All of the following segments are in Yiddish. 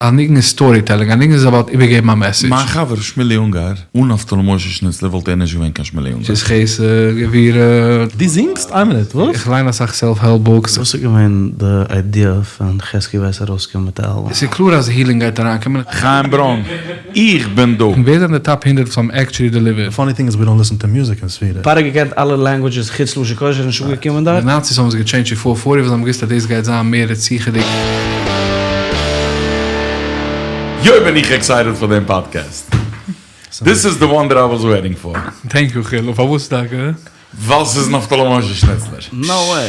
א ניגון איז סטארי טעלינג, א ניגון איז אבאוט איבערגעבן א מעסעדזש. מיין חבר שמולי אונגאר, אן נפתלי משה שניצלער וואלט ער נישט געווען קיין שמולי אונגאר. ס'איז חסד, גבורה. דו זינגסט? איין מינוט, וואס? איך ליין אסאך סעלף העלפ בוקס. וואס איז געווען די איידיע פון חזקי ווייס ארויסקומען מיט די אלבום? ס'איז קלאר אז הילינג גייט אריינקומען. חיים ברוין, איך בין דא! ווער זענען די טאפ הונדרעט וואס האבן עקטשולי דעליווערט? די פאני טינג איז ווי דאנט ליסען טו מיוזיק אין ספירה. פרעה געקענט אלע לענגוויטשעס חוץ לשון קודש איז נישט אנגעקומען דארט. די נאציס האבן עס געטשעינדזשט צו פאר פארטי ווייל זיי האבן געוואוסט אז דאס גייט זיין מער רציחה'דיג. יוי בין איך עקסייטעד פאר דעם פאדקעסט. דיס איז די וואן דעט איי וואס וועיטינג פאר. טענק יו חילו, פארוואס טאקע? ווייל ס'איז נפתלי משה שניצלער. נאו וועי.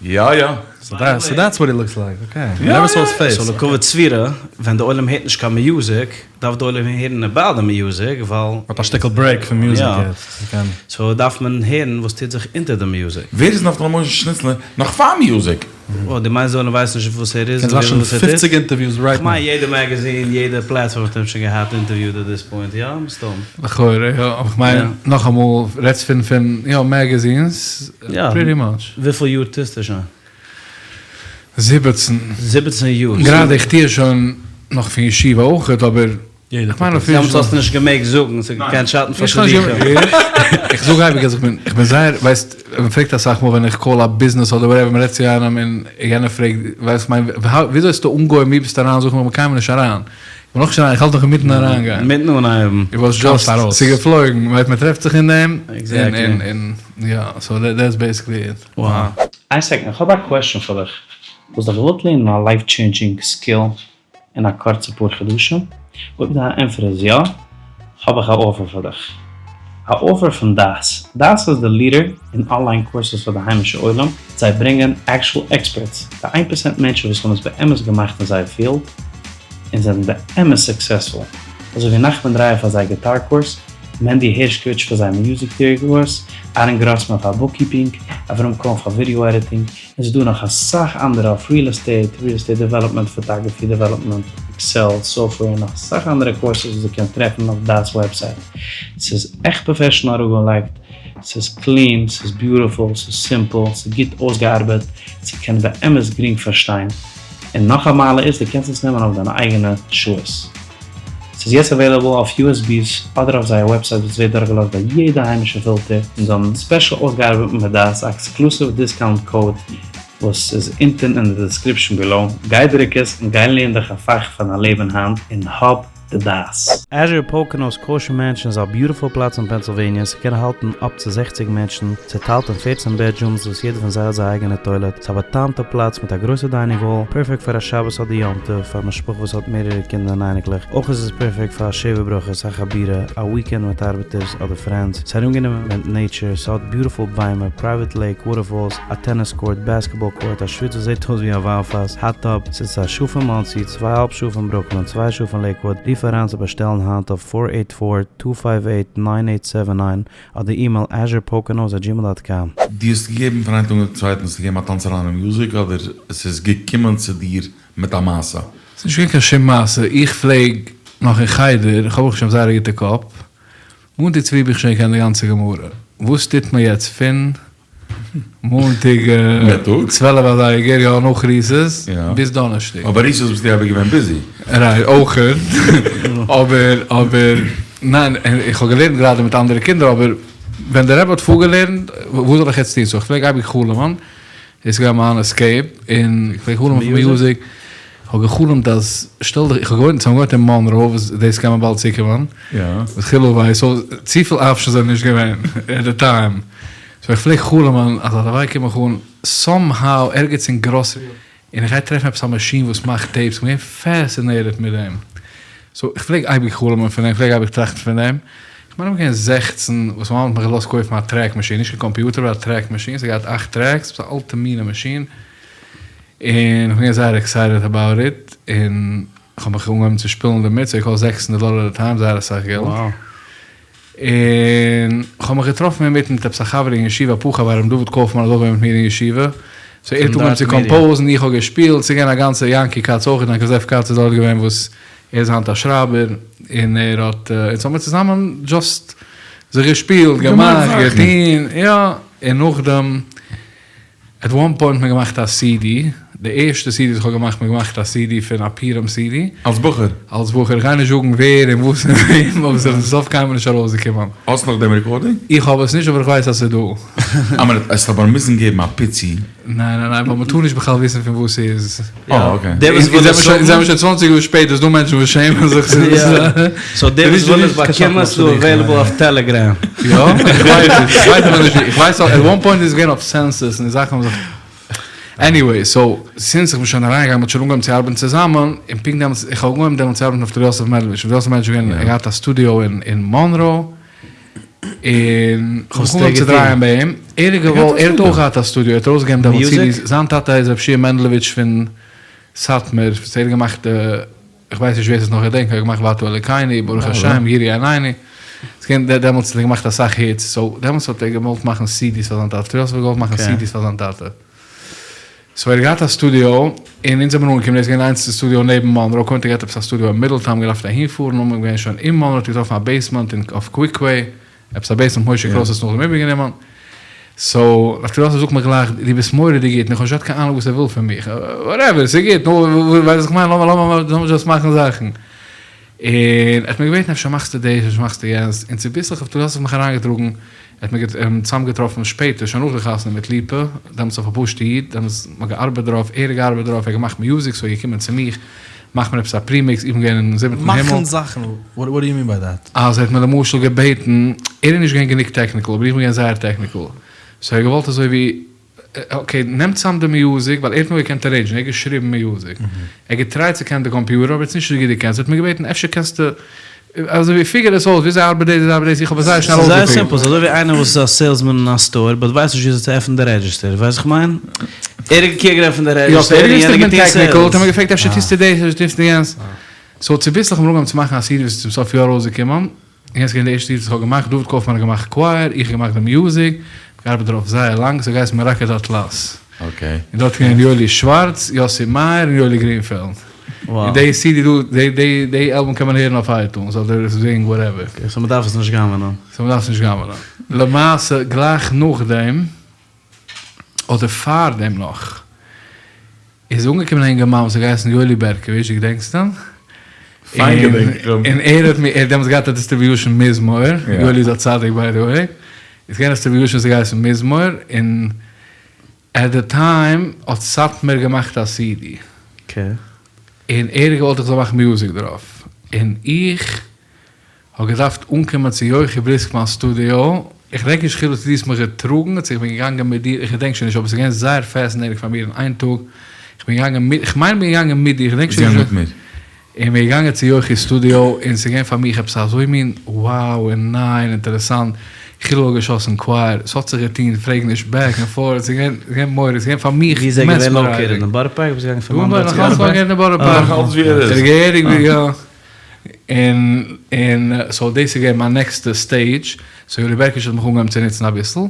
יא יא. סאו דעטס וואט הי לוקס לייק, אקעי. נעווער סאו היז פעיס. סאו לכבוד ספירה, ווען די עולם הערט נישט קיין מיוזיק, דארף די עולם הערן אבאוט די מיוזיק, ווייל. מ'האט א שטיקל ברעיק פון מיוזיק יעצט, מ'קען. סאו דארף מען הערן וואס טוט זיך אונטער די מיוזיק. ווער איז נפתלי משה שניצלער נאך פאר מיוזיק? או, דו מיינסט די עולם ווייסט נישט וואס ער איז קענסט און וואטשן וואס ער טוט? פופציג אינטערוויוס רייט נאו. כ'מיין יעדע מעגעזין, יעדע פלעטפארם האט אים שוין געהאט אינטערוויוט עט דיס פוינט, יא? מסתם. לכאורה יא, אבער כ'מיין נאכאמאל רעדסט פון פון יא מעגעזינס, פריטי מאטש. וויפיל יאר טוסטו שוין? זיבעצן. זיבעצן יאר. גראדע איך טוה עס שוין נאך פון ישיבה אויכעט אבער כ'מיין אפישעל. דעמאלטס האסטו נישט געמעגט זאגן, ס'האט געקענט שאטן פאר שידוכים. איך זאג אייביג אז איך בין איך בין זייער ווייסט מען פרעגט אסאך מאל ווען איך קאל א ביזנעס אדער וואטעווער מען רעדט צו איינעם און יענער פרעגט ווייסט כ'מיין וויאזוי האסטו אנגעהויבן ווי ביסטו אריין זאג איך איך בין קיינמאל נישט אריין כ'בין נאכנישט אריין איך האלט נאך אינמיטן אריינגיין. אינמיטן אנהייבן. איט וואס דזשאסט ס'איז געפלויגן ווייסט מען טרעפט זיך אין דעם און און און יא סאו דעטס בעסיקלי איט. וואו. איין סעקאנד, איך האב א קוועסטשען פאר דיך. וואלסט דיך געוואלט לערנען א לייף טשעינדזשינג סקיל אין א קורצע פאר חדשים? אויב דיין ענטפער איז יא, האב איך א אפער פאר דיך. א אפער פון דעת. דעת איז די לידער אין אנליין קורסעס פאר די היימישע עולם, זיי ברענגען עקשול עקספערטס, די איין פערסענט מענטשן וואס האבן עס באמת געמאכט אין זייער פיעלד, און זענען באמת סוקסעספול, אזוי ווי נחמן דרייער פאר זייער גיטאר קורס, מענדי הערשקאוויטש פאר זייער מיוזיק טעארי קורס, אהרן גראסמאן פאר בוקקיפינג, אברהם קאהן פאר ווידעא עדיטינג, און ס'איז דא נאך אסאך אנדערע אויף ריעל עסטעיט, ריעל עסטעיט דעוועלאפמענט, פאטאגרעפי דעוועלאפמענט, עקסעל, סאפטוועיר און נאך אסאך אנדערע קורסעס וואס דו קענסט טרעפן אויף דעת וועבסייט. ס'איז עכט פראפעשענעל אראפגעלייגט, ס'איז קלין, ס'איז ביוטיפול, ס'איז סימפל, ס'איז גוט אויסגעארבעט, ס'קען באמת גרינג פארשטיין. און נאך א מעלה איז דו קענסט עס נעמען אויף דיינע אייגענע שעות. ס'איז יעצט אוועילעבל אויף USBs אדער אויף זייער וועבסייט וואס ווערט דורכגעלאזט ביי יעדע היימישע פילטער און זיי האבן ספעשל אויסגעארבעט מיט דעת א עקסקלוסיוו דיסקאונט קאוד וואס איז אונטען אין די דעסקריפשאן בילאו, גיי דרוק עס און גיי לערן דיך א פאך פאר דיין לעבן היינט און האב די דעת. Azure Poconos Kosher Mansion איז א ביוטיפול פלאץ אין פענסילוועניע, ס'קען האלטן אפ צו זעכציג מענטשן, צוטיילט אין פערצן בעדרומס וואס יעדע פון זיי האט זייער אייגענע טוילעט, ס'איז א בא'טעמ'טע פלאץ מיט א גרויסע דיינינג האל, פערפעקט פאר א שבת אדער יום טוב, פאר משפחה וואס האט מערערע קינדער און אייניקלעך, אויך איז עס פערפעקט פאר א שבע ברכות, א חבורה, א וויקענד מיט ארבעטערס אדער פרענדס, ס'איז ארומגענומען מיט נעיטשער, ס'האט ביוטיפול ביימער, פרייוועט לעיק, וואטערפאלס, א טעניס קאורט, בעסקעטבאל קאורט, א שוויץ וואס זעט אויס ווי א וויין פאס, האט טאב, ס'איז א שעה פון מאנסי, צוויי אהאלב שעה פון ברוקלין, צוויי שעה פון לעיקוואד, רוף אריין צו באשטעלן היינט אויף פאר עיט פאר, טו פייוו עיט, ניין עיט סעווען ניין, אדער אימעיל azurepoconos at gmail דאט קאם. דו האסט געגעבן פון איין טאג אויפן צווייטן האסטו געגעבן א טאנץ אריין אין מיוזיק אדער עס איז געקומען צו דיר מיט א מעשה? ס'איז נישט געווען קיין שום מעשה, איך פלעג נאך אין חדר, איך האב ברוך השם זייער א גוטע קאפ, מאנטאג צופרי האב איך שוין געקענט די גאנצע גמרא, וואס טוט מען יעצט פון מאנטאג צוועלף אזייגער, יא נאך ריסעס, ביז דאנערשטאג. אבער ריסעס ביסטו אייביג געווען ביזי. רייט, אויכעט, אבער אבער ניין, איך האב געלערנט גראדע מיט אנדערע קינדער, אבער ווען דער רבי האט פארגעלערנט, וואס זאל איך יעצט טון, סאו איך פלעג אייביג חלומ'ן, דאס איז געווען מיין עסקעיפ, און איך פלעג חלומ'ן פון מיוזיק, איך האב גע'חלומ'ט אז, שטעל דיך, איך האב געוואוינט, אונז האבן געוואוינט אין מאנרא, וואס דאס קען מען באלד צוקומען, וואס חילו ווייסט, סאו צופיל אפשענס זענען נישט געווען עט די טיים, סאו איך פלעג חלומ'ן אז הלוואי קום איך אן סאם האו ערגעץ אין גראסערי, און איך גיי טרעפן עפעס א מאשין וואס מאכט טעיפס, איך בין געווען פעסינעיטעד מיט דעם, סאו איך פלעג אייביג חלומ'ן פון דעם, איך פלעג אייביג טראכטן פון דעם, איך מיין איך בין געווען זעכצן וואס מיין מאמע האט מיך געלאזט קויפן א טרעק מאשין, נישט קיין קאמפיוטער אבער א טרעק מאשין, ס'האט געהאט אכט טרעקס, עפעס א אלטע מינע מאשין, און איך בין געווען זייער עקסייטעד אבאוט איט, און איך האב מיך אנגעהויבן צו שפילן דערמיט, ס'האט געקאסט זעקס הונדערט דאלער עט די טיים, זייער אסאך געלט. און כ'האב מיך געטראפן אינמיטן מיט עפעס א חבר אין ישיבה, אפאר חברים, דוד קויפמאן איז אויך געווען מיט מיר אין ישיבה, סאו ער האט אנגעהויבן צו קאמפאוזן, איך האב געשפילט, ס'איז געווען א גאנצע, יענקי כץ אויך, יענקל זאב כץ איז דארט געווען וואס ער איז היינט א שרייבער, און ער האט, אונז האמיר צוזאמען דזשאסט זיך געשפילט, געמאכט, געטון, יא, און נאכדעם. עט וואן פוינט האט מען געמאכט א סידי. די ערשטע סידי וואס איך האב געמאכט, מ'האט געמאכט א סידי פון א פורים סידי. אלס בחור? אלס בחור, איך גיי נישט זאגן ווער און וואס און וועם, אבער ס'איז לסוף קיינמאל נישט ארויסגעקומען. האסט נאך דעם רעקארדינג? איך האב עס נישט אבער איך ווייס אז ס'איז דא. א מינוט, עסט אבער מוזן געבן א פיצי. ניין ניין ניין, ווייל מ'טאר נישט בכלל וויסן פון וואס ס'איז. אה אקעי. דער וואס וויל עס האבן. זעמיר שוין צוואנציג יאר שפעטער, ס'איז דא מענטשן וואס שעמען זיך צו יא. סאו דער וואס וויל עס באקומען איז דא עוועילעבל אויף טעלעגרעם. יא? איך ווייס נישט, איך ווייס אבער נישט ווי, איך ווייס עט וואן פוינט איז געווען אויף סענסעס און די זאכן האבן זיך, עניוועי, סאו סינס איך בין שוין אריינגעגאנגען מ'האט שוין אנגעהויבן צו ארבעטן צוזאמען, און פונקט דעמאלטס, איך האב אנגעהויבן דעמאלטס צו ארבעטן אויף ר' יוסף מענדלאוויטש, ר' יוסף מענדלאוויטש איז געווען, ער האט געהאט א סטודיאו אין מאנרא, און כ'האב זיך אנגעהויבן צו דרייען ביי אים, ער האט געוואלט, ער האט אויך געהאט א סטודיאו, ער האט ארויסגעגעבן דעמאלטס סידיס, זיין טאטע איז ר' שיע מענדלאוויטש פון סאטמאר, וואס ער האט געמאכט די. איך ווייס נישט ווער ס'איז נאך געדענקט, ער האט געמאכט ואתה אלוקינו, ברוך השם, יראו עינינו, ס'געווען דעמאלטס האט ער געמאכט אסאך היטס, סאו דעמאלטס האט ער געוואלט מאכן סידיס פאר זיין טאטע, ר' יוסף האט געוואלט מאכן סידיס פאר זיין טאטע, סאו ער האט געהאט א סטודיאו, און אונז זעמיר אנגעקומען, דאס איז געווען די איינציגסטע סטודיאו נעבן מאנרא, קודם האט ער געהאט עפעס א סטודיאו אין מידלטאון, געדארפט אהין פארן, נאכדעם געווען שוין אין מאנרא האט ער געטראפן א בעיסמענט אין אויף קוויקוועי, עפעס א בעיסמענט משה קרויס האט עס נאכדעם איבערגענומען, סאו ר' יוסף זאגט מיר גלייך דו ביסט מורא'דיג גוט, און איך האב נישט געהאט קיין אהנונג וואס ער וויל פון מיך, וואטעווער ס'איז גוט, נו ווייסט וואס איך מיין, לאמיר לאמיר דזשאסט מאכן זאכן, און ער האט מיר געבעטן אפשר מאכסטו דאס אפשר מאכסטו יענס, און צוביסלעך האט ר' יוסף מיך אריינגעטראגן, ער האט מיר צוזאם געטראפן שפעטער שוין נאך די חתונה מיט ליפא, דעמאלטס אויף א פשוטע איד, דעמאלטס מ'האט געארבעט דערויף, ער האט געארבעט דערויף, ער האט געמאכט מיוזיק, סאו ער איז געקומען צו מיך, מאך מיר עפעס א פרימיקס, איך בין געווען אין זיבעטן הימל. מאכן זאכן, וואט דו יו מין ביי דעט? אז ער האט מיר למשל געבעטן, ער איז נישט געווען גענוג טעקניקל, אבער איך בין געווען זייער טעקניקל, סאו ער האט געוואלט אזוי ווי, אקעי נעם צאם די מיוזיק, ווייל ער האט נאר געקענט ארעינדזשן, ער האט געשריבן מיוזיק, ער האט געטרייט צו קענען די קאמפיוטער אבער ער האט עס נישט אזוי גוט געקענט, סאו ער האט מיר געבעטן אפשר קענסטו, אזוי ווי פיגער עס אויס, וויאזוי ארבעט דאס, וויאזוי ארבעט דאס, איך האב עס זייער שנעל ס'איז זייער אויסגעפיגערט. סימפל, ס'איז אזוי ווי איינער וואס איז א סעילסמאן אין א סטאר באט ווייסט נישט וויאזוי צו עפענען די רעדזשיסטער, ווייסט וואס איך מיין? ער האט געקענט עפענען די יא, סאו רעדזשיסטער ער און האט געוואוסט יענער איך בין געטון טעקניקל, האט ער סעילס. מיר געפרעגט אפשר טוסטו דאס, אפשר טוסטו יענס. סאו צוביסלעך האבן מיר אנגעהויבן צו מאכן א סידי וואס איז צום סוף יא ארויסגעקומען, און יענץ איז געווען די ערשטע סידי וואס איך האב געמאכט, דוד קויפמאן האט געמאכט קווייער, איך האב געמאכט די מיוזיק, געארבעט דערויף זייער לאנג, ס'האט געהייסן מרקד אטלס. אקעי. און דארט איז געווען יואלי שווארץ, יוסי מאיר און יואלי גרינפעלד. און די סידי דא, די די די אלבום קען מען הערן אויף אייטונס אדער זינג וואטעווער. אקעי, סאו מ'דארף עס נישט גנב'נען. סאו מ'דארף עס נישט גנב'נען. למעשה גלייך נאכדעם, אדער פארדעם נאך, איז אנגעקומען א אינגערמאן וואס האט געהייסן יואלי בערקאוויטש, דו געדענקסט אים? פיין געדענק איך אים. און ער האט מיר, ער האט דעמאלטס געהאט א דיסטריביושען מזמור, יואלי איז א צדיק ביי די וועי, איז געווען א דיסטריביושען וואס האט געהייסן מזמור, און עט די טיים האט סאטמאר געמאכט א סידי, און ער האט געוואלט איך זאל מאכן מיוזיק דערויף, און איך האב געדארפט אנקומען צו יוחי בריסקמאן סטודיאו, איך געדענק נישט כאילו צו דו האסט מיך געטראגן צו איך בין געגאנגען מיט דיר, איך געדענק שוין נישט, אבער עס איז געווען זייער פעסינעטינג פאר מיר אין איין טאג, איך בין געגאנגען מיט, איך מיין איך בין געגאנגען מיט דיר, איך געדענק שוין נישט, און מיר געגאנגען צו יוחי סטודיאו, און עס איז געווען פאר מיך עפעס אזוי מין wow און ניי און אינטערעסאנט, כאילו האט געשאסן קווייער, עס האט זיך געטון, פרעג נישט, בעק און פארט, עס איז געווען מורא'דיג, עס איז געווען פאר מיך ווי איז ער געווען לאקעיטעד? מעסמערייזינג. אין בארא פארק? ביסט געגאנגען פון מאנרא צו בארא נאך אלץ פארק? געווען אין בארא פארק. נאך אלץ ווי ער איז. ער איז געהעריג ווי יא. און און סאו דאס איז געווען מיין נעקסטע סטעידזש, סאו יואלי בערקאוויטש האט מיך אנגעהויבן צו נוצן אביסל,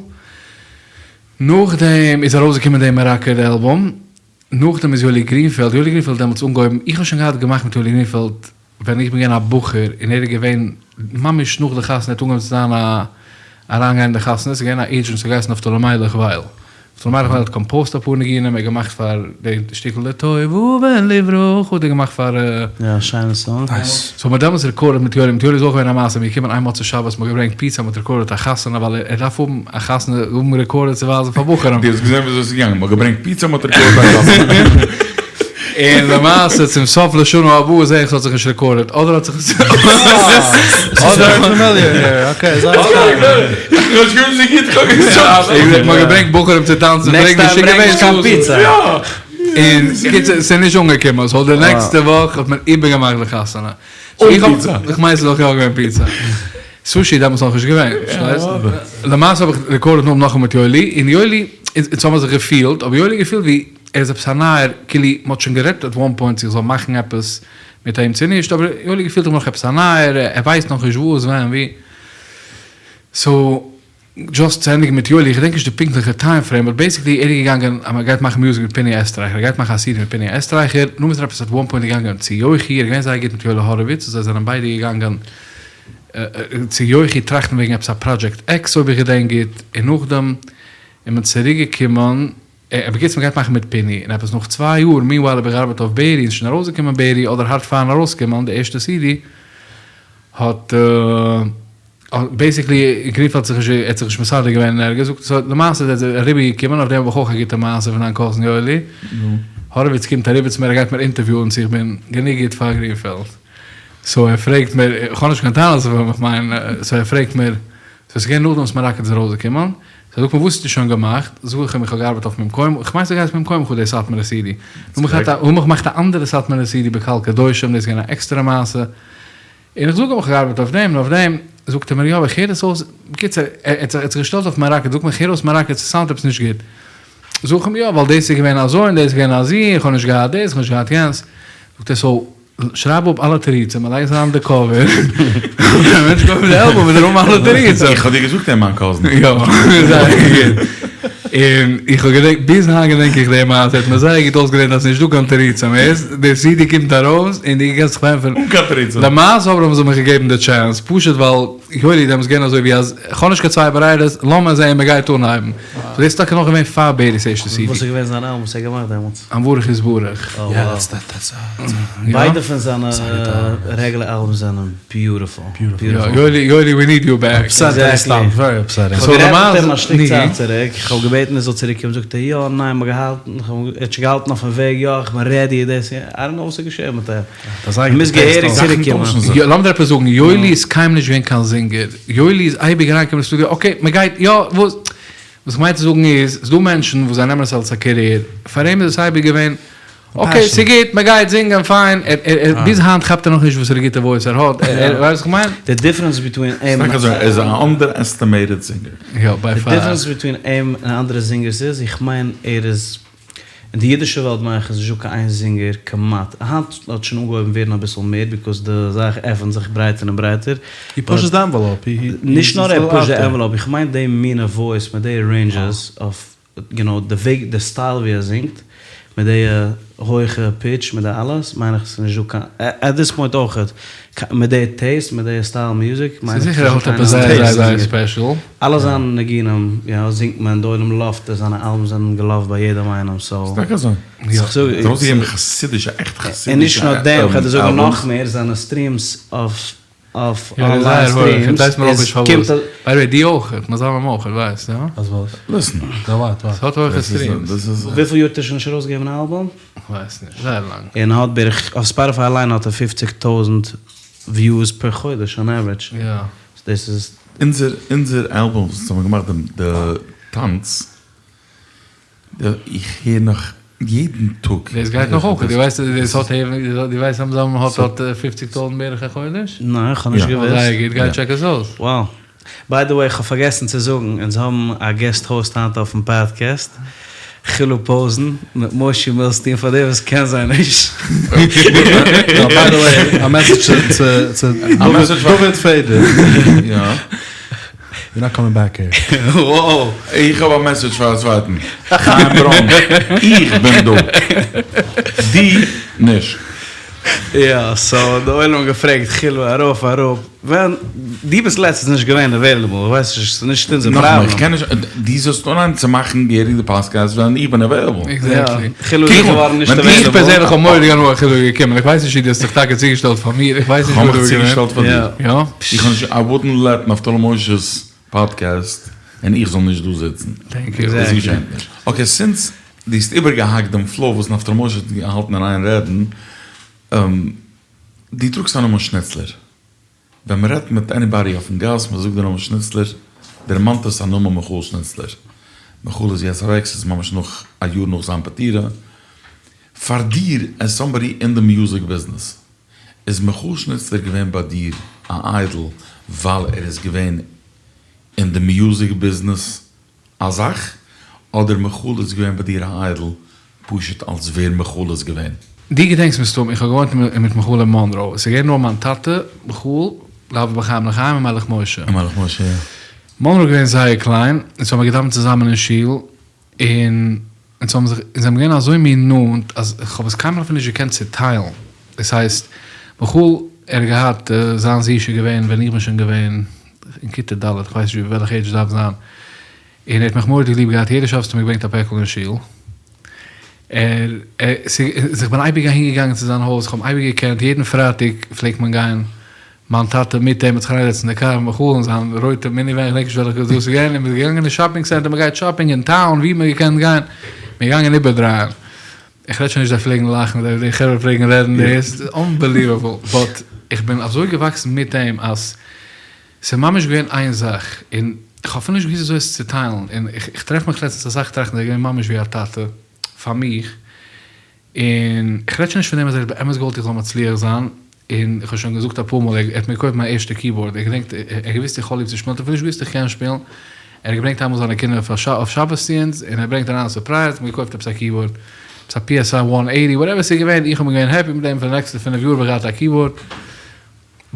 נאכדעם איז ארויסגעקומען די מרקד אלבום, נאכדעם איז יואלי גרינפעלד, יואלי גרינפעלד האט דעמאלטס אנגעהויבן, איך האב שוין געהאט געמאכט מיט יואלי גרינפעלד ווען איך בין געווען א בחור און ער איז געווען ממש נאך די חתונה, ער האט אנגעהויבן צו זיין א אריינגיין אין די חתונה, ס'איז געווען א עידזשענט ס'האט געהייסן נפתלי מיילעך ווייל. נפתלי מיילעך ווייל האט קאמפאוזט אפאר ניגונים, ער האט געמאכט פאר די שטיקל לטובה ולברכה האט ער געמאכט פאר. יא, שיינע סאנג. סאו מ'האט דעמאלטס רעקארדעד מיט יואלי, מיט יואלי איז אויך געווען א מעשה, מ'איז געקומען איין מוצאי שבת, מ'האט געברענגט פיצא, מ'האט רעקארדעד א חתונה, ווייל ער דארף האבן א חתונה, האבן רעקארדעד צו ווייזן פאר בחורים. דו האסט געזען וויאזוי ס'איז געגאנגען, מ'האט געברענגט פיצא, מ'האט רעקארדעד א חתונה. און למעשה צום סוף לשנה הבאה זעה איך ס'האט זיך נישט רעקארדעד, אדער האט זיך עס מ'האט געברענגט בחורים צו טאנצן, נעקסט טיים ברענג נישט קיין פיצא. און קיצור ס'איז נישט אנגעקומען, סאו די נעקסטע וואך האט מען איבערגעמאכט די חתונה. איך מיין ס'איז אויך יא געווען פיצא. סושי איז דעמאלטס נאכנישט געווען, פארשטייסט? למעשה האב איך רעקארדעד נאכאמאל מיט יואלי, און יואלי, אונז האמיר זיך געפילט, אבער יואלי האט געפילט ווי ער איז עפעס א נייער, כאילו מ'האט שוין גערעדט עט וואן פוינט צו איך זאל מאכן עפעס מיט אים צו נישט, אבער יואלי געפילט איך בין נאך עפעס א נייער, ער ווייסט נאכנישט וואס ווען ווי, סאו דזשאסט צו ענדיגן מיט יואלי, איך געדענק נישט די פונקטליכע טיים פרעים, באט בעיסיקלי ער איז געגאנגען אז מען גייט מאכן מיוזיק מיט פיני עסטרייכער, ער גייט מאכן א סידי מיט פיני עסטרייכער, נאכדעם איז ער עפעס עט וואן פוינט געגאנגען צו יוחי, ער איז געווען זייער גוט מיט יואלי האראוויץ, זיי זענען ביידע געגאנגען צו יוחי טראכטן וועגן עפעס א פראדזשעקט עקס אויב איך געדענק גוט, און נאכדעם איז מען צוריק געקומען. בקיצור מ'גייט מאכן מיט פיני, און עפעס נאך צוויי יאר, meanwhile האב איך געארבעט אויף בערי און ס'שוין ארויסגעקומען בערי אדער הארט פארן ארויסקומען די ערשטע סידי, האט basically גרינפעלד זיך נישט ער האט זיך נישט מסדר געווען אין ערגעץ, זאגט so למעשה איז ער אריבער געקומען, אויף דעם האב איך אויך א גוטע מעשה פון דיין cousin יואלי, האראוויץ קומט אריבער צו מיר ער גייט מיר אינטערוויוען צו איך בין גענוג גוט פאר גרינפעלד, so ער פרעגט מיר, איך האב נישט קיין טענות אויף אים איך מיין, so ער פרעגט מיר, so עס איז געווען נאכדעם וואס מרקד איז ארויסגעקומען, so זאגט מיר וואס האסטו שוין געמאכט, זאג איך אים איך האב געארבעט אויף ממקום, איך מיין ס'האט געהייסן ממקומך די סאטמארע סידי, נאכדעם האב איך געמאכט א אנדערע סאטמארע סידי בקהל קדושים, דאס איז געווען א עקסטערע מעשה, און איך זאג אים איך האב געארבעט אויף דעם און אויף דעם, זאגט ער מיר יא אבער איך הער עס אויס, בקיצור ער האט זיך געשטעלט אויף מרקד, זאגט מיר איך הער אויס מרקד ס'סאונדט עפעס נישט גוט, זאג איך אים יא ווייל דאס איז געווען אזוי און דאס איז געווען אזי, איך האב נישט געהאט דאס איך האב נישט געהאט יענץ, זאגט ער so שרייב אפ אלע תירוצים און לייג עס אריין אין די cover, ווען א מענטש קויפט די אלבום וועט ער האבן אלע תירוצים. איך האב דיר געזאגט ער מיין cousin. יא, זייער גוט. און איך האב געדענקט, ביז היינט געדענק איך די מעשה, האט מיר זייער גוט אויסגעלערנט אז ס'נישט דא קיין תירוצים, הערסט? די סידי קומט ארויס און דו קענסט זיך פארענטפערן. אן קיין תירוצים. למעשה אבער האבן זיי מיך געגעבן די chance, פשוט ווייל יואלי דעמאלטס געווען אזוי ווי אז כ'האב נישט קיין צוויי ברירות, לאמיר זעהן מ'גייט אנהייבן. so דאס איז טאקע נאך געווען פאר בערי'ס ערשטע סידי. וואס איז געווען זיין אלבום וואס ער האט געמאכט דעמאלטס? המברך יתברך. ביידע פון זיינע regular albums זענען beautiful. יואלי יואלי we need you back. כ'האב גערעדט מיט אים א שטיק צייט צוריק, כ'האב געבעטן ער זאל צוריק קומען, זאגט ער יא ניין מ'האט געהאלטן, ער האט שוין געהאלטן אויפן וועג, יא איך בין ready, דאס I don't know וואס איז געשען מיט אים, ער מוז געהעריג צוריק קומען. לאמיר דיר עפעס זאגן, יואלי איז קיינמאל נישט געווען קיין זינגער, יואלי איז אייביג אריינגעקומען אין סטודיאו, okay מ'גייט יא וואס, וואס כ'מיין צו זאגן איז, ס'דא מענטשן וואס זיי נעמען עס אלס א career, פאר אים איז עס אייביג געווען, okay ס'גוט, מ'גייט זינגען, פיין, ביז היינט כאפט ער נאכנישט וואסערע גוטע voice ער האט, ווייסט וואס כ'מיין? די difference between אים ס'טאקע אזוי, ער איז א underestimated זינגער. יא, by far. די difference between אים און אנדערע זינגערס איז, איך מיין ער איז, אין די אידישע וועלט מיין איך איז נישטא קיין איין זינגער כמעט, היינט האט שוין אנגעהויבן ווערן אביסל מער because די זאך עפענט זיך ברייטער און ברייטער, he pushes the envelope, he נישט נאר ער push ט די envelope, איך מיין די מינע voice מיט די ranges אויף you know די וועג די style ווי ער זינגט מיט די הויכע pitch מיט די אלעס מיין איך ס'איז נישט דא קיין at this point אויכעט מיט די taste מיט די style music מיין ס'איז איך זיכער ער האט עפעס זייער זייער זייער special. אלע זיינע ניגונים יא זינגט מען די עולם love ט עס זיינע albums זענען גע love ט ביי יעדעם איינעם so. ס'איז טאקע אזוי. איך זאג. ער האט ארויסגעגעבן חסידישע עכט חסידישע און נישט נאר דעם כ'וועל דיר זאגן albums. נאך מער זיינע streams אויף אויף יא online זייער הויך, streams ווייסט מען אויך איז נישט פארוואס. קומט א. by the way די אויך, מזל אויך, ווייסט יא? אז וואס? listen. די וואט וואט? ס'האט הויכע streams. וויפיל יאר האט ער שוין נישט ארויסגעגעבן א אלבום? כ'ווייס נישט, זייער לאנג. און האט בערך, אויף Spotify אליין האט ער 50 טויזנט views פער חודש on average. יא. דאס איז. אונזער אונזער אלבום וואס האבן געמאכט דעם די טאנץ, איך הער נאך יעדן טאג. דאס גייט נאך אויך, דו ווייסט דאס האט דו ווייסט אז זלמן האט האט 50 טויזנט בערך א חודש? ניין איך האב נישט געוואוסט. זייער גוט, גיי check עס אויס. Wow. By the way איך האב פארגעסן צו זאגן, אונז האבן א guest host היינט אויפן פאדקעסט, חילו פאוזן מיט מושי מילסטין פאר די וואס קען זיי נישט. By the way, א message צו צו דוד פעדער. יא. You're not coming back here. Wow. איך האב א message פאר א צווייטן. חיים ברוין, איך בין דא. דו נישט. יא, so די עולם האט געפרעגט חילו ארויף אראפ, ווען דו ביסט לעצטנס נישט געווען available, איך ווייס נישט, ס'איז נישט אונזער פראבלעם. נאכאמאל, איך קען נישט, דו זאלסט אנהייבן צו מאכן געהעריג די פאדקעסט ווען איך בין available. Exactly. חילו איז געווארן נישט available. איך פערזענליך האב מורא'דיג הנאה חילו איז געקומען, איך ווייס נישט צו דו האסט זיך טאקע צוגעשטעלט פאר מיר, איך ווייס נישט כ'האב וואס מיך דא איז געווען. צוגעשטעלט פאר דיר. יא? איך האב נישט, I wouldn't let נפתלי משה'ס פאדקעסט און איך זאל נישט דא זיצן. Thank you. דאס געשענט נישט. Okay, since דו האסט איבערגעהאקט דעם flow וואס נפתלי משה האט געהאלטן אין איין רעדן, דו טראגסט א נאמען שניצלער. ווען מען רעדט מיט anybody אויפן גאס, מען זאגט די נאמען שניצלער, דערמאנט עס א נאמען מיכאל שניצלער. מיכאל איז יעצט אוועק, ס'איז ממש נאך א יאר נאך זיין פטירה. פאר דיר as somebody אין די music business, איז מיכאל שניצלער געווען ביי דיר א idol ווייל ער איז געווען אין די music business א זאך, אדער מיכאל איז געווען ביי דיר א idol פשוט אלס ווער מיכאל איז געווען? דו געדענקסט מסתם, איך האב געוואוינט מיט מיכאל אין מאנראו, עס איז געווען נאר מיין טאטע, מיכאל, לאו בחיים לחיים און מלך משה. און מלך משה, יא. מאנראו איז געווען זייער קליין, אונז האבן געדאווענט צוזאמען אין שול, און אונז האבן זיך, אונז זענען געווען אזוי מין נאנט, אז איך האב עס קיינמאל אפילו נישט געקענט צוטיילן. דאס הייסט, מיכאל, ער האט געהאט, זיין זישע געווען ווען איך בין שוין געווען אין כיתה ד', איך ווייס נישט וועלכע age דארף זיין, און ער האט מיך מורא'דיג ליב געהאט, יעדע שבת האט ער מיר געברענגט א פעקל אין שול. ער, ס'איז, איך בין אייביג אהינגעגאנגען צו זיין הויז, איך האב אים אייביג געקענט, יעדן פרייטאג פלעגט מען גיין, מיין טאטע מיט אים האט זיך אריינגעזעצט אין די קאר מיט מיכאל אין זיין רויטע מיניווען, איך געדענק נישט וועלכע דאס איז געווען, און מ'איז געגאנגען אין די שאפינג סענטער, מ'גייט שאפינג אין טאון ווי מ'האט געקענט גיין, מ'איז געגאנגען איבערדרייען, איך רעד שוין נישט זיי פלעגן לאכן, די חברה פלעגן רעדן, דאס איז אנבעליוועבל, באט איך בין אזוי געוואקסן מיט אים אז ס'איז ממש געווען איין זאך, און איך האב אפילו נישט געוואוסט וויאזוי עס צו טיילן, און איך טרעף מיך לעצטנס אסאך טראכטן, ער איז געווען ממש ווי א טאטע פאר מיך, און איך רעד שוין נישט פון דעם אז ער האט באמת געוואלט איך זאל מצליח זיין, און איך האב שוין געזאגט אפאר מאל, ער האט מיר געקויפט מיין ערשטע keyboard, ער געדענקט, ער האט געוואוסט איך האב ליב צו שפילן, ער האט אפילו נישט געוואוסט איך קען שפילן, ער האט געברענגט איינמאל זיינע קינדער אויף שבת צו אונז, און ער ברענגט אריין א surprise, מיר געקויפט עפעס א keyboard, עפעס א PSR one eighty, whatever ס'איז געווען, איך האב בין געווען happy מיט דעם, פאר די נעקסטע פינף יאר האב איך געהאט א keyboard,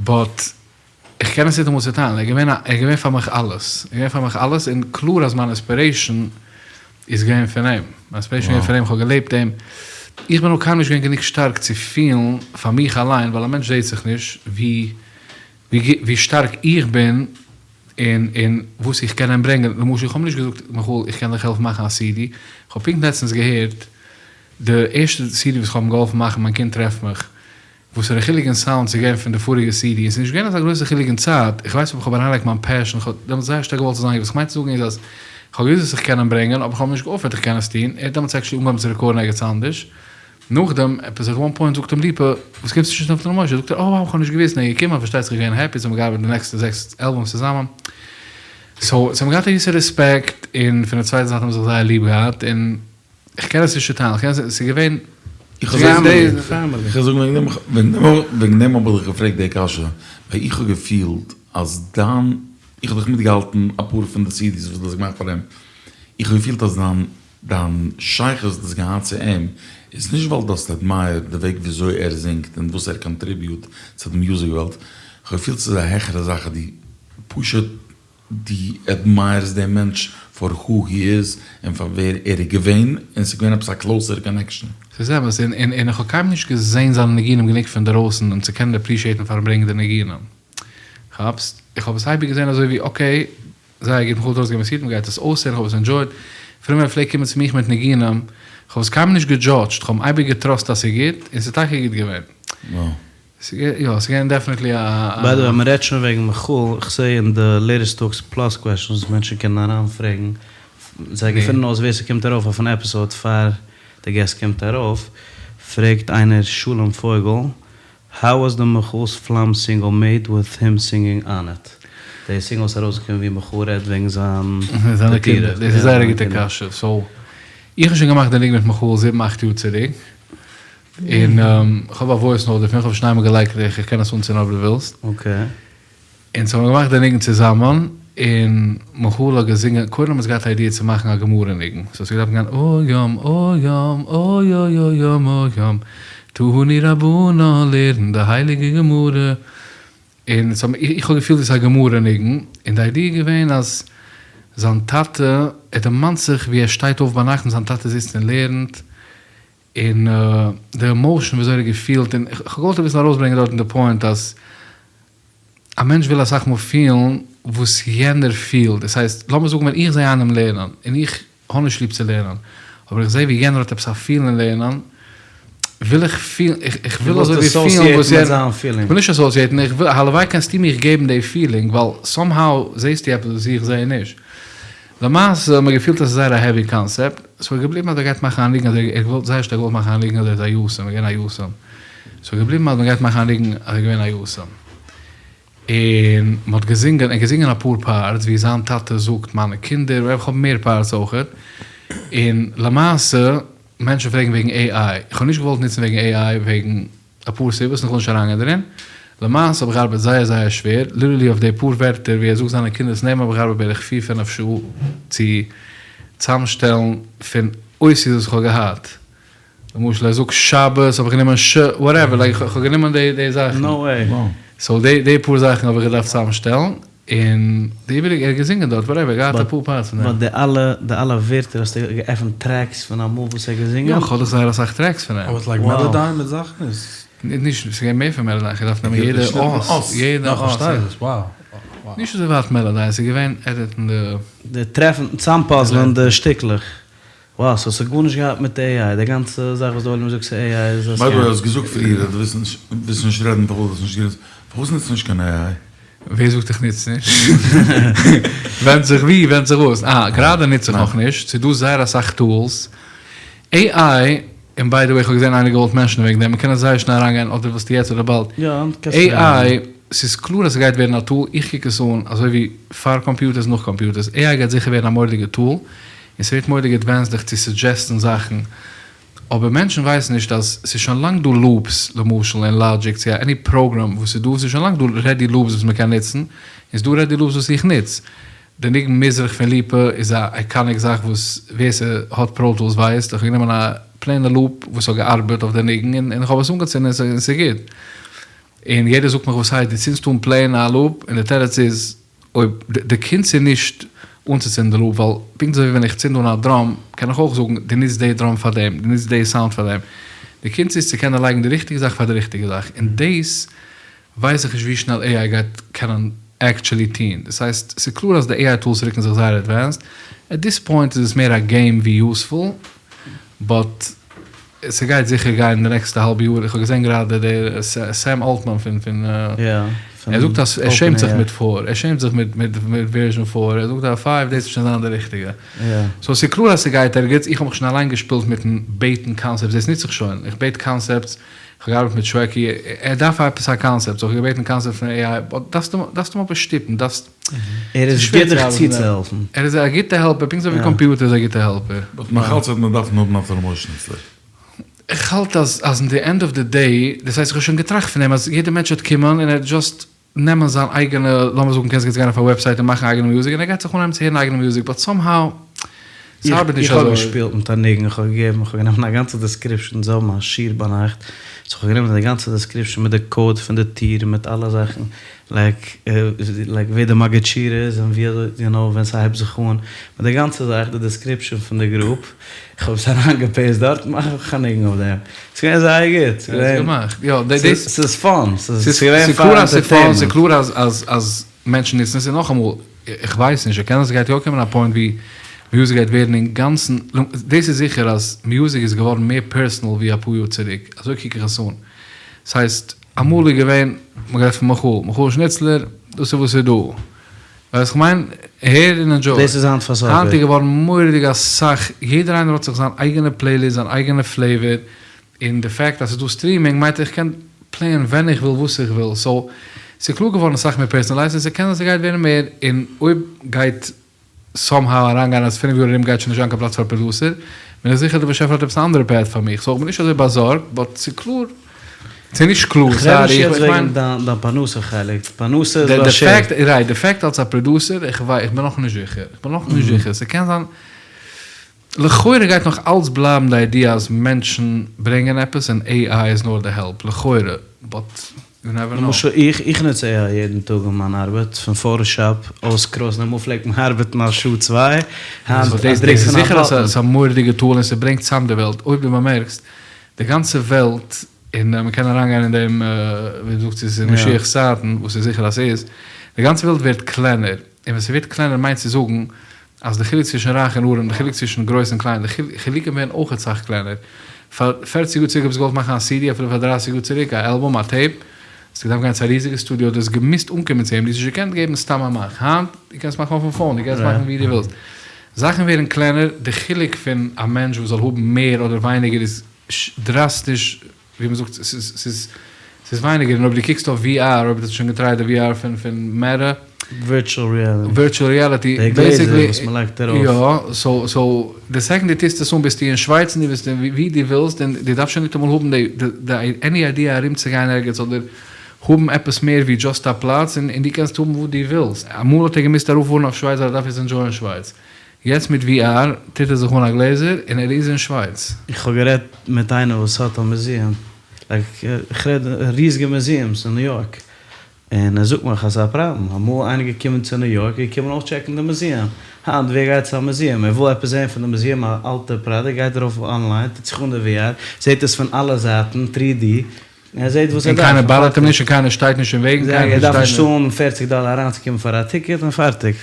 but איך קען עס ניטאמאל צוטיילן, ער איז געווען א, ער איז געווען פאר מיך אלעס, ער איז געווען פאר מיך אלעס, און קלאר אז מיין inspiration איז געווען פון אים, מיין inspiration איז געווען פון אים, איך האב געלעבט אים, איך בין נאר קיינמאל נישט געווען גענוג שטארק צו פילן פאר מיך אליין, ווייל א מענטש זעט זיך נישט ווי ווי שטארק איך בין און און וואס איך קען אים ברענגען, למשל איך האב נישט געזאגט מיכאל איך קען דיך העלפן מאכן א סידי, איך האב פונקט לעצטנס געהערט די ערשטע סידי וואס איך האב אים געהאלפן מאכן מיין קינד טרעפט מיך, וואסערע חילוק אין סאונד ס'איז געווען פון די פאריגע סידי, און ס'איז נישט געווען אזא גרויסע חילוק אין צייט, איך ווייס אבער כ'האב אריינגעלייגט מיין passion, כ'האב דעמאלטס זייער שטארק געוואלט ס'זאל זיין גוט, וואס כ'מיין צו זאגן איז אז כ'האב געוואוסט וואס איך קען אים ברענגען, אבער כ'האב אים נישט געאפערט איך קען עס טון, ער האט דעמאלטס actually אנגעהויבן צו רעקארדן ערגעץ אנדערש, נאכדעם עפעס at one point זאגט אים ליפא, וואס קומסטו נישט אויף נפתלי משה, זאגט ער אה כ'האב נישט געוואוסט, און ער איז געקומען, פארשטייט זיך געווען happy, אונז האבן געארבעט די נעקסטע זעקס אלבומס צוזאמען, so אונז האבן געהאט א געוויסע רעספעקט, און פון די צווייטע זייט האבן מיר זיך זייער ליב געהאט, און. איך קען עס נישט צוטיילן, איך קען עס, ס'איז געווען, איך וועל זאגן וועגן דעם, וועגן דעם האב איך דיך געפרעגט די קשיא, ווייל איך האב געפילט אז דיין, איך האב דיך מיטגעהאלטן אפאר פון די סידיס וואס דו האסט געמאכט פאר אים, איך האב געפילט אז דיין דיין שייכות וואס דו האסט געהאט צו אים, איז נישט ווייל דו האסט admired די וועג וויאזוי ער זינגט און וואס ער contribute צו די music וועלט, איך האב געפילט ס'איז א העכערע זאך אז דו פשוט דו עדמייערסט דעם מענטש for who he is און פאר ווער ער איז געווען, און ס'איז געווען עפעס א closer connection. ס'איז אמת, און און איך האב קיינמאל נישט געזען זיינע ניגונים גענוג פון דערויסן אים צו קענען עפרישיעטן פארן ברענגען די ניגונים. כאפסט? איך האב עס אייביג געזען אזוי ווי okay, זייער גוט, מיכאל האט ארויסגעגעבן א סידי, מ'גייט עס אויסהערן, איך האב עס enjoyed. אפילו ווען ער פלעגט קומען צו מיך מיט ניגונים, איך האב עס קיינמאל נישט געדזשאדזשט, איך האב אים אייביג געטראסט אז ס'איז גוט, און ס'איז טאקע גוט געווען. יא, ס'איז געווען definitely א. by the way, מ'רעדט שוין וועגן מיכאל, איך זעה אין די latest talks plus questions וואס מענטשן קענען אריינפרעגן, זיי געפינען אויס ווער ס'קומט ארויף אויפן episode פאר די guest קומט ארויף, פרעגט איינער שלום פויגל, How was the Michael's Flam single made with him singing on it? די single איז ארויסגעקומען ווי מיכאל רעדט וועגן זיין זיינע קינדער, דאס איז זייער א גוטע קשיא, so איך האב שוין געמאכט די ניגון מיט מיכאל זיבן אכט יאר צוריק, און כ'האב א voice note דערפון, כ'האב שוין איינמאל געלייגט, איך קען עס אנצינדן אויב דו ווילסט. okay. אונז האבן געמאכט די ניגון צוזאמען, און מיכאל האט געזינגען, קודם האבן אונז געהאט א idea צו מאכן א גמרא ניגון, so ס'האט געדארפט גיין אוי ים אוי ים אוי אוי אוי ים אוי ים, תנו רבנן לערן די הייליגע גמרא, און ס'האט מיר, איך האב געפילט ווי ס'איז א גמרא ניגון, און די idea איז געווען אז זיין טאטע, ער דערמאנט זיך ווי ער שטייט אויף ביינאכט און זיין טאטע זיצט און לערנט, און די emotion וויאזוי ער האט געפילט, און איך האב געוואלט אביסל ארויסברענגען דארטן די point אז א מענטש וויל אסאך מאל פילן וואס יענער פילט, דאס הייסט לאמיר זאגן ווען איך זע איינעם לערנען, און איך האב נישט ליב צו לערנען, אבער איך זע ווי יענער האט עפעס א feel אין לערנען, וויל איך פילן, איך וויל אזוי ווי פילן וואס יענער, איך וויל נישט אסאוסיעטן, איך וויל, הלוואי קענסטו מיך געבן די feeling, ווייל somehow זעסטו עפעס וואס איך זע נישט. למעשה האט מען געפילט אז ס'איז זייער א heavy concept, ס'איז געבליבן אז ער גייט מאכן א ניגון אז ער האט געוואלט זייער שטארק געוואלט מאכן א ניגון אז ער איז א יתום, ער איז געווען א יתום, ס'איז געבליבן אז מ'גייט מאכן א ניגון אז ער איז געווען א יתום, און מ'האט געזינגען, ער האט געזינגען אפאר parts ווי זיין טאטע זאגט מיינע קינדער, איך האב מער parts אויכעט, און למעשה מענטשן פרעגן וועגן AI, איך האב נישט געוואלט נוצן וועגן AI וועגן. אפאר סיבות און כ'וויל נישט אריינגיין דערין. למעשה האב איך געארבעט זייער זייער שווער, literally אויף די פאר ווערטער ווי ער זאגט זיינע קינדער'ס נעמען האב איך געארבעט בערך פיר פינעף שעה צו צאמשטעלן פון אותיות וואס כ'האב געהאט. למשל ער זאגט שבת האב איך גענומען ש whatever, like כ'האב גענומען די די זאכן. No way. so די די פאר זאכן האב איך געדארפט צאמשטעלן. און די איבעריגע, ער האט געזינגען דארט, whatever, ער האט געהאט אפאר parts פון דעם. but די אלע, די אלע ווערטער האסטו געעפנט tracks פון אמאל וואס ער האט געזינגען? יא, כ'האב דאך זייער אסאך tracks פון אים. אבער like מעלאדיי מיט זאכן איז. נישט, ס'איז געווען מער פון מעלאדיי, כ'האב געדארפט נעמען יעדע אות, יעדע אות. יא, כ'פארשטיי דאס, wow. נישט אזוי ווייט מעלאדיי, ס'איז געווען עדיטן די. די טרעפן, צאמפאזלען די שטיקלעך. Wow, סאו ס'האט גארנישט געהאט מיט AI, די גאנצע זאך וואס די עולם זאגט ס'איז AI איז א ביי די סקעם. וועי האסט געזאגט פריער אז דו ווילסט נישט ווילסט נישט רעדן פארוואס האסט נישט גענוצט פארוואס נוצטו נישט קיין AI? ווער זאגט איך נוץ נישט? ווענדט זיך ווי, ווענדט זיך וואס. אה, גראדע נוץ איך נאכנישט, ס'איז דא זייער אסאך טולס. AI, און ביי די וועי איך האב געזען איינער געוואלט מענשענען וועגן דעם, מ'קען עס זייער שנעל אריינגיין אדער ווילסטו יעצט אדער באלד. AI, ס'איז קלאר אז ס'גייט ווערן א tool, איך קוק עס אן אזוי ווי פאר קאמפיוטערס נאך קאמפיוטערס, AI גייט זיכער ווערן א מורא'דיגע tool, און ס'ווערט מורא'דיג advanced דיך צו suggest ן זאכן, אבער מענטשן ווייסן נישט אז ס'איז שוין לאנג דא loops, למשל אין Logic צו any program וואס איז דא, ס'איז שוין לאנג דא ready loops וואס מ'קען נוצן, און ס'איז דא ready loops וואס איך נוץ. די ניגון מזרח פון ליפא איז א iconic זאך וואס ווער ס'האט Pro Tools ווייסט, איך האב גענומען א פלעינע loop וואס האט געארבעט אויף די ניגון און איך האב עס אנגעצינדן און ס'איז גוט. און יעדער זאגט מיך וואס הייסט דו צינדסט אן plain א loop און די תירוץ איז אויב די קונץ איז נישט אנצוצינדן די loop ווייל פונקט אזוי ווי ווען איך צינד אן א drum קען איך אויך זאגן דו נוצט די drum פאר דעם דו נוצט די סאונד פאר דעם די קונץ איז צו קענען לייגן די ריכטיגע זאך פאר די ריכטיגע זאך און דאס ווייס איך נישט ווי שנעל AI גייט קענען actually טוהן, דאס הייסט ס'איז קלאר אז די AI tools רוקן זיך זייער advanced, at this point איז עס מער א game ווי useful, but ס'גייט זיכער גיין די נעקסטע האלב יאר, איך האב געזען גראדע דער סעם אלטמאן פון פון ער זאגט אז ער שעמט זיך מיט four, ער שעמט זיך מיט מיט version four, ער זאגט אז five דאס וועט שוין זיין די ריכטיגע, so ס'איז קלאר אז ס'גייט ערגעץ, איך האב מיך שוין אליין געשפילט מיטן בעטן concepts, דאס נוץ איך שוין, איך בעט concepts כ'האב געארבעט מיט שוועקי, ער דארף עפעס א concept, so כ'האב געבעטן concept פון AI, but דארפסט אים דארפסט אים אבער שטופן, דארפסט, ער איז גוט דיך צוצוהעלפן. ער איז א גוטע helper, פונקט אזוי ווי קאמפיוטער איז א גוטע helper. But נאך אלץ וועט מען דארפן האבן א משה שניצלער. איך האלט אז אז אין די end of the day, דאס הייסט איך האב שוין געטראכט פון דעם אז יעדער מענטש וועט קומען און ער וועט just נעמען זיין אייגענע, לאמיר זאגן קענסט יעצט גיין אויף א website און מאכן אייגענע מוזיק און ער גייט זיך אנהייבן צו הערן אייגענע מוזיק but somehow ס'ארבעט נישט איך האב אזוי. געשפילט מיט א ניגון, איך האב געגעבן, איך האב גענומען א גאנצע description, זיי האבן א שיעור ביינאכט, so איך האב גענומען די גאנצע description מיט די code פון די טיר מיט אלע זאכן, like like ווער די מגיד שיעור איז און ווי אזוי יו נאו ווען ס'הייבט זיך אן, מיט די גאנצע זאך, די description פון די group. איך האב עס אריין גע paste דארט, מאך איך א ניגון אויף דעם, ס'איז געווען זייער גוט, ס'איז געווען, ס'איז fun, ס'איז געווען פאר entertainment. ס'איז קלאר אז אז אז מענטשן נוצן עס, און נאכאמאל, איך ווייס נישט, קען זיין ס'גייט יא קומען א point ווי מוזיק גייט ווערן אינגאנצן, דאס איז זיכער אז מוזיק איז געווארן מער personal ווי אפאר יאר צוריק, אזוי קוק איך עס אן, ס'הייסט, אמאל איז געווען, מ'האט גערעדט פון מיכאל, מיכאל שניצלער, דאס איז וואס איז דא. ווייסט איך מיין, הער און enjoy. דאס איז היינט פאר סאפער. היינט איז געווארן מורא'דיג אסאך, יעדער איינער האט זיך זיין אייגענע playlist, זיין אייגענע flavor, און די fact אז ס'איז דא streaming מיינט איך קען play ען ווען איך וויל וואס איך וויל, so ס'איז קלאר געווארן אסאך מער personalized און ס'קען זיין ס'גייט ווערן מער, און אויב גייט somehow אריינגיין אז פינף יאר ארום גייט שוין נישט זיין קיין פלאץ פאר producer, בין איך זיכער דער באשעפער האט עפעס א אנדערע path פאר מיך, so איך בין נישט אזוי באזארגט, but ס'איז קלאר. ס'איז נישט קלאר, איך רעד סארי, נישט איך יעצט מיין. וועגן דיין פרנסה חלק, פרנסה איז די באשערט. fact, right, די fact אלס א producer, איך וויי, איך בין נאכנישט זיכער, איך בין נאכנישט זיכער, ס'קען זיין, לכאורה גייט נאך אלץ בלייבן די idea אז מענטשן ברענגען עפעס און AI איז נאר די help, לכאורה, but you never know. למשל איך, איך נוץ AI יעדן טאג אין מיין ארבעט, פון Photoshop, אויסקרויזן, אמאל פלעגט מען ארבעטן א שעה צוויי, היינט א דריק דאס איז פון א זיכער אז button. ס'איז א מורא'דיגע tool און ס'ברענגט צאם די וועלט, אויב דו באמערקסט, די גאנצע וועלט און מען קען אריינגיין אין דעם, ווי מ'זאגט ס'איז אין משיח'ס צייטן, וואס איז זיכער אז ס'איז, די גאנצע וועלט ווערט קלענער, און ווען ס'ווערט קלענער מיינט צו זאגן אז די חילוק צווישן רייך און ארעם, די חילוק צווישן גרויס און קליין, די חילוקים ווערן אויך אסאך קלענער. פאר פערציג יאר צוריק האב איך געוואלט מאכן א CD, אפילו פאר דרייסיג יאר צוריק, א אלבום, א tape, האסטו געדארפט גיין צו א ריזיגע סטודיאו, דו האסט געמוזט אנקומען צו אים, דו האסט נישט געקענט געבן סתם א מאך, היינט, דו קענסט מאכן אויפן phone, דו קענסט מאכן ווי דו ווילסט. זאכן ווערן קלענער, די חילוק פון א מענטש וואס זאל האבן מער אדער ווייניגער איז דראסטיש, ווי מען זאגט, ס'איז ס'איז ווייניגער, און אויב דו קוקסט אויף VR, אויב דו האסט שוין געטרייט די VR פון פון מעטא, virtual reality. virtual reality, די גלעזער וואס מען לייגט ארויף. יא, so so די second דו טוסט עס אן ביסטו אין שווייץ און דו ביסט ווי דו ווילסט, און דו דארפסט שוין ניטאמאל האבן די די any idea ארומצוגיין ערגעץ אדער האבן עפעס מער ווי just א פלאץ, און דו קענסט האבן וואס דו ווילסט. אמאל האט ער געמוזט ארויפפארן אויף שווייץ ווייל ער דארף יעצט enjoy ען שווייץ. יעצט מיט VR טוט ער זיך אן א גלעזער און ער איז אין שווייץ. איך האב גערעדט מיט איינער וואס האט א museum, like איך רעד ריזיגע museums אין ניו יארק, און ער זאגט מיך אז ס'איז א פראבלעם, אמאל איינער געקומען צו ניו יארק איז געקומען אויסטשעקן די museum, היינט ווער גייט צו א museum, ער וויל עפעס זען פון די museum א אלטע פראדוקט גייט ער ארויף online טוט זיך אן די VR, זעט עס פון אלע זייטן, three D, ער זעט וואס ער און דארף קיינער און bother ט אים פארטיג. נישט און קיינער שטייט נישט אין וועג און ער קיינער דארף שטייט נישט נישט. צאלן פערציג דאלער אריינצוקומען פאר א ticket און פארטיג.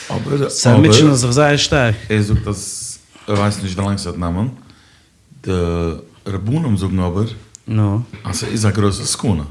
אבער זיי אבער מוטשענען זיך זייער שטארק. ער זאגט אז. ער ווייסט נישט ווילאנג ס'וועט נעמען, די רבנים זאגן אבער אז ס'איז א גרויסע סכנה.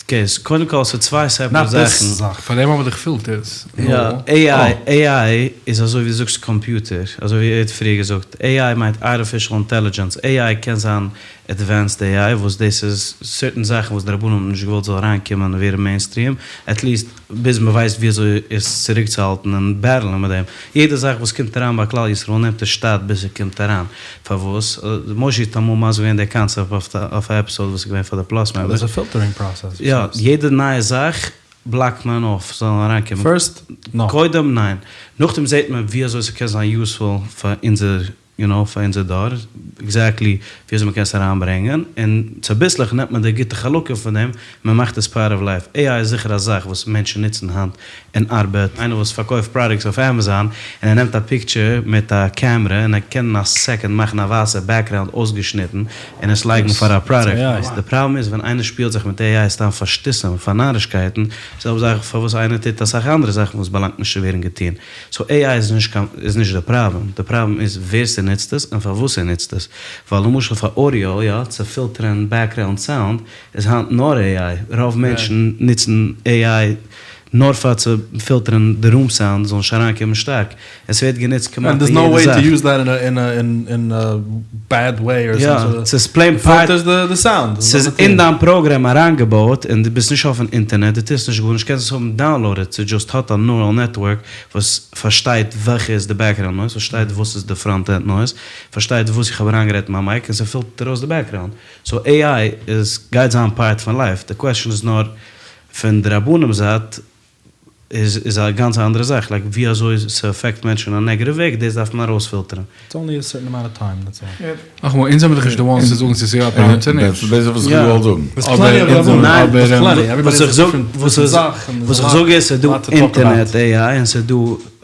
אקעי, סאו קודם כל ס'איז צוויי סעפערעט זאכן. פאר דעם האבן מיר דאך פילטערס. יא, AI, AI איז אזוי ווי דו זאגסט קאמפיוטער, אזוי ווי ער האט פריער געזאגט, AI מיינט ארטיפישעל אינטעלידזשענס, AI קען זיין עדווענסד AI וואס דאס איז סערטען זאכן וואס די רבנים האבן נישט געוואלט זאל אריינקומען און ווערן מעינסטריעם, עטליעסט ביז מען ווייסט ווי אזוי עס צוריקצוהאלטן און בעטלען מיט דעם. יעדע זאך וואס קומט אריין ביי כלל ישראל נעמט עס שטאט ביז ס'קומט אריין. פארוואס? מושי האט אמאל מסביר געווען די קאנצעפט אויף א עפיסאוד וואס איז געווען פאר די פלאס מעמבערס. דערס א פילטערינג פראסעס. יא, יעדע נייע זאך בלאקט מען אויף ס'זאל אריינקומען. פירסט, נאו. קודם ניין. נאכדעם זעט מען ווי אזוי ס'קען זיין יוזפול פאר אונזער יו נאו, פאר אונזער דור, עקזעקטלי ווי אזוי מ'קען עס אריינברענגען, און צוביסלעך נעמט מען די גוטע חלקים פון דעם, מען מאכט עס פארט אוו לייף. AI איז זיכער א זאך וואס מענטשן נוצן היינט אין ארבעט, איינער וואס פארקויפט פראדוקטס אויף עמעזאן, און ער נעמט א פיקטשער מיט א קעמרע און ער קען אין א סעקאנד מאכן א ווייסע בעקגראונד אויסגעשניטן און עס לייגן פאר א פראדוקט. די פראבלעם איז ווען איינער שפילט זיך מיט AI סתם פאר שטותים, פאר נארישקייטן, זעלבע זאך פארוואס איינער טוט אסאך אנדערע זאכן וואס באלאנגט נישט צו ווערן געטון. סאו AI איז נישט קיין איז נישט די פראבלעם, די פראבלעם איז ווער ס'נוצט עס און פארוואס ער נוצט עס, ווייל למשל פאר אודיאו יא, צו פילטערען בעקגראונד סאונד איז היינט נאר AI, רוב מענטשן נוצן AI נאר פאר צו פילטערען די רום סאונד זאל נישט אריינקומען שטארק, און ס'ווערט גענוצט כמעט אין יעדע זאך. יא, ס'איז פלעין פארט, ס'איז אין דיין פראגרעם אריינגעבויט און דו ביסט נישט אויפן אינטערנעט, דו טוסט נישט גארנישט, קענסט עס האבן דאונלאודעד, ס'דזשאסט האט א נורעל נעטווארק וואס פארשטייט וועלכע איז די בעקגראונד נויז, פארשטייט וואס איז די פראנט ענד נויז, פארשטייט וואס איך האב אריינגערעדט אין מיין מייק און ס'פילטערט ארויס די בעקגראונד. סאו AI איז גייט זיין פארט פון לייף, די קוועסטשען איז נאר פון די רבנים זייט איז איז א גאנץ אנדערע זאך, לייק ווי אזוי ס'עפעקט מענטשן אין א נעגעטיוו וועג דאס דארף מען ארויספילטערן. איטס אנלי א סערטען אמאונט אוו טיים דעטס אלל. נאכאמאל, אונז זעמיר דאך נישט די וואנס צו זאגן צו ס'איז יא א פראבלעם צו נישט. דאס איז וואס איך האב געוואלט זאגן. וואס איך זאג וואס איך זאג איז ס'איז דא אינטערנעט AI און ס'איז דא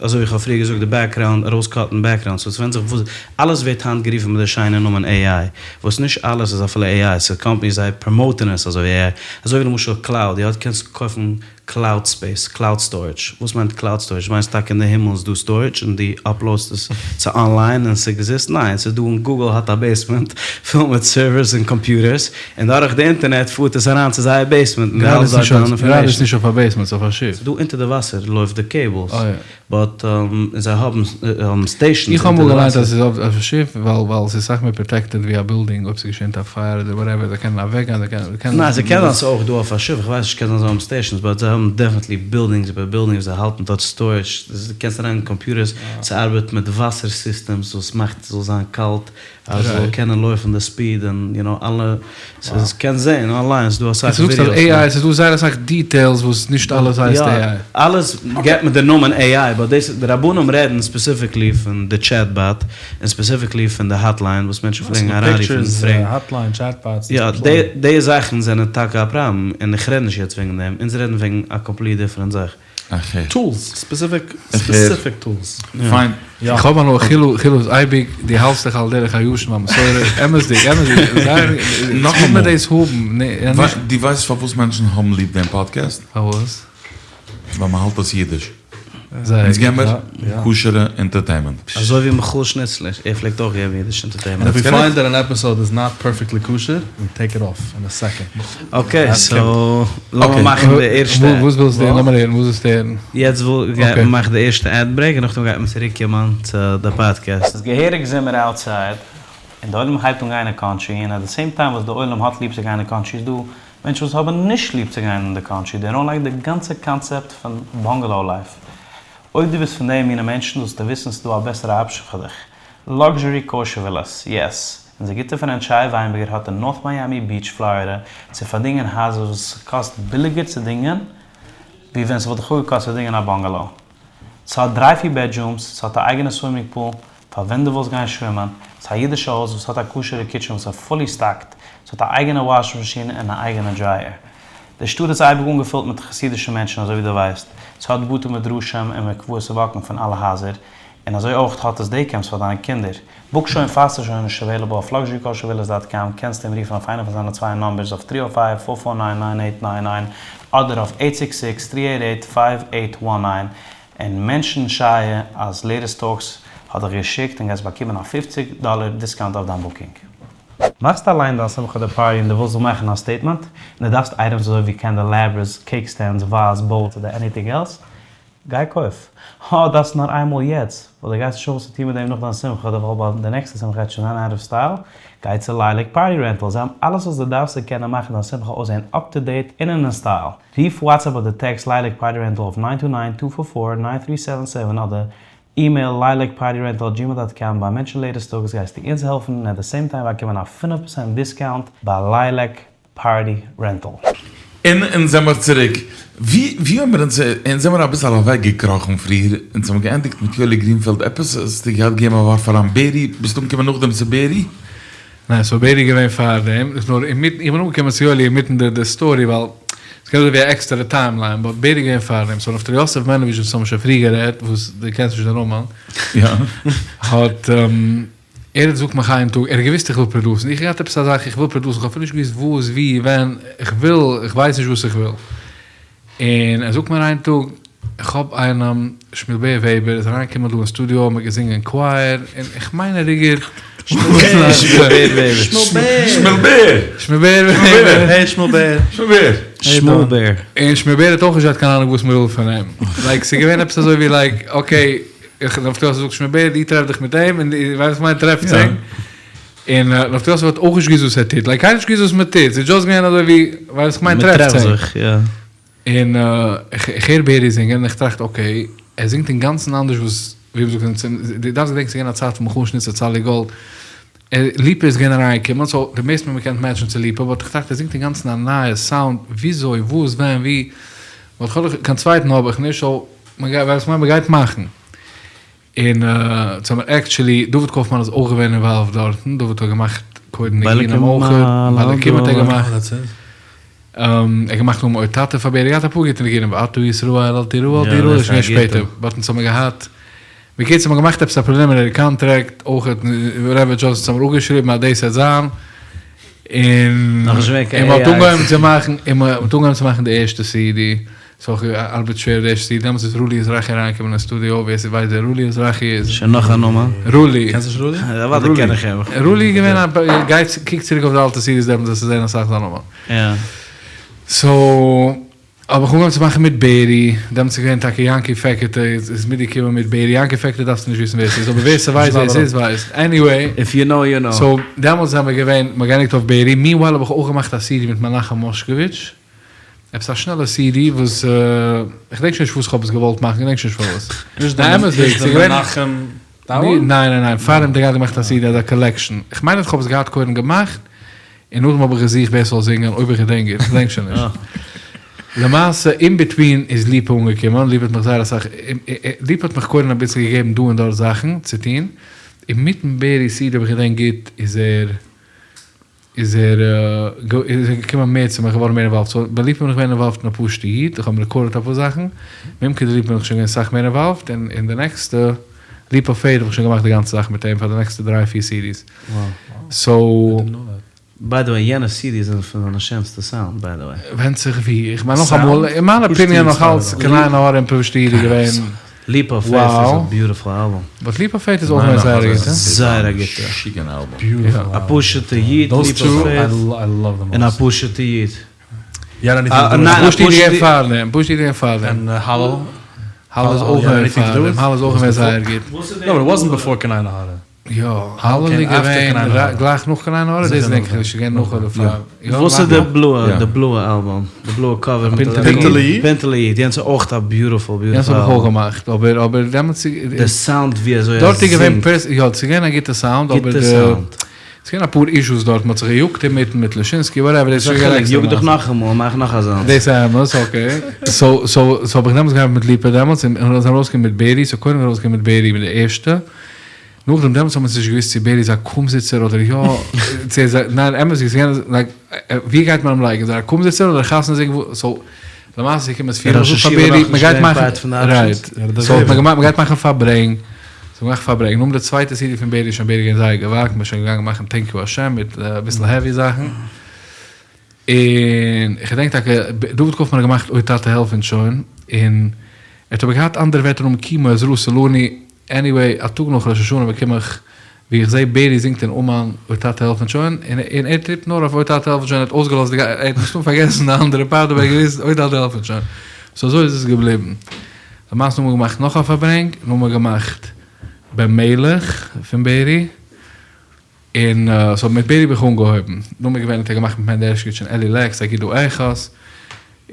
אזוי ווי איך האב פריער געזאגט די בעקגראונד ארויסקאטן בעקגראונד סאו ס'ווענדט זיך וואס אלעס ווערט היינט גערופן מיט די שיינע נאמען AI וואס נישט אלעס איז אפילו AI ס'איז קאמפעניס זיי פראמאוטען עס אזוי ווי AI אזוי ווי למשל קלאוד יא קענסט קויפן קלאוד ספעיס, קלאוד סטארעדזש, וואס מיינט קלאוד סטארעדזש? מיינסט טאקע אין די הימל איז דא סטארעדזש און דו אפלאודסט עס צו אנליין און ס'עקזיסט? ניין, ס'איז דא אין גוגל האט א בעיסמענט פול מיט סערווערס און קאמפיוטערס און דורך די אינטערנעט פארט עס אריין צו זייער בעיסמענט און דו האלסט דארט דיין אינפארמעישן. גראדע איז נישט אויף א בעיסמענט, ס'איז אויף א שיף. ס'איז דא אונטער די וואסער לויפט די קעיבלס. באט זיי האבן סטעישאנס איך האב אמאל געליינט אז ס'איז אויף א שיף ווייל ווייל ס'איז סאך מער פראטעקטעד ווי א בילדינג אויב ס'געשענט א פייער אדער וואטעווער זיי קענען אוועקגיין זיי קענען ניין ס'קען זיין ס'איז אויך דא אויף א שיף איך ווייס נישט קען זיין זיי האבן סטעישאנס באט זיי האבן דעפענעטלי בילדינגס איבער בילדינגס זיי האלטן דארט סטארעדזש קענסט אריין קאמפיוטערס ס'ארבעט מיט וואסער סיסטעמס וואס מאכט ס'זאל זיין קאלט אז ס'זאל קענען לויפן די ספיד און יו נאו אלע ס'איז קענסט זעהן אנליין ס'איז דא אסאך ווידיאוס. דו זאגסט אז AI ס'איז דא זייער אסאך דיטעילס וואס נישט אלעס הייסט AI. אלעס געבט מען די נאמען AI באט דאס די רבנים רעדן ספעסיפיקלי פון די טשעט באט און ספעסיפיקלי פון די האטליין וואס מענטשן פלעגן אריינרופן און פרעגן. יא די זאכן זענען טאקע א פראבלעם און איך רעד נישט יעצט וועגן דעם אונז רעדן וועגן א קאמפליט דיפרענט זאך. טולס, ספעסיפיק ספעסיפיק טולס. פיין. איך האב הנאה חילו חילו איז אייביג דו האלטסט דיך על דרך הישן והמסורה, אמת'דיג אמת'דיג זייער נאכאמאל מיר דאס האבן. דו ווייסט פארוואס מענטשן האבן ליב דעם פאדקעסט? פארוואס? ווייל מען האלט עס אידיש. אונז געבן מיר כשר'ע אינטערטעינמענט. אזוי ווי מיכאל שניצלער, ער פלעגט אויך געבן אידיש אינטערטעינמענט. ענד איף ווי פיינד דעט אן עפיסאד איז נאט פערפעקטלי כשר, ווי טעיק איט אףף אין א סעקאנד. אקעי סאו לאמיר מאכן די ערשטע. וואס ווילסטו הערן? לאמיר הערן וואס ווילסטו הערן? יעצט גייט מען מאכן די ערשטע עד ברעיק און נאכדעם גייט מען צוריק קומען צו די פאדקעסט. ס'איז געהעריג זומער אוטסייד און די עולם הייבט אן גיין אין קאנטרי און עט די סעים טיים וואס די עולם האט ליב צו גיין אין קאנטרי איז דא מענטשן וואס האבן נישט ליב צו גיין אין די קאנטרי דעי דאנט לייק די גאנצע קאנצעפט פון באנגעלאו לייף. אויב דו ביסט פון די מינע מענטשן זאלסטו וויסן ס'איז דא א בעסערע אפשען פאר דיך. לאקזשערי קאושער ווילאס, יעס! אונזער גוטער פרענד שי וויינבערגער האט אין נארט מיאמי ביעטש פלארידע צו פארדינגען הייזער וואס ס'קאסט ביליגער צו דינגען ווי ווען ס'וואלט דיך אפגעקאסט צו דינגען א באנגעלאו. ס'האט דריי פיר בעדרומס, ס'האט א אייגענע סווימינג פול פאר ווען דו ווילסט גיין שווימען, ס'איז א אידישע הויז וואס האט א כשר'ע קיטשען וואס איז פולי סטאקד, ס'האט א אייגענע וואש מאשין און א אייגענע דרייער. די שטאט איז אייביג אנגעפילט מיט חסידישע מענטשן אזוי ווי דו ווייסט, ס'האט בתי מדרשים און מקוואות צו וואקן פון אלע הייזער, און אזוי אויך האט עס דעי קעמפס פאר דיינע קינדער. בוק שוין פאר ס'איז שוין נישט עוועילעבל אויף luxury-kosher-villas דאט קאם, קענסט אים רופן אויף איינע פון זיינע צוויי נאמבערס אויף טרי או פייוו פאר פאר ניין ניין עיט ניין ניין אדער אויף עיט סיקס סיקס טרי עיט עיט פייוו עיט וואן ניין און מענשן שייע אז לעיטעסט טאלקס. האט דיך געשיקט און גייסט באקומען א פופציג דאלער דיסקאונט אויף דיין booking. מאכסט אליין דיין שמחה אדער פארטי און דו ווילסט זיך מאכן א statement און דו דארפסט items אזוי ווי candelabras, cake stands, vase, bowls אדער anything else, גיי קויף. הא, דארפסט נאר איינמאל יעצט, ווייל דו גייסט נישט האבן וואס צו טון מיט דעם נאך דיין שמחה אדער ווייל ביי די נעקסטע שמחה גייט שוין זיין out of style, גיי צו Lilac Party Rental, זיי האבן אלעס וואס דו דארפסט צו קענען מאכן דיין שמחה אויסזען up to date און אין style. רוף WhatsApp אדער text Lilac Party Rental אויף nine two nine two four four nine three seven seven אדער email lilacpartyrental at gmail dot com ביי mention Latest Talks גייסטו אונז העלפן און at the same time באקומען א פינף פראצענט discount ביי Lilac Party Rental. און אונז זעמער צוריק. ווי ווי האמיר אונז אונז זעמער אביסעל אוועק געקראכן פריער, אונז האבן געענדיגט מיט יואלי גרינפעלד, עפעס האסטו געהאט געגעבן א ווארף אריין בערי, ביסט אנגעקומען נאכדעם צו בערי? ניין סאו בערי געווען פארדעם, איז נאר אינמיטן, איך בין אנגעקומען צו יואלי אינמיטן די די story ווייל ס'קען אויסזען ווי א עקסטערע timeline but בערי געווען פארדעם, so נפתלי יוסף מענדלאוויטש וואס האבן שוין פריער גערעדט וואס די קענסט נישט די נאמען, האט ער האט געזאגט מיך איין טאג, ער האט געוויסט איך וויל produce ן, איך האב געהאט עפעס א זאך איך וויל produce ן, איך האב אפילו נישט געוויסט וואס ווי ווען, איך וויל, איך ווייס נישט וואס איך וויל, און ער זאגט מיר איין טאג, איך האב איינעם, שמואל בער וועבער איז אריינגעקומען דא אין סטודיאו, מ'האט געזינגען choir, און איך מיין ער איז גער. שמואל בער וועבער. שמואל בער! שמואל בער וועבער. hey שמואל בער. שמואל בער. שמואל בער. און שמואל בער האט אויך נישט געהאט קיין אהנונג וואס מ'וויל פון אים. like ס'איז געווען עפעס אזוי ווי like okay, איך האב געזאגט שמואל בער דו טרעף דיך מיט אים, און ווייסט וואס כ'מיין טרעפט זיך. און נפתלי יוסף האט אויך נישט געוואוסט וואס ער טוט, like קיינער האט נישט געוואוסט וואס מען טוט, ס'איז just געווען אזוי ווי, ווייסט איך מיין טרעפט זיך. און איך הער בערי זינגען און איך טראכט okay, ער זינגט אינגאנצן אנדערש וואס ווי מ'זאגט, דו דארפסט געדענקען ס'איז געווען א צייט פון מיכאל שניצער צאלי גאלד, ליפא איז געווען אריינגעקומען, so די מערסטע מען קען match ן צו ליפא, but איך טראכט ער זינגט אינגאנצן א נייע סאונד, וויאזוי, וואס, ווען, ווי, but כ'האב דאך קיין צווייטן האב איך נישט, so מ'גייט, ווייסט איך מיין, מ'גייט מאכן. און צו האבן actually, דוד קויפמאן איז אויך געווען involved דארטן, דוד האט געמאכט קודם ניגונים אויך, ביי אלקים האט ער געמאכט, ער האט געמאכט נאכדעם אוי טאטע פאר בערי, ער האט געהאט אפאר גוטע ניגונים, ואתה ישראל אל תירא אל תירא, דאס איז געווען שפעטער, but אונז האבן געהאט, בקיצור מ'האט געמאכט עפעס א preliminary contract, אויך ר' דזשאסעף האט מיר אפגעשריבן אז דאס וועט זיין, און מ'האט אנגעהויבן צו מאכן, און מ'האט אנגעהויבן צו מאכן די ערשטע סידי. ס'האט אויך געארבעט שווער די ערשטע סידי, דעמאלטס איז רולי אזרחי אריינגעקומען אין סטודיאו, ווער ס'ווייסט ווער רולי אזרחי איז. שוין נאך א נאמען. רולי. קענסט נישט רולי? אוודאי קען איך אים. רולי איז געווען א, גיי קוק צוריק אויף די אלטע סידיס דעמאלטס וועסטו זען אסאך זיין נאמען. יא. so האב איך אנגעהויבן צו מאכן מיט בערי, דעמאלטס איז געווען טאקע יענקי פעקעטע איז מיטגעקומען מיט בערי, יענקי פעקעטע דארפסטו נישט וויסן ווער ס'איז, אבער ווער ס'ווייסט ווער ס'איז ווייסט, anyway. If you know you know. so דעמאלטס זעמער געווען, מ'האט געענדיגט אויף בערי, meanwhile האב איך אויך געמאכט א סידי מיט מנחם מאשקאוויטש. עפעס א שנעלע סידי וואס איך געדענק שוין נישט וואס כ'האב עס געוואלט מאכן, געדענק שוין נישט פארוואס. נישט די נישט די מנחם דאווען? ניין ניין ניין, פאר דעם האט ער געהאט געמאכט א סידי אזא collection, איך מיין אז כ'האב עס געהאט קודם געמאכט און נאכדעם האב איך געזוכט ווער ס'זאל זינגען אויב איך געדענק גוט, כ'געדענק שוין נישט. למעשה in between איז ליפא אנגעקומען, ליפא האט מיך זייער אסאך, ליפא האט מיך קודם אביסל געגעבן דא און דארט זאכן צו טון, אינמיטן בערי סידי אויב איך געדענק גוט איז ער. איז ער איז ער געקומען מער צו מיך געווארן מער involved so ביי ליפא בין איך געווען involved אין א פשוטע איד איך האב recorded אפאר זאכן מעמקע די ליפא בין איך שוין געווען סאך מער involved און אין די נעקסטע ליפא פעד האב איך שוין געמאכט די גאנצע זאך מיט אים פאר די נעקסטע דריי פיר סידיס so. By the way יענע סידיס זענען פון זיינע שענסטע sound by the way. ווענדט זיך ווי, איך מיין נאכאמאל אין מיין opinion נאך אלץ קיין עין הרע און פשוטע איד איז געווען Leap of Faith איז א beautiful album. But Leap of Faith איז אויך געווען זייער א גוטע. זייער א גוטע. א פשוטע איד, Leap of Faith, און א פשוטע איד. פשוטע איד איז געווען פארדעם, פשוטע איד איז געווען פארדעם. און הלל? הלל איז אויך געווען פארדעם, הלל איז אויך געווען זייער גוט. יא, הלל איז געווען גלייך נאך קיין עין הרע, דאס געדענק איך נישט, ס'איז געווען נאך אדער פאר. וואס איז די בלויע, די בלויע אלבום, די בלויע cover מיט די פינטעלע איד? פינטעלע איד, יענץ איז אויך א beautiful beautiful יענץ האב איך אויך געמאכט, אבער אבער דעמאלטס איז. די סאונד ווי אזוי ער דארט איז געווען פערס, יא ס'איז געווען א גוטע סאונד, אבער די. ס'איז געווען אפאר אישוס דארט, מ'האט זיך געיאגט אינמיטן מיט לעשינסקי, whatever, דאס איז שוין געווען עקסטערע מעשה. יאג דיך נאכאמאל, מאך נאך אזאנס. דאס איז אמת, okay. So so so האב איך דעמאלטס געארבעט מיט ליפא דעמאלטס, און אונז זענען ארויסגעקומען מיט בערי, so קודם איז ארויסגעקומען מיט בערי מיט די ערשטע, נאכדעם דעמאלטס האט מען נישט געוויסט צו בערי איז א קומזיצער אדער יא, צו ער איז א, ניין אמת איז געווען like ווי גייט מען אים לייגן, איז ער א קומזיצער אדער א חתונה זינגער, so למעשה איז געקומען עס פירן פאר בערי, מען גייט מאכן, right, so האט מען געמאכט מען גייט מאכן פארברענג, so געמאכט פארברענג, נאכדעם די צווייטע סידי פון בערי איז שוין בערי געווען זייער געוואגט, מען איז שוין געגאנגען מאכן Thank You השם מיט אביסל heavy זאכן. און איך געדענק טאקע דוד קויפמאן האט געמאכט אוי טאטע העלף אונז שוין, און ער האט אבער געהאט אנדערע ווערטער אום כי מעזרא סלוני. עניוועי, א טאג נאך ראש השנה באקום איך ווי איך זעה בערי זינגט אין אומאן אוי טאטע העלף אונז שוין, און ער טריפט נאר אויף אוי טאטע העלף אונז שוין, ער האט אויסגעלאזט די, ער האט מסתם פארגעסן די אנדערע פארט אבער ער האט געוואוסט אוי טאטע העלף אונז שוין, סאו אזוי איז עס געבליבן. למעשה האבן מיר געמאכט נאך א פארברענג, און האבן מיר געמאכט בן מלך פון בערי, און סאו מיט בערי האב איך אנגעהויבן, נאכדעם איז געווען האט ער געמאכט מיט מענדי הערשקאוויטש און אלי לעקס אגודה אחת,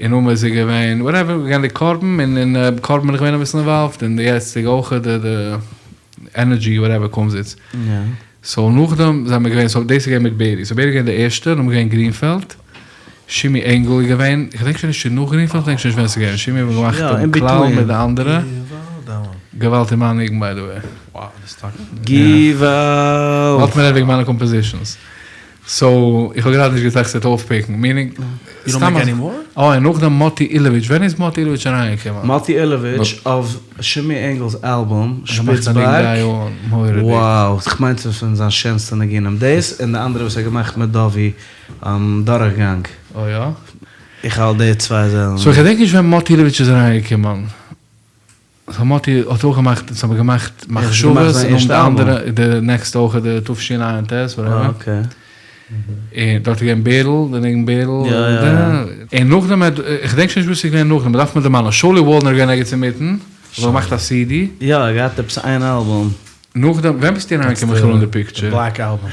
און נאכדעם איז ער געווען וואטעווער, געווען די קרבן, און אין קרבן בין איך געווען אביסל אינוואלווד, און די יעצטיגע אויך די די ענערדזשי וואטעווער קומזיץ. סאו נאכדעם זענען מיר געווען, סאו דאס איז געווען מיט בערי, סאו בערי איז געווען די ערשטע, נאכדעם איז געווען גרינפעלד, שימי ענגל איז געווען, איך געדענק שוין נישט צו נאך גרינפעלד, כ'געדענק שוין נישט ווען ס'איז געווען, שימי האט געמאכט דעם כלל מיט די אנדערע, געוואלד אין מיין ניגון ביי די וועי. געוואלד! האלט מיר רעדן וועגן מיינע קאמפאזישאנס. סאו, איך האב גראדע נישט געטראכט ס'וועט אויפפיקן, מיענינג, סתם אז, אה און נאכדעם מאטי אילעוויטש, ווען איז מאטי אילעוויטש אריינגעקומען? מאטי אילעוויטש אויף שימי ענגל'ס אלבום שפיץ בארג, wow, כ'מיין ס'איז פון זיין שענסטע ניגונים, דאס און די אנדערע וואס ער האט געמאכט מיט דובי דורכגאנג. אה יא? איך האלט די צוויי זענען. סאו איך געדענק נישט ווען מאטי אילעוויטש איז אריינגעקומען. סאו מאטי האט אויך געמאכט, אונז האבן געמאכט מחשבות און די אנדערע, די נעקסטע אויך די תשע"ט וואטעווער. און דארט איז געווען בערל, די ניגון בערל. און נאכדעם, איך געדענק שוין נישט וואס איז געווען נאכדעם, מ'דארף מיר דערמאנען, שאולי וואלנער איז געווען ערגעץ אינמיטן, האט געמאכט א סידי. יא, ער האט געהאט עפעס איין אלבום. נאכדעם, ווען ביסטו אריינגעקומען בכלל אין די פיקטשער? בלעק אלבום.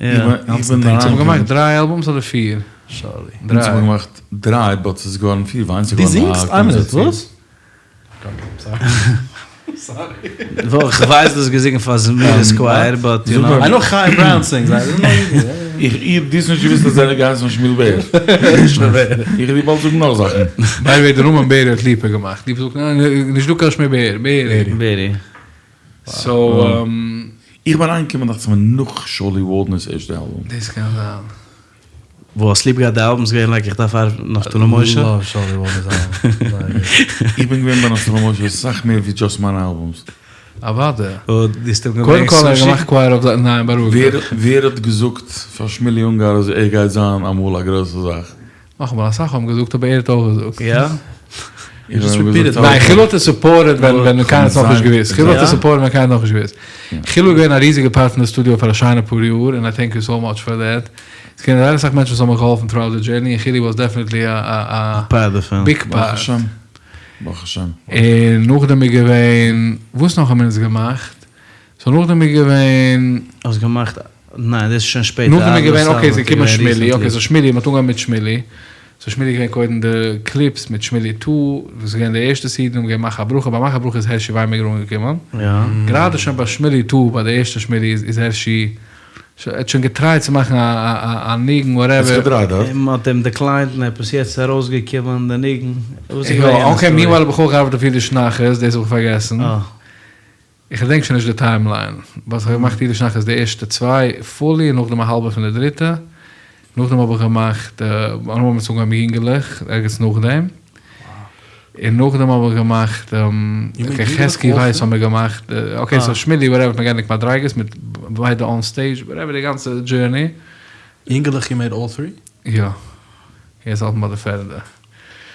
איך בין אונז האבן געמאכט דריי אלבומס אדער פיר? אונז האבן געמאכט דריי באט ס'איז געווארן פיר ווייל איינס איז געווארן א דו זינגסט? איין מינוט, וואס? כ'ווייס דו האסט געזינגען פאר זמירות קווייער באט יו נאו. איי נאו חיים בראון סינגס. איך דו האסט נישט געוואוסט אז ער האט געהייסן שמואל בער. איך וועל דיר באלד זאגן נאך זאכן. ביי די וועי די נאמען בערי האט ליפא געמאכט. ליפא זאגט נישט דא קיין שמי בער. בערי. בערי. סאו. איך בין אריינגעקומען דאכט זיך מיר נאך שאולי וואלדנער'ס ערשטע אלבום. דאס קען זיין. וואו האסט ליב געהאט די אלבום? ס'געווען לייק איך דארף ארבעטן מיט נפתלי משה? איך בין געווען ביי נפתלי משה אסאך מער ווי דזשאסט מיינע אלבומס. אוואדע. קודם כל ער האט געמאכט קווייער אויף זיין נייעם בארואיגט דיך. ווער האט געזאגט פאר שמילי אונגאר אז ער גייט זיין אמאל א גרויסע זאך? נאכאמאל, אסאך האבן געזאגט אבער ער האט אויך געזאגט. יא? ניין, חילו האט עס סופארטעד ווען ווען קיינער האט נאכנישט געוואוסט. חילו האט עס סופארטעד ווען קיינער האט נאכנישט געוואוסט. חילו איז געווען א ריזיגע פארט פון די סטודיאו פאר א שיינע פאר יאר און איי טענק יו סאו מאטש פאר דעט. עס געווען זייער אסאך מענטשן וואס האבן מיך געהאלפן טראוט די דזשערני און חילי וואס דעפענעטלי א א ביג פארט. ברוך השם. ברוך השם. און נאכדעם איז געווען, וואס נאך האבן אונז געמאכט? סאו נאכדעם איז געווען. האסט געמאכט, ניין דאס איז שוין שפעטער. נאכדעם איז געווען, אקעי ס'איז געקומען שמילי, אקעי סאו שמילי, מ'האט אנגעהויבן מיט שמילי, סאו שמילי איז געווען קודם די קליפס מיט שמילי טו, וואס איז געווען די ערשטע סידי, נאכדעם געווען מאך א ברכה, ביי מאך א ברכה איז הערשי וויינבערגער אנגעקומען, גראדע שוין ביי שמילי טו, ביי די ערשטע שמילי איז הערשי, ער האט שוין געטרייט צו מאכן א ניגון וואטעווער. האט זיך געדרייט דארט. און מ'האט אים דעקליינט און עפעס יעצט ארויסגעקומען די ניגון, וואס איז געווען יענע סטארי? אקעי מיענווייל האב איך אויך געארבעט אויף אידיש נחת, דאס האב איך פארגעסן. איך געדענק שוין נישט די טיימליין, באט איך האב געמאכט אידיש נחת די ערשטע צוויי פולי און נאכדעם א האלבע פון די דריטע, נאכדעם האב איך געמאכט אנהויבן האבן מיר אנגעהויבן יונגעלעך ערגעץ נאכדעם, און נאכדעם האב איך געמאכט אקעי חזקי ווייס האבן מיר געמאכט, אקעי סאו שמילי וואטעווער האט מען געענדיגט מדריגות מיט ביידע אן סטעידזש וואטעווער די גאנצע דזשערני. יונגעלעך יו מעיד אלל טרי? יא, יעצט האלט מען ביי די פערדע.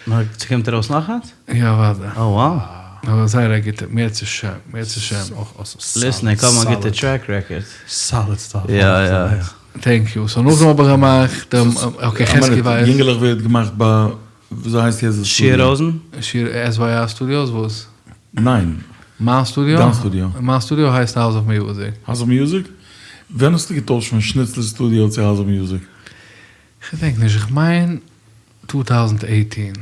נאר ס'קומט ארויס נאך איינס? יא אוודאי. Oh wow. אבער זייער א גוטע, מערצעשעם, מערצעשעם. ליסן, איך האב א גוטע טרעק רעקארד. סאליד סטאף. יא יא. טענק יו. סאו נאכדעם האב איך געמאכט, אקעי חזקי ווייס. יונגעלעך ווערט געמאכט ביי, וויאזוי הייסט יעצט די סטודיאו? שיע ראזן? שיע, SYR סטודיאוס? וואס? ניין. מיין סטודיאו? דיין סטודיאו. מיין סטודיאו הייסט האוז אוו מיוזיק. האוז אוו מיוזיק? ווען האסטו געטוישט פון שניצלער סטודיאו צו האוז אוו מיוזיק? כ'געדענק נישט, כ'מיין טו טאוזנט עיטין.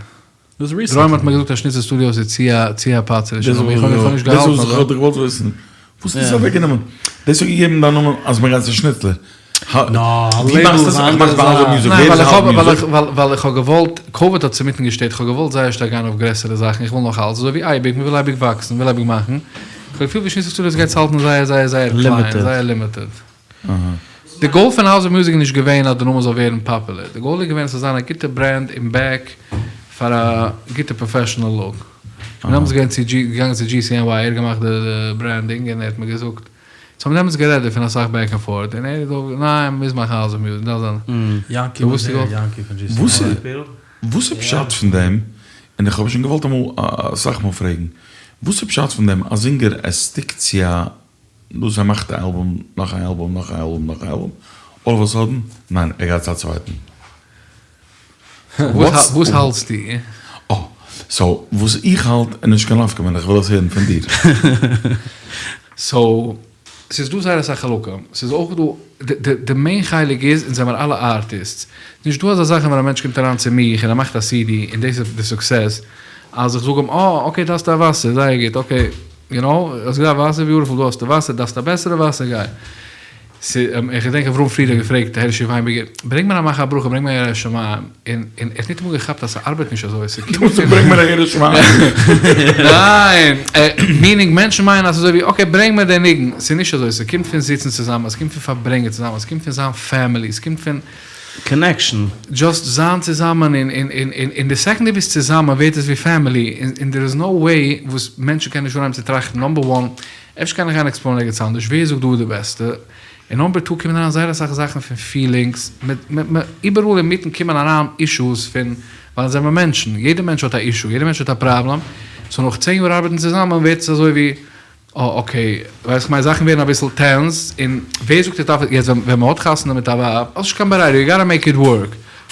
דרום האט מיר געזאגט אז שניצער סטודיאוס איז צו א צו א פאצעריש און איך האב נישט געהאלטן דאס וואס איך האב דיך געוואלט וויסן. וואס האט דאס אוועקגענומען? דאס האט געגעבן דיין נאמען אז מען גייט צו שניצלער. ווי מאכסטו עס? איך מאך ביי האוז אוו מיוזיק. ווער איז האוז אוו מיוזיק? ווייל איך האב געוואלט, קאוויד האט צומיטן געשטערט, איך האב געוואלט זייער שטארק גיין אויף גרעסערע זאכן, איך וויל נאך אלץ, אזוי ווי אייביג, מען וויל אייביג וואקסן, מען וויל אייביג מאכן, איך האב געפילט ווי שניצלער סטודיאוס גייט זיך האלטן זייער זייער זייער קליין, זייער לימיטעד. די גאול פון האוז אוו מיוזיק איז נישט געווען אז די נאמען זאל ווערן פאפולער, די גאול איז געווען עס זאל זיין א גוטע ברענד און בעק פאר א גוטע פראפעשענעל לוק. כ'בין דעמאלטס געווען צו געגאנגען צו GCNY ער האט געמאכט די ברענדינג און ער האט מיר געזאגט, סאו האבן דעמאלטס גערעדט דערפון אסאך בעק ענד פארט און ער איז אויף ניין מ'מוז מאכן האוז אוו מיוזיק דארף זיין. יענקי וואס איז יענקי פון GCNY? וואס איז פשט פון דעם? און איך האב שוין געוואלט אמאל אסאך מאל פרעגן. וואס איז פשט פון דעם א זינגער ער סטיקט צו א דאס ער מאכט א אלבום נאך א אלבום נאך א אלבום נאך א אלבום אלל אוו א סאדען ניין ער גייט צו א צווייטן. וואס האלטסטו? אה, סאו וואס איך האלט איז נישט קיין נפקא מינה, איך וויל עס הערן פון דיר. סאו, ס'איז דא זייער אסאך חלקים, ס'איז אויך דא, די מעין חלק איז, אונז זעמער אלע ארטיסטס, נישט דא אזא זאך ווען א מענטש קומט אריין צו מיך און ער מאכט א סידי און דאס איז די סוקסעס, אז איך זאג אים אה אקעי דארפסט א וואסער, זייער גוט, אקעי, יו נאו, האסט געדארפט וואסער, ביוטיפול, דא האסטו וואסער, דארפסט א בעסערע וואסער, גיי. איך געדענק אברהם פריד האט געפרעגט הערשי וויינבערגער, ברענג מיר א מאך א ברכה, ברענג מיר א ירא שמים, און און ער האט ניטאמאל געכאפט אז ס'ארבעט נישט אזוי, ס'קומט פון. ברענג מיר א ירא שמים. ניין, מינינג מענטשן מיינען אז ס'איז אזוי ווי אקעי ברענג מיר די ניגון, ס'איז נישט אזוי, ס'קומט פון זיצן צוזאמען, ס'קומט פון פארברענגען צוזאמען, ס'קומט פון זיין פעמילי, ס'קומט פון. קאנעקשאן. דזשאסט זיין צוזאמען און און און און און די סעקאנד דו ביסט צוזאמען ווערט עס ווי פעמילי, און און דער איז נאו וועי וואס מענטשן קענען נישט אנהייבן צו טראכטן נאמבער וואן אפשר קען איך גיין עקספלארן ערגעץ אנדערש, ווער זאגט דא איז די בעסטע? און נאמבער טו קומען אריין זייער אסאך זאכן פון פילינגס, מ מ איבעראל אינמיטן קומען אריין אישוס פון ווייל אונז זעמער מענטשן, יעדער מענטש האט א אישו, יעדער מענטש האט א פראבלעם, סאו נאך צען יאר ארבעטן צוזאמען ווערט עס אזוי ווי אה אקעי, ווייסט כ'מיין זאכן ווערן אביסל טענס, און ווער זאגט איך דארף, יעצט ווען מ'האט חתונה מיט א ווייב, האסט נישט קיין ברירה, יו גאטע מעיק איט ווארק,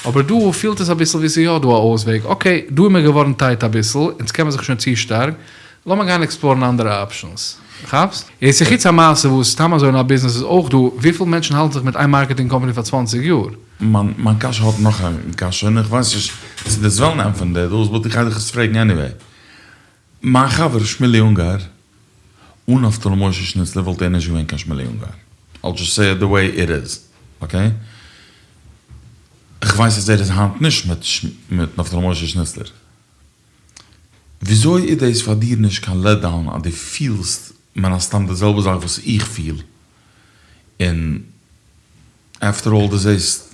אבער דא פילט עס אביסל ווי ס'איז יא דא א אויסוועג, אקעי דא איז מיר געווארן טייט אביסל, אונז קען מען זיך שוין צו שטארק, לאמיר גיין עקספלארן אנדערע אפשענס. כאפסט? יעצט איז חוץ א מעשה וואס סתם אזוי אין א ביזנעס איז אויך דא, וויפיל מענטשן האלטן זיך מיט איין מארקעטינג קאמפאני פאר צוואנציג יאר? מיין מיין קשיא האט נאך א קשיא און איך ווייס נישט צו דו'סט וועלן ענטפערן די דאס באט איך גיי דיך עס פרעגן עניוועי. מיין חבר שמילי אונגאר, אן נפתלי משה שניצלער וואלט ער נישט געווען קיין שמילי אונגאר. I'll just say it the way it is. אקעי? איך ווייס אז ער איז היינט נישט מיט מיט נפתלי משה שניצלער. וויאזוי איז דאס פאר דיר נישט קיין לעט דאון אז דו פילסט מן הסתם די זעלבע זאך וואס איך פיל, און עפטער אלל דו זעסט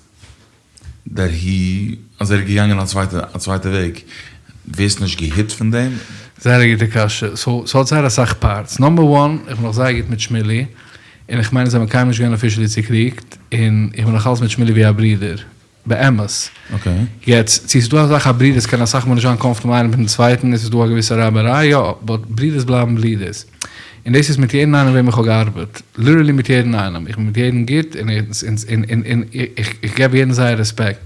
דעט הי אז ער איז געגאנגען א צווייטע א צווייטע וועג, ווערסט נישט געהיט פון דעם? זייער א גוטע קשיא, סאו ס'האט זייער אסאך פארטס, נאמבער וואן איך בין נאך זייער גוט מיט שמילי, און איך מיין אונז זעמיר קיינמאל נישט געווען אפישעלי צוקריגט, און איך בין נאך אלץ מיט שמילי ווי א ברודער, באמת. יעצט, צו ס'איז דא אזאך א ברודערס קען אסאך מאל נישט זיין קאמפארטעבל איינער מיטן צווייטן, עס איז דא א געוויסע רייבעריי, יא, באט ברודערס בלייבן ברודערס. און דאס איז מיט יעדן איינעם וועם איך האב געארבעט. ליטערלי מיט יעדן איינעם. איך בין מיט יעדן גוט און און איך געב יעדן זייער רעספעקט.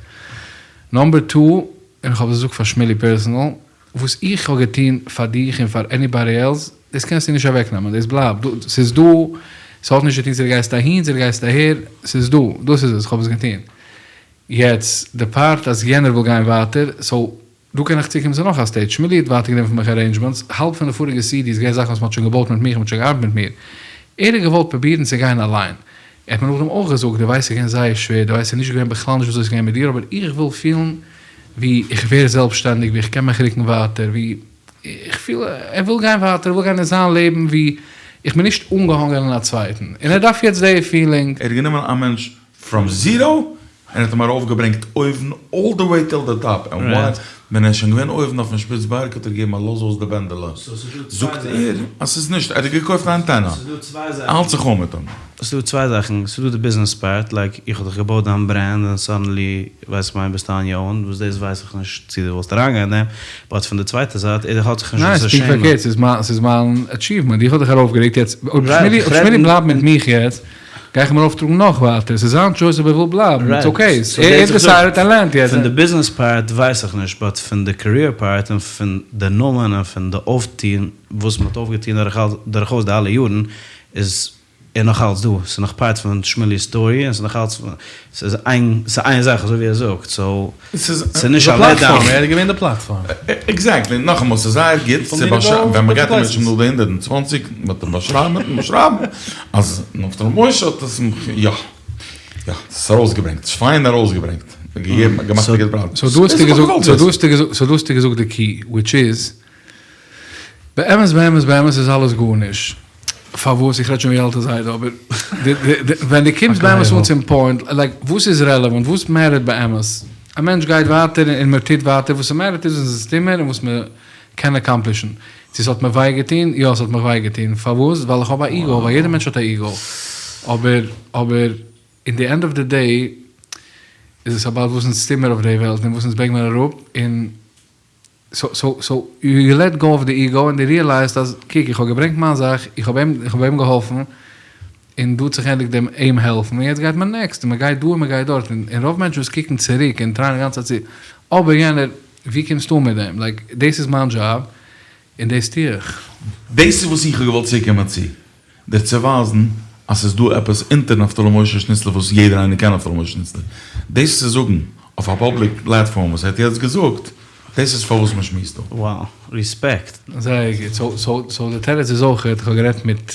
נאמבער טו, און איך האב עס געזאגט פאר שמילי פערסענעל, וואס איך האב געטון פאר דיך און פאר עניבאדי עלס, דאס קענסטו נישט אוועקנעמען, דאס בלייבט, ס'איז דא, ס'האט נישט צו טון צו דו גייסט אהין צו דו גייסט אהער, ס'איז דא, דאס איז עס, כ'האב עס געטון. יעצט, די פארט אז יענער וויל גיין ווייטער, סאו, דא קען איך צוקומען צו נאך א סטעידזש, שמילי האט ווייטער גענומען פון מיך ארעינדזשמענטס, האלב פון די פאריגע סידיס געווען זאכן וואס מ'האט שוין געבויט מיט מיך, מ'האט שוין געארבעט מיט מיר. ער האט געוואלט פרובירן צו גיין אליין. ער האט מיר נאכדעם אויך געזאגט, דו ווייסט ס'איז געווען זייער שווער, דו ווייסט ס'איז נישט געווען בכלל נישט וויאזוי ס'איז געווען מיט דיר, אבער איך וויל פילן ווי איך ווער זעלבסשטענדיג, ווי איך קען מיך רוקן ווייטער, ווי איך פיל ער וויל גיין ווייטער, ער וויל גיין אין זיין לעבן ווי איך בין נישט אנגעהאנגען אין א צווייטן, און ער דארף יעצט די פילינג. ער האט גענומען א מענטש פראם זירא און האט אים ארויפגעברענגט אויבן אלל די וועי טיל די טאפ, און וואן ווען ער איז שוין געווען אויבן אויפן שפיץ בארג האט ער געגעבן א לאז אויס די בענדעלע, זאגט ער אז ס'איז נישט, ער האט געקויפט א אנטענא, האלט זיך אן מיט אים. ס'איז דא צוויי זאכן, ס'איז דא די ביזנעס פארט, לייק איך האב דיך געבויט דיין ברענד און סאדענלי ווייס איך מיין ביסטו אן יור און, וואס דאס ווייס איך נישט צו דו ווילסט אריינגיין אין דעם, באט פון די צווייטע זייט ער האט זיך נישט ניין וואס צו ס'איז פונקט שעמען. פארקערט, ס'איז מיין ס'איז מיין אטשיוומענט, איך האב דיך ארויפגערוקט, יעצט אויב שמילי אויב שמילי בלייבט מיט מיך יעצט, גיי איך אים ארויפטראגן נאך ווייטער, ס'איז זיין טשויס אויב ער וויל בלייבן, איטס אקעי, ער האט דיסיידעט ער לערנט יעצט. פון די ביזנעס פארט ווייס איך נישט, באט פון די קעריער פארט און פון די נאמען און פון די אויפטוהן וואס מ'האט אויפגעטוהן דורכאויס די אלע יארן איז ער נאך אלץ דא, ס'איז נאך פארט פון שמילי'ס סטארי און ס'איז נאך אלץ, ס'איז איין, ס'איז איין זאך אזוי ווי ער זאגט, סאו ס'איז נישט א לעט דאון. ער איז געווען די פלאטפארם. עקזעקטלי, נאכאמאל ס'איז זייער גוט צו באשרייבן, ווען מ'גייט אים שוין נאך די 120 וועט מען באשרייבן וועט מען באשרייבן אז נפתלי משה האט עס יא יא עס ארויסגעברענגט, פיין ארויסגעברענגט, געגעבן געמאכט א גוט בראנד. סאו דא האסטו געזאגט, סאו דא האסטו געזאגט, סאו דא האסטו געזאגט די קי, וויטש איז, באמת באמת באמת איז אלעס גארנישט, פארוואס? איך רעד שוין ווי אלטע זיידע אבער ווען דו קומסט באמת אן צום פוינט, לייק וואס איז רעלעוואנט, וואס מעטערט באמת? א מענטש גייט ווייטער און מען טוט ווייטער, וואס ס'מעטערט איז וואס אונז טוהן מיר און וואס מען קען אקאמפלישן. צו ס'האט מיר וויי געטון? יא ס'האט מיך וויי געטון. פארוואס? ווייל איך האב א איגו, ווייל יעדער מענטש האט א איגו. אבער אבער אין די ענד אוו די דעי איז עס אבאוט וואס אונז טוהן מיר אויף די וועלט און וואס אונז ברענג מיר אראפ און. סאו סאו סאו יו לעט גאו אוו די איגאו און דו ריעלייזט אז קוק איך האב געברענגט מיין זאך, איך האב אים איך האב אים געהאלפן, און דא האט זיך געענדיגט דעם אים העלפן, און יעצט גייט מען נעקסט, און מען גייט דא און מען גייט דארט, און און רוב מענטשן וואס קוקן צוריק און טרייען די גאנצע צייט צו, אבער יענער, ווי קומסטו אן מיט דעם? לייק דאס איז מיין דזשאב, און דאס טו איך. דאס איז וואס איך האב געוואלט צוקומען צו, דיר צו ווייזן אז ס'איז דא עפעס אונטער נפתלי משה שניצלער וואס יעדער איינער קען נפתלי משה שניצלער. דאס צו זאגן אויף א פובליק פלאטפארם וואס ער האט יעצט געזאגט, דאס איז פארוואס מען שמועסט דא. Wow, ריספעקט. זייער גוט. סאו סאו סאו די תירוץ איז אויך, איך האב גערעדט מיט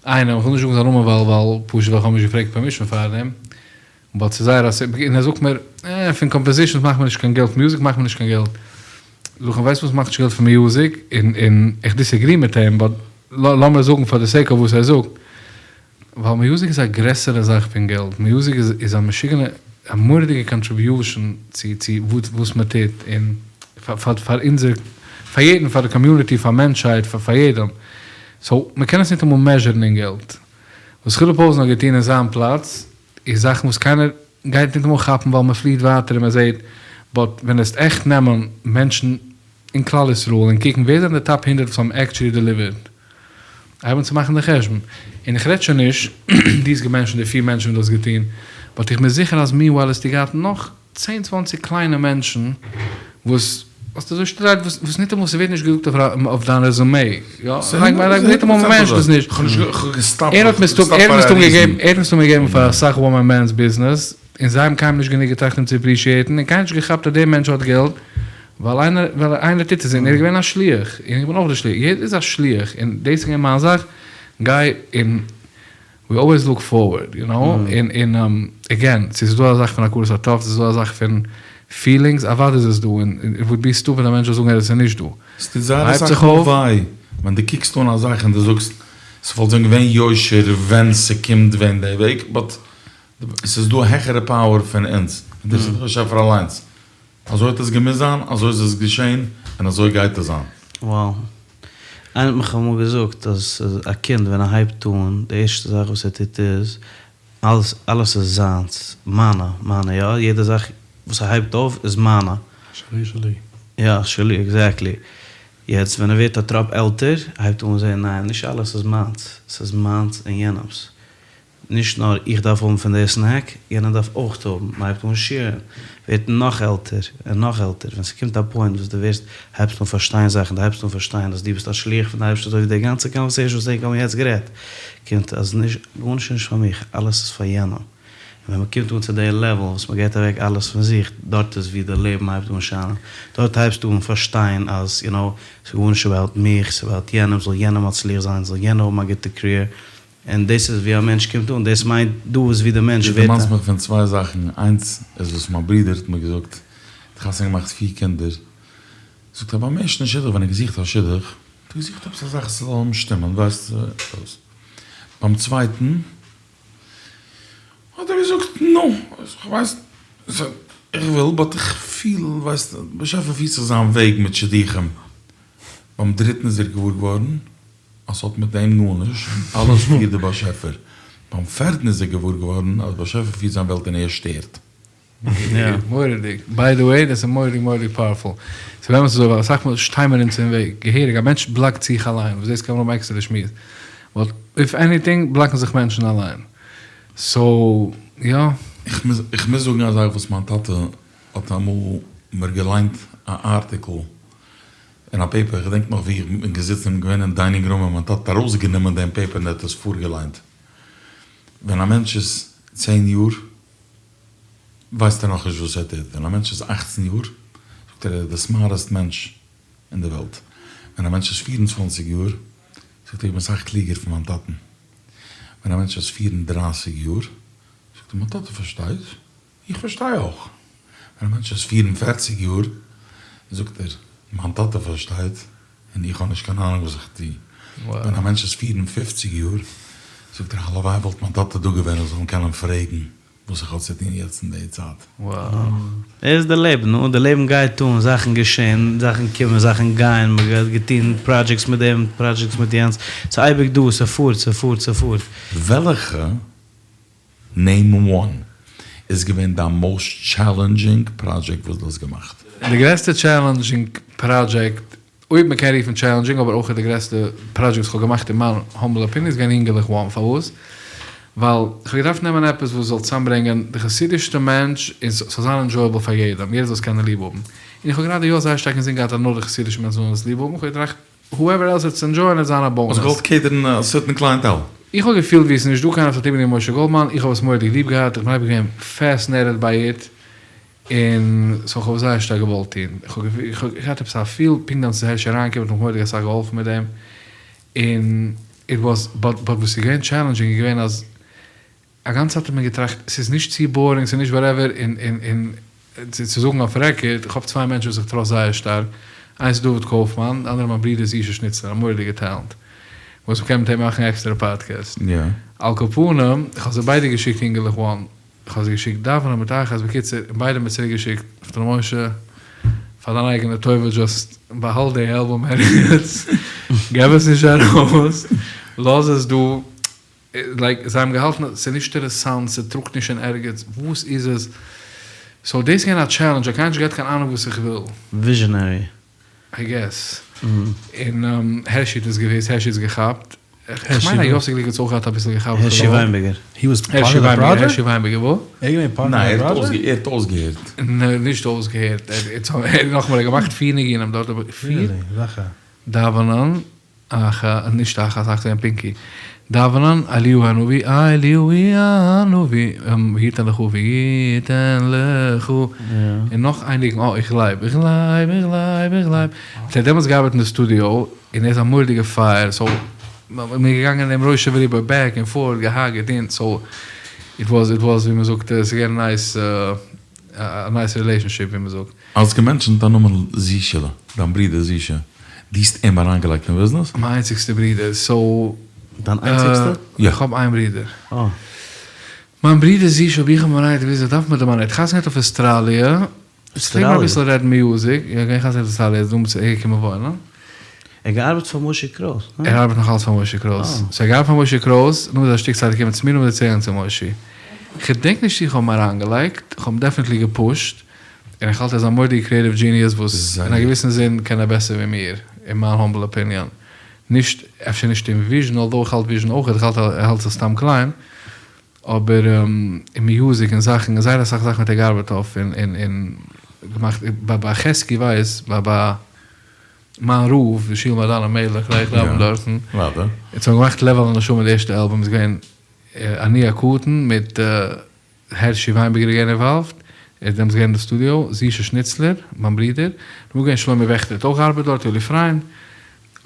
איינעם, איך וויל נישט זאגן זיין נאמען ווייל ווייל פשוט ווייל איך האב נישט געפרעגט פערמישן פאר דעם, באט ס'איז זייער א סימפל, און ער זאגט מיר, אה, פון קאמפאזישאנס מאכט מען נישט קיין געלט, פון מיוזיק מאכט מען נישט קיין געלט. זאג איך אים, ווייסט וואס מאכט נישט געלט פון מיוזיק? און און איך דיסעגרי מיט אים, באט לאמיר זאגן פאר די סעיק אוו וואס ער זאגט, ווייל מיוזיק איז א גרעסערע זאך פון געלט, מיוזיק איז איז א משוגענע א מורא'דיגע קאנטריביושען צו צו וואס מען טוט, און פאר פאר פאר אונזער פאר יעדן, פאר די קאמיוניטי, פאר מענטשהייט, פאר פאר יעדעם, סאו מען קען עס ניטאמאל מעזשערן אין געלט. וואס חילי פאוזן האט געטון אין זיין פלאץ איז זאכן וואס קיינער גייט ניטאמאל כאפן ווייל מען פליעט ווייטער און מען זעט, באט ווען וועסט עכט נעמען מענטשן אין כלל ישראל און קוקן ווער זענען די טאפ הונדרעט וואס האבן עקטשולי דעליווערט, הייב אן צו מאכן די חשבון, און איך רעד שוין נישט, דו האסט געמענשענט די פיר מענטשן וואס דו האסט געטון, באט איך בין זיכער אז מיענווייל האסטו געהאט נאך צען צוואנציג קליינע מענטשן וואס האסט אזוי שטילערהייט וואס וואס ניטאמאל ס'ווערט נישט געזאגט אויף דיין רעזומעי, יא, לייק לייק ניטאמאל מ'מענשענט עס נישט, ער האט מסתם ער האט מסתם געגעבן ער האט מסתם געגעבן פאר אסאך וואן מען בענדס ביזנעס, און זיי האבן קיינמאל נישט גענוג געטראכט אים צו אפרישיעטן, און קיינער האט נישט געכאפט אז דער מענטש האט געלט, ווייל איינער ווייל איינער טוט עס, און ער איז געווען א שליח, און איך בין אויך דער שליח, יעדער איז א שליח, און דאס איז געווען מיין זאך, גיי און ווי אלוועיס לוק פארווערד, יו נאו, און און עגעין, צו ס'איז דא א זאך פון הכרת הטוב, צו ס'איז דא א זאך פון פילינגס, אוודאי איז עס דא, און איט וואלד בי סטופיד א מענטש זאל זאגן אז עס איז נישט דא. ס'טוט זייער אסאך מאל וויי ווען דו קוקסט אן א זאך און דו זאגסט, ס'וואלט ווען געווען יושר ווען ס'קומט ווען די וועג, באט ס'איז דא א העכערע פאוער פון אונז, און דאס איז דער באשעפער אליינס. אזוי האט עס געמוזט זיין, אזוי איז עס געשען, און אזוי גייט עס זיין. Wow. איינער האט מיך אמאל געזאגט אז א קינד ווען ער הייבט אן, די ערשטע זאך וואס ער טוט איז, אלעס אלעס איז זיינס, מיינע, מיינע, יא, יעדע זאך וואס ער הייבט אויף איז מיינע. שלי שלי. יא, שלי, עקזעקטלי. יעצט ווען ער ווערט א טראפ עלטער, הייבט ער אן זען, ניין, נישט אלעס איז מיינס, ס'איז מיינס און יענעמס. נישט נאר איך דארף האבן פון די סנעק, יענער דארף אויך האבן, מען הייבט אן שעירן, ווערט נאך עלטער און נאך עלטער, ווען ס'קומט א פוינט וואס דו ווערסט, הייבסט אן פארשטיין זאכן, דו הייבסט אן פארשטיין אז דו ביסט א שליח פון די אייבערשטער אזוי ווי די גאנצע קאנווערסעישאן וואס ענק האבן יעצט גערעדט, קומט אז נישט, גארנישט איז נישט פאר מיך, אלעס איז פאר יענעם, און ווען מען קומט אן צו די לעוועל וואס מען געבט אוועק אלעס פון זיך, דארט איז ווי די לעבן הייבט אן שיינען, דארט הייבסטו אן פארשטיין אז יו נאו, ס'איז גארנישט אבאוט מיך, ס'איז אבאוט יענעם, זאל יענער מצליח זיין, זאל יענער האבן א גוטע קעריער, און דאס איז ווי א מענטש קומט אן, דאס מיינט דא איז ווי די מענטש דו ווערט א. דערמאנסט מיך פון צוויי זאכן, איינס איז וואס מיין ברודער האט מיר געזאגט, ער האט חתונה געמאכט פיר קינדער, זאגט ער ביים ערשטן שידוך ווען ער האט געזוכט א שידוך, האט ער געזוכט עפעס א זאך ס'זאל אים שטימען, ווייסט וואס, ביים צווייטן האט ער געזאגט נו, כ'ווייס, איך וויל באט איך פיל, ווייסט, באשעפער פירט זיך זיין וועג מיט שידוכים, ביים דריטן איז ער געוואר געווארן אז ס'האט מיט אים גארנישט, אלעס פירט דער באשעפער. ביים פערטן איז ער געוואר געווארן אז באשעפער פירט זיין וועלט און ער שטערט. מורא'דיג. ביי די וועי, דאס איז מורא'דיג מורא'דיג פאוערפול. ס'איז באמת אזוי ווייל אסאך מאל שטיי מיר אונז אין וועג, געהעריג, א מענטש בלאקט זיך אליין, וואס דאס קען מען האבן עקסטערע שמועס. באט איף עניטינג בלאקן זיך מענטשן אליין. סאו, יא. איך מוז זאגן א זאך וואס מיין טאטע האט אמאל מיר געליינט א ארטיקל אין א פעיפער, איך געדענק נאך ווי איך בין געזיצן און געווען אין דיינינג רום און מיין טאטע האט ארויסגענומען דעם פעיפער און ער האט עס פארגעליינט. ווען א מענטש איז צען יאר ווייסט ער נאכנישט וואס ער טוט, ווען א מענטש איז אכצן יאר זאגט ער ער איז די סמארטעסט מענטש אין די וועלט, ווען א מענטש איז פיר און צוואנציג יאר זאגט ער איך בין אסאך קלוגער פון מיין טאטן, ווען א מענטש איז פיר און דרייסיג יאר זאגט ער מיין טאטע פארשטייט. איך פארשטיי אויך. ווען א מענטש איז פיר און פערציג יאר, זאגט ער, מיין טאטע פארשטייט, און איך האב נישט קיין אהנונג וואס איך טו. ווען א מענטש איז פיר און פופציג יאר, זאגט ער, הלוואי וואלט מיין טאטע דא געווען איך זאל אים קענען פרעגן וואס איך האב צו טון יעצט אין די צייט. דאס איז די לעבן, נו, די לעבן גייט אן, זאכן געשען, זאכן קומען, זאכן גייען, מען האט געטון פראדזשעקטס מיט דעם, פראדזשעקטס מיט יענץ, ס'איז אייביג דא, ס'פארט, ס'פארט, ס'פארט. וועלכע נעים וואן. איז געווען דיין מאוסט טשעלענדזשינג פראדזשעקט וואס דו האסט געמאכט? די גרעסטע טשעלענדזשינג פראדזשעקט, אויב מען קען רופן טשעלענדזשינג, אבער אויך די גרעסטע פראדזשעקט וואס כ'האב געמאכט אין מיין האמבל אפיניען איז געווען אינגעלעך וואן. פארוואס? ווייל כ'האב געדארפט נעמען עפעס וואס זאל צוזאמברענגען די חסידישסטע מענטש און ס'זאל זיין ענדזשויעבל פאר יעדעם, יעדער זאל עס קענען ליב האבן. און איך האב גראדע יא זייער שטארק אינזין געהאט אז נאר די חסידישע מענטשן זאלן עס ליב האבן, כ'האב געטראכט הועווער עלס וועט עס ענדזשויען וועט זיין א באונעס. האסט געוואלט קעיטערן א סערטען קלייענטעל? איך האב געפילט ווי עס איז נישט דא קיינער וואס האט ליב גענומען משה גאלדמאן, איך האב עס מורא'דיג ליב געהאט, איך בין אייביג געווען פעסינעיטעד ביי איט, און סאו איך האב עס זייער שטארק געוואלט טון, איך האב געהאט עפעס א פיל, פונקט דעמאלטס איז הערשי אריינגעקומען האט מיך מורא'דיג אסאך געהאלפן מיט דעם, און איט וואס, באט באט וואס איז געווען טשעלענדזשינג איז געווען אז א גאנצע צייט האט מען געטראכט ס'איז נישט צו בארינג ס'איז נישט וואטעווער און און און צו זאגן אויף רעקארד איך האב צוויי מענטשן וואס איך טראסט זייער שטארק איינס איז דוד קויפמאן די אנדערע מיין ברודער זישע שניצלער א מורא'דיגע טעלענט וואס מ'קען מיט אים מאכן עקסטערע פאדקעסט על כל פנים איך האב זיי ביידע געשיקט אינגעלעך וואן איך האב זיי געשיקט דאווענען מיט אייך אז בקיצור און ביידע האבן מיר צוריק געשיקט נפתלי משה פאר דיין אייגענע טובה דזשאסט באהאלט די אלבום ערגעץ געב עס נישט ארויס לאז עס דא לייק זיי האבן געהאלטן אז ס'איז נישט אינטערעסאנט, ס'טראגט נישט אין ערגעץ, וואס איז עס? סאו דאס איז געווען א טשעלענדזש, קיינער האט נישט געהאט קיין אהנונג וואס איך וויל. וויזשענערי. איי געס. און הערשי האט עס געוואוסט, הערשי האט עס געכאפט. כ'מיין אז יוסי גליק האט עס אויך געהאט אביסל געכאפט. הערשי וויינבערגער. הי וואס פארט אוו די פראדזשעקט? הערשי וויינבערגער וואו? ער איז געווען פארט אוו די פראדזשעקט? ער האט אויסגעהערט. ניין, נישט אויסגעהערט. ער האט נאכאמאל, ער האט געמאכט פיר ניגונים דארט, אבער פיר? וועלכע? דאווענען. אחת, נישט אחת, אחת איז געווען פינקי. דאווענען, אליהו הנביא, אליהו הנביא, ויתן לך ויתן לך, און נאך איין ניגון, אה, איך גלייב, איך גלייב, איך גלייב, איך גלייב. ער האט דעמאלטס געארבעט אין די סטודיאו, און ער איז א מורא'דיגע פייער, סאו, מ'איז געגאנגען אים ראשו ורובו בעק און פארט, געהאקט, געטון, סאו, איט וואס, איט וואס, ווי מ'זאגט, ס'איז געווען נייס, א נייס רילעישאנשיפ ווי מ'זאגט. האסט געמענטשענט א נאמען זישעלע, דיין ברודער זישע, דו האסט אים אריינגעלייגט אין ביזנעס? מיין איינציגסטע ברודער, סאו. דיין איינציגסטע? יא. איך האב איין ברודער. אה. מיין ברודער זישע האב איך אים אריינגעלייגט אין ביזנעס, דארף מען דערמאנען, ער האט חתונה געהאט אויף אוסטראליע, אוסטראליע? פלעג מען אביסל רעדן מיוזיק, יא געווען חתונה געהאט אוסטראליע, איז דא אהערגעקומען וואוינען. ער האט געארבעט פאר משה קרויס, ניין? ער ארבעט נאך אלץ פאר משה קרויס. סאו ער האט געארבעט פאר משה קרויס, נאכדעם איז ער א שטיק צייט געקומען צו מיר, נאכדעם איז ער צוריקגעגאנגען צו מושי. כ'געדענק נישט צו איך האב אים אריינגעלייגט, כ'האב אים דעפענעטלי געפושט, און איך האלט ער איז א מורא'דיגע קריעטיוו דזשיניעס וואס אין א געוויסן זין קען ער בעסער ווי מיר, אין מיין האמבל אפיניאן. נישט, אפשר נישט אין וויזשן, אלדאו איך האלט וויזשן אויך, איך האלט ער האלט זיך סתם קליין, אבער אין מיוזיק און זאכן, און זייער אסאך זאכן האט ער געארבעט אויף און און און געמאכט, ביי ביי חזקי ווייס, ביי ביי מיין רב, די שול מעדן המלך, איך דאווען דארטן, אונז האבן געמאכט לב אל הנשמה די ערשטע אלבום איז געווען אני הקטן מיט הערשי וויינבערגער איז געווען אינוואלווד, ער איז דעמאלטס געווען אין די סטודיאו, זישע שניצלער, מיין ברודער, דערנאך געווען שלומי וועכטער האט אויך געארבעט דארט, יואלי פריינד,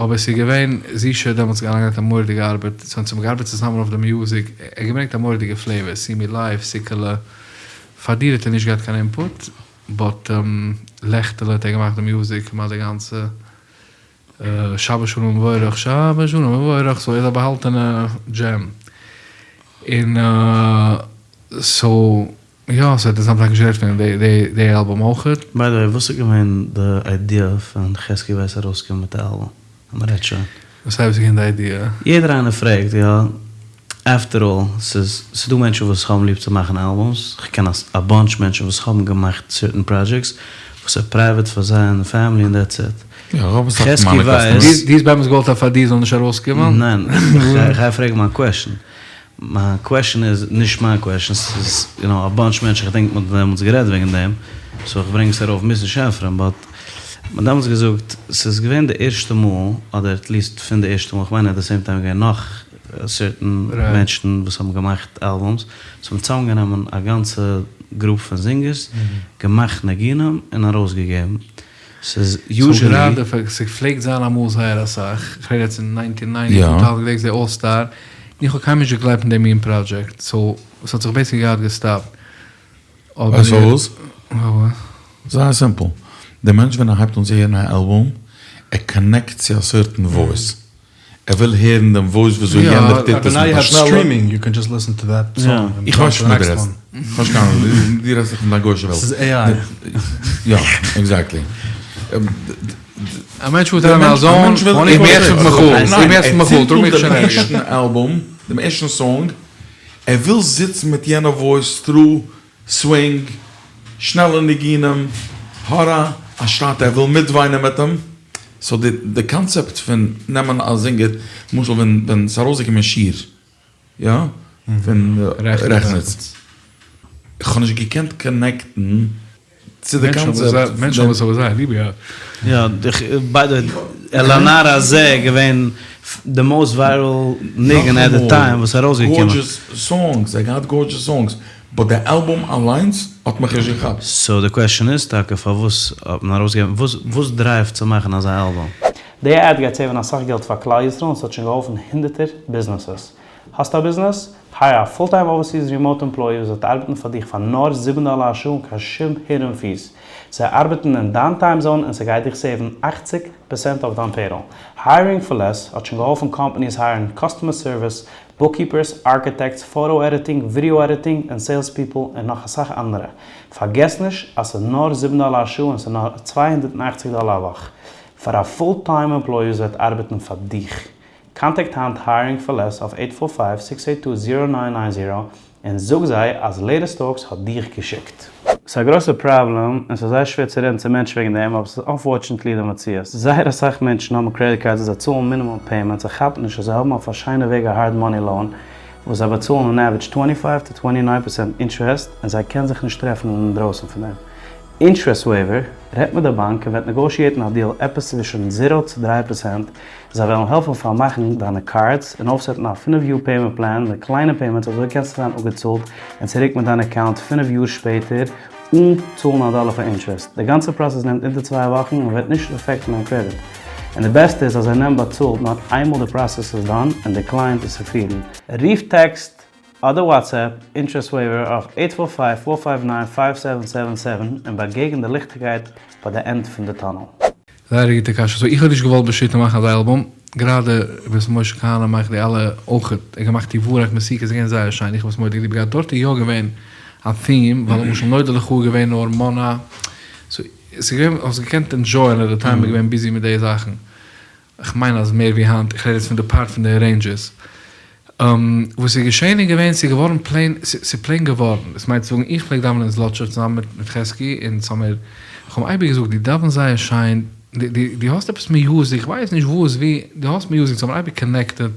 אבער ס'איז געווען זישע האט דעמאלטס אריינגעלייגט א מורא'דיגע ארבעט, סאו אונז האבן געארבעט צוזאמען אויף די מיוזיק, ער האט געברענגט א מורא'דיגע פלעיווער, סי מי לייוו, סוכה'לע, פאר דיר האט ער נישט געהאט קיין אינפוט, באט לעכטעלע האט ער געמאכט די מיוזיק, כמעט די גאנצע. שבת שלום ומבורך, שבת שלום ומבורך, סאו ער איז א באהאלטענע דזשעם, און סאו יא סאו דאס האב איך נישט גערעדט פון די אלבום אויכעט. ביי די וועי וואס איז געווען די איידיע פון חזקי ווייס ארויסקומען מיט די אלבום? אז מ'רעדט שוין. וואס הייסט וואס איז געווען די איידיע? יעדער איינער פרעגט יא. עפטער אלל, ס'איז ס'דא מענטשן וואס האבן ליב צו מאכן אלבומס, כ'קען א באנטש מענטשן וואס האבן געמאכט סערטען פראדזשעקטס וואס איז פרייוועט פאר זיי און די פעמילי און דעטס איט. יא, רוב אסאך פון חזקי מיינע ווייס. קאסטומערס. דו האסט באמת געוואלט אז פאר דיר זאל נישט ארויסקומען? ניין, כ'גיי פרעגן מיין קוועשן. מיין קוועשן איז נישט מיין קוועשן, ס'איז יו נאו א באנטש מענטשן, כ'דענק מ'האט דעמאלטס גערעדט וועגן דעם, סאו כ'ברענג עס ארויף, מוזט נישט ענטפערן, באט מ'האט דעמאלטס געזאגט, ס'איז געווען די ערשטע מאל, אדער עטליעסט פון די ערשטע מאל, כ'מיין עט די סעים טיים איז געווען נאך סערטען מענטשן וואס האבן געמאכט אלבומס, זיי האבן צוזאמגענומען א גאנצע גרופ פון זינגערס, געמאכט ניגונים און ארויסגעגעבן. ס'איז יוזשעלי. סאו גראדע ס'פלעגט זיין אמאל זייער אסאך, כ'רעד יעצט אין ניינטין ניינטי, טו טאוזענט געדענקסט די אלל סטאר, און איך האב קיינמאל נישט געגלייבט אין די מין פראדזשעקט, סאו ס'האט זיך בעיסיקלי געהאט געסטאפט. ווייסט פארוואס? פארוואס? זייער סימפל, די מענטש ווען ער הייבט אן צו הערן א אלבום, ער קאנעקט צו א סערטען וואויס, ער וויל הערן דעם וואויס וויאזוי יענער טוט עס מיט א שנעלע. איך ווייס נישט פון וואס דו רעדסט. איך האב נישט קיין אנונג. דו רעדסט דאך פון דיין גוי'שע וועלט. ס'איז AI. יא, עקזעקטלי. א מענטש וואלט אריין אין א זאון, איך בין יעצט מיט מיכאל, איך בין יעצט מיט מיכאל, טראג מיך שוין ערגעץ. דעם ערשטן אלבום, דעם ערשטן סאנג, ער וויל זיצן מיט יענע וואויס טרו. סווינג, שנעלע ניגונים, הארא, א שטאט ער וויל מיטוויינען מיט אים, סאו די די קאנצעפט פון נעמען א זינגער, למשל ווען ווען ס'איז ארויסגעקומען שיר, יא? פון רעכניץ, איך האב נישט געקענט קאנעקטן צו די קאנצעפט. מענטשן האבן עס אבער זייער ליב געהאט. יא, ביי די וועי, אל הנער הזה איז געווען די מאוסט וויירעל ניגון עט די טיים וואס איז ארויסגעקומען. גארדזשעס סאנגס, ער האט געהאט גארדזשעס סאנגס, באט די אלבום אליינס האט מיך נישט געכאפט. סאו די קוועסטשען איז טאקע פארוואס האט מען ארויסגעגעבן, וואס דרייווט צו מאכן אזא אלבום? די עד גייט סעיווען אסאך געלט פאר כלל ישראל און ס'האט שוין געהאלפן הונדערטער ביזנעסעס. האסט א ביזנעס? הייער א פול טיים אווערסיס רימאוט עמפלאי וואס וועט ארבעטן פאר דיך פאר נאר זיבן דאלער א שעה אן קיין שום הידען פיס. זיי ארבעטן אין דיין טיים זאון און ס'גייט דיך סעיוון אכציג פערסענט אויף דיין פעיראל. הייערינג פאר לעס האט שוין געהאלפן קאמפאניס הייערן קאסטומער סערוויס, בוקקיפערס, ארקיטעקטס, פאטא עדיטינג, ווידעא עדיטינג, און סעילס פיפל און נאך אסאך אנדערע. פארגעס נישט אז ס'איז נאר זיבן דאלער א שעה און ס'איז נאר 280 דאלער א וואך פאר א פול טיים עמפלאי וואס וועט ארבעטן פאר דיך. קאנטעקט היינט הייערינג פאר לעס אויף עיט פאר פייוו סיקס עיט טו זירא ניין ניין זירא און זאג זיי אז לעיטעסט טאלקס האט דיך געשיקט. ס'איז א גרויסע פראבלעם און ס'איז זייער שווער צו רעדן צו מענטשן וועגן דעם אבער ס'איז אנפארטשענטלי די מציאות. זייער אסאך מענטשן האבן קרעדיט קארדס און זיי צאלן מינימום פעימענטס זיי כאפן נישט אז זיי האבן אויף א שיינע וועג א הארד מאני לאון וואס זיי באצאלן אן עווערידזש טווענטי פייוו טו טווענטי ניין פערסענט אינטרעסט און זיי קענען זיך נישט טרעפן אינדרויסן פון דעם. אינטרעסט וועיווער, רעדט מיט די באנק און וועט נעגאושיעטן א דיעל עפעס צווישן זירא צו דריי פערסענט, זיי וועלן העלפן פארמאכן דיינע קארדס און אויפסעטן א פינף יאר פעימענט פלאן מיט קליינע פעימענטס אזוי קענסטו זיין אפגעצאלט און צוריק מיט דיין אקאונט פינף יאר שפעטער אן צאלן א דאלער פאר אינטרעסט. די גאנצע פראסעס נעמט אונטער צוויי וואכן און וועט נישט אפעקטן דיין קרעדיט. און די בעסטע איז אז זיי נעמען באצאלט נאר איינמאל די פראסעס איז דאן און די קלייענט איז צופרידן. רוף טעקסט אדער וואטסעפפ אינטרעסט וועיווער אויף עיט פאר פייוו פאר פייוו ניין פייוו סעווען סעווען סעווען און באגעגן די ליכטיגקייט ביי די ענד פון די טונעל. זייער א גוטע קשיא, סאו איך האב נישט געוואלט בשיטה מאכן אזא אלבום, גראדע וואס משה כהנא מאכט די אלע אויכעט, ער האט געמאכט יברך מתיקה איז געווען זייער שיין, איך האב עס מורא'דיג ליב געהאט, דארט איז יא געווען א theme, ווייל למשל נודה לך איז געווען נאר מונה, סאו ס'איז געווען האסט געקענט ענדזשויען עט די טיים איז געווען ביזי מיט די זאכן. כ'מיין אז מער ווי היינט, איך רעד יעצט פון די פארט פון די ארעינדזשערס. וואס איז געשען איז געווען, ס'איז געווארן פלעין, ס'איז פלעין געווארן. עס מיינט צו זאגן, איך פלעג דאווענען אין זלאטשוב צוזאמען מיט חזקי, אונז האמיר, כ'האב אים אייביג געזאגט, דו דאווענסט זייער שיין, דו האסט עפעס מיוזיק, כ'ווייס נישט וואס, ווי, דו האסט מיוזיק, אונז האמיר אייביג קאנעקטעד.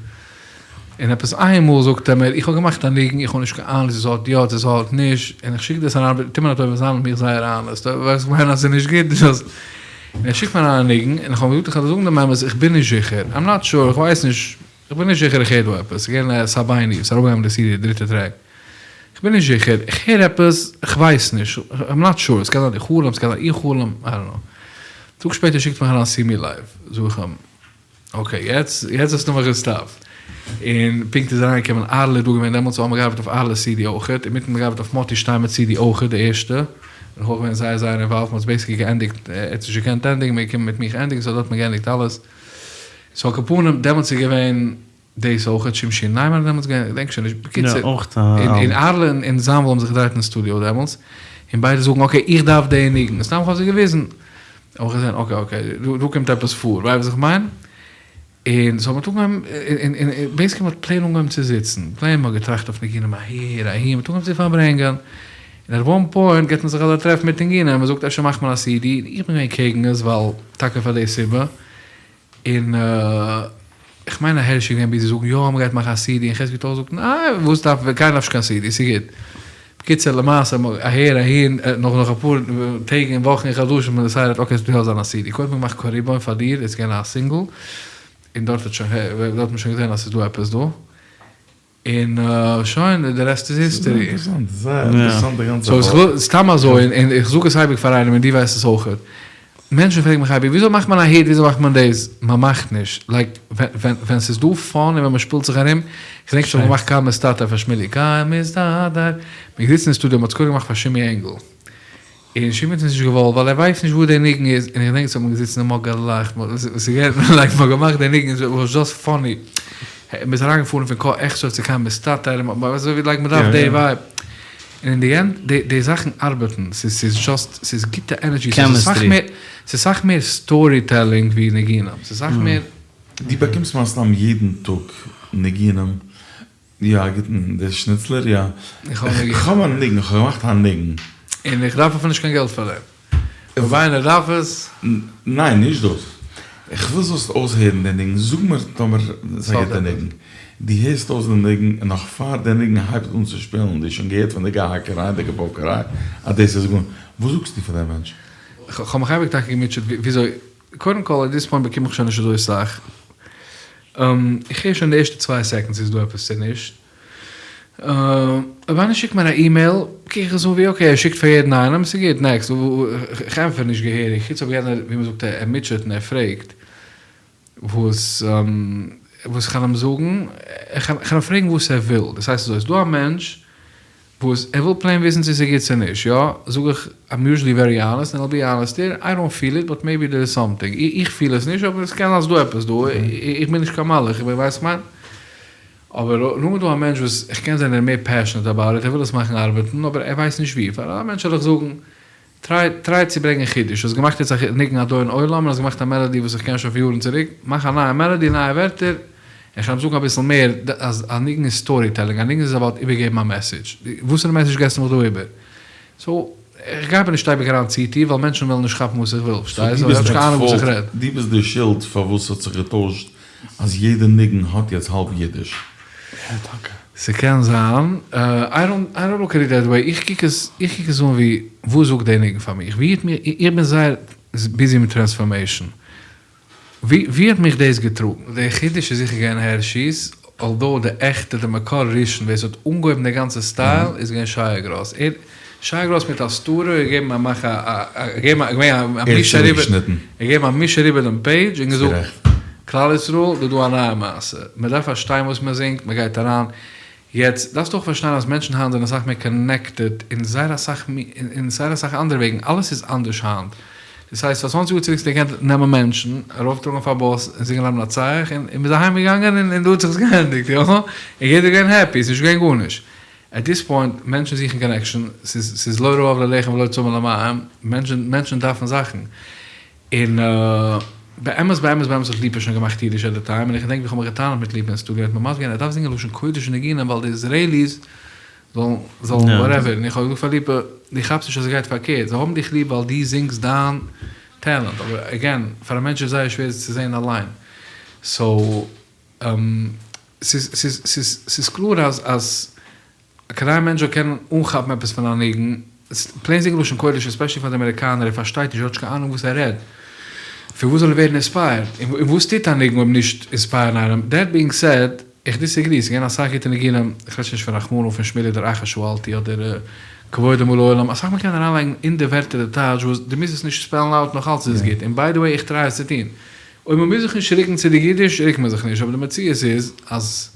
און עפעס איינמאל זאגט ער מיר, איך האב געמאכט א ניגון, איך האב נישט קיין אהנונג צו ס'האט יא צו ס'האט נישט, און איך שיק דאס אריין, טו מיר א טובה זיי מיט מיר זייער אהנעסט, ווייסט איך מיין אז ס'איז נישט גוט, דזשאסט, און ער שיקט מיר אריין א ניגון, און איך האב אים געזאגט איך וועל דיר זאגן דעם אמת, איך בין נישט זיכער, איים נאט שור, איך ווייס נישט, איך בין נישט זיכער איך הער דא עפעס, ס'איז געווען סאבייני, ס'איז ארויפגעגאנגען מיט די סידי די דריטע טרעק, איך בין נישט זיכער, איך הער עפעס, איך ווייס נישט, איים נאט שור, ס'קען זיין דו חלומסט, ס'קען זיין איך חלום, איי דאנט נאו. טאג שפעטער שיקט מיך אריין סי מי לייוו, זאג איך אים. אקעי יעצט יעצט האסטו מיך געסטאפט. און פונקט איז אריינגעקומען אהרלע איז דא געווען דעמאלטס האבן מיר געארבעט אויף אהרלע'ס סידי אויכעט, אינמיטן האבן מיר געארבעט אויף מאטי שטיינמעץ סידי אויכעט די ערשטע, און איך אויך געווען זייער זייער אינוואלווד, מ'האט עס בעיסיקלי געענדיגט, ער האט נישט געקענט ענדיגן, מ'איז געקומען מיט מיך ענדיגן, סאו דארט האט מען געענדיגט אלעס. סאו על כל פנים דעמאלטס איז געווען דאס אויכעט, שמשי ניימאן איז דעמאלטס געווען, כ'געדענק שוין נישט, בקיצור, און אהרלע און זאנוויל האבן זיך געדרייט אין סטודיאו דעמאלטס, און ביידע זאגן אקעי איך דארף די ניגון, סתם כ'האב זיי געוויזן. האב איך געזען אקעי אקעי דא קומט עפעס פאר, ווייסט וואס איך מיין? און סאו מ'האט אנגעהויבן, און בעיסיקלי מ'האט פלעין אנגעהויבן צו זיצן, פלעין מ'האט געטראכט אויף ניגונים אהער אהין, מ'האט אנגעהויבן צו פארברענגען, און עט וואן פוינט געט מען זיך אזא טרעף מיט ניגונים, און מ'זאגט אפשר מאכט מען א סידי, און איך בין געווען קעגן עס ווייל טאקע פאר די סיבה, און איך מיין אז הערשי איז געווען ביזי זאגן יא מ'גייט מאכן א סידי און חזקי האט אויך געזאגט ניין וואס דארף קיינער דארף נישט קיין סידי ס'איז גוט. בקיצור למעשה אהער אהין נאך נאך אפאר טעג און וואכן און חדשים האט מען דעסיידעט אקעי ס'דארף זיין א סידי קודם האט מען געמאכט קה ריבון פאר דיר איז געווען א סינגל און דארט האט שוין דארט האט מען שוין געזען אז ס'איז דא עפעס דא. און שוין, די רעסט איז היסטערי. אינטערעסאנט, זייער אינטערעסאנט די גאנצע סאו איך וויל, סתם אזוי, און איך זאג עס אייביג פאר איינעם און דו ווייסט עס אויכעט, מענטשן פרעגן מיך אייביג וויאזוי מאכט מען א היט, וויאזוי מאכט מען דאס, מען מאכט נישט, לייק ווען ס'איז דא פאן און ווען מען שפילט זיך ארום, איך געדענק שוין געמאכט קל מסתתר פאר שמילי, קל מסתתר, מען איז געזיצן אין סטודיאו, מען האט עס קודם געמאכט פאר שימי ענגל, און שמעון האט נישט געוואלט ווייל ער ווייסט נישט וואס די ניגון איז, און איך געדענק ס'האט מען געזיצן און מ'האט געלאכט, ס'איז געווען לייק מ'האט געמאכט די ניגון איט וואס דזשאסט פאני, מ'איז אריין געפארן פון קה אכסוף צו קל מסתתר, אזוי ווי לייק מ'דארף די ווייב, און אין די ענד די זאכן ארבעטן, ס'איז דזשאסט ס'איז גוטע ענערדזשי, ס'איז אסאך מער ס'איז אסאך מער סטארי טעלינג ווי ניגונים, ס'איז אסאך מער. דו באקומסט מן הסתם יעדן טאג ניגונים. יא א גוטן, דער שניצלער יא. איך האב א ניגון. איך האב א ניגון, איך האב געמאכט א ניגון. און איך דארף אפילו נישט קיין געלט פאר דעם. אויב איינער דארף עס. ניין נישט דאס. איך וויל זאלסט אויסהערן די ניגון, זאג מיר טאמער ס'איז א גוטע ניגון. דו הערסט אויס די ניגון און נאך פאר די ניגון הייבט אן צו שפילן, דו האסט שוין געהערט פון די געהאקעריי און די געפאוקעריי אז דאס איז גארנישט, וואס זאגסטו פאר דעם מענטש? כ'האב מיך אייביג טאקע געמוטשעט וויאזוי, קודם כל עט דיס פוינט באקום איך שוין נישט אזוי סאך, איך הער שוין די ערשטע צוויי סעקאנדס איז דא עפעס צו נישט, אויב איינער שיקט מיר א אימעיל קוק איך עס אן ווי okay ער שיקט פאר יעדן איינעם ס'גוט next, איך ענטפער נישט געהעריג חוץ אויב יענער ווי מ'זאגט ער מוטשעט און ער פרעגט וואס וואס איך קען אים זאגן, איך קען אים פרעגן וואס ער וויל, דאס הייסט אזוי ס'דא א מענטש וואס ער וויל plain וויסן צו ס'איז גוט צו נישט, יא, זאג איך, I'm usually very honest and I'll be honest here, I don't feel it but maybe there is something, איך פיל עס נישט אבער עס קען זיין ס'דא עפעס דא, איך בין נישט קיין מלאך, איך ווייס כ'מיין, אבער נאר דא א מענטש וואס איך קען זען ער איז מער passionate about it, ער וויל עס מאכן ארבעטן אבער ער ווייסט נישט ווי, פאר אזא מענטש וועל איך זאגן, try try צו ברענגען חידוש, האסט געמאכט יעצט א ניגון אדון עולם און האסט געמאכט א melody וואס איך קען שוין פון יארן צוריק, מאך א נייע melody נייע ווערטער, און איך וועל אים זאגן אביסל מער אז א ניגון איז storytelling, א ניגון איז about איבערגעבן א message, וואסערע message געסטו מיך דא איבער? so, איך גיי אבער נישט אייביג אריין צו טיף ווייל מענטשן וועלן נישט כאפן וואס איך וויל, פארשטייסט? סאו דו ביסט at fault, דו ביסט די שולד פארוואס ס'האט זיך געטוישט אז יעדע ניגון האט יעצט האלב אידיש. יא טאקע. ס'קען זיין, איי דאנט איי דאנט לוק עט איט דעט וועי, איך קוק עס איך קוק עס אן ווי וואס זאגט די ניגון פאר מיך, ווי האט מיר, איך בין זייער busy מיט transformation, ווי ווי האט מיך דאס געטראגן? די חידוש איז זיכער געווען הערשי'ס, although די עכטע די מקור ראשון ווער ס'האט אנגעהויבן די גאנצע style איז געווען שייע גראס, ער שייע גראס מיט א סתרה געגעבן א מאך א א געגעבן א געווען א מיש אריבער געגעבן א מיש אריבער דעם page און געזאגט כלל ישראל דא דא א נייע מעשה מען דארף פארשטיין וואס מען זינגט מען גייט אריין יעצט דארפסטו אויך פארשטיין אז מענטשן היינט זענען אסאך מער connected אין זייער אסאך אין זייער אסאך אנדערע וועגן אלעס איז אנדערש היינט דאס הייסט פאר צוואנציג יאר צוריק האסטו געקענט נעמען מענטשן ארויפטראגן אויף א באס און זינגען למנצח און מען איז אהיים געגאנגען און דא האט זיך עס געענדיגט יא און יעדער איז געווען happy ס'איז נישט געווען גארנישט at this point, מענטשן זוכן connection, ס'איז ס'איז לא רעב ללחם ולא צמא למים, מענטשן מענטשן דארפן זאכן. און באמת באמת באמת האט ליפא שוין געמאכט אידיש at the time, און איך געדענק ווי כ'האב מיך געטענה'ט מיט ליפא אין סטודיאו, ער האט מיר מסביר געווען ער דארף זינגען לשון קודש ניגונים ווייל די איזרעיליס זאלן זאלן whatever, און איך האב געזאגט פאר ליפא, דו כאפסט נישט אז ס'גייט פארקערט, זיי האבן דיך ליב ווייל דו זינגסט דיין talent, אבער again, פאר א מענטש איז זייער שווער עס צו זען אליין, so. ס'איז קלאר אז אז כדי א מענטש זאל קענען אנכאפן עפעס פון א ניגון, plain זינגען לשון קודש especially פאר די אמעריקאנער, ער פארשטייט נישט, ער האט נישט קיין אהנונג וואס ער רעדט, פון וואס זאל ער ווערן inspired? און וואס טוט א ניגון אויב נישט inspire ן איינעם? That being said, איך disagree, ס'איז געווען אסאך גוטע ניגונים, איך רעד שוין נישט פון רחמנא פון שמואל אדער אחר שאלתי אדער כבודו מלא עולם, אסאך מאל קען מען אריינלייגן אין די ווערטער די טייטש וואס דו מוזט עס נישט spell ן out נאך אלץ איז עס גוט, און by the way איך try עס צו טון, אויב מען מוז זיך נישט רוקן צו די אידיש רוקט מען זיך נישט, אבער די מציאות איז אז,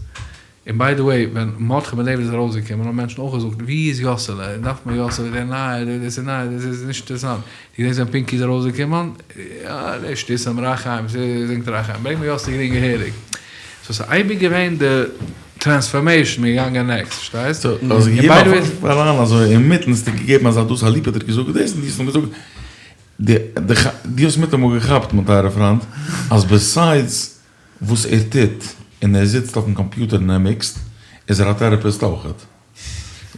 און by the way ווען מרדכי בן דוד איז ארויסגעקומען האבן מענטשן אויך געזאגט ווי איז יאסעלע, און דארף מען יאסעלע דער נייער, דאס איז ניי, דאס איז נישט אינטערעסאנט, דו געדענקסט ווען פינקי איז ארויסגעקומען, יא דער שטות רחיים, זינגט רחיים, ברענג מיר יאסעלע גרין געהעריג, so ס'איז אייביג געווען די transformation, מ'איז געגאנגען next, פארשטייסט? סאו האסט געגעבן א ווארף אריין אזוי אינמיטן האסטו געגעבן אזא דאס א ליפא האט דיר געזאגט דאס און דו האסט אים געזאגט דו האסט מיטאמאל געכאפט מיין טייערע פריינט אז besides וואס ער טוט און ער זיצט אויפן קאמפיוטער און ער mix ט איז ער א therapist אויכעט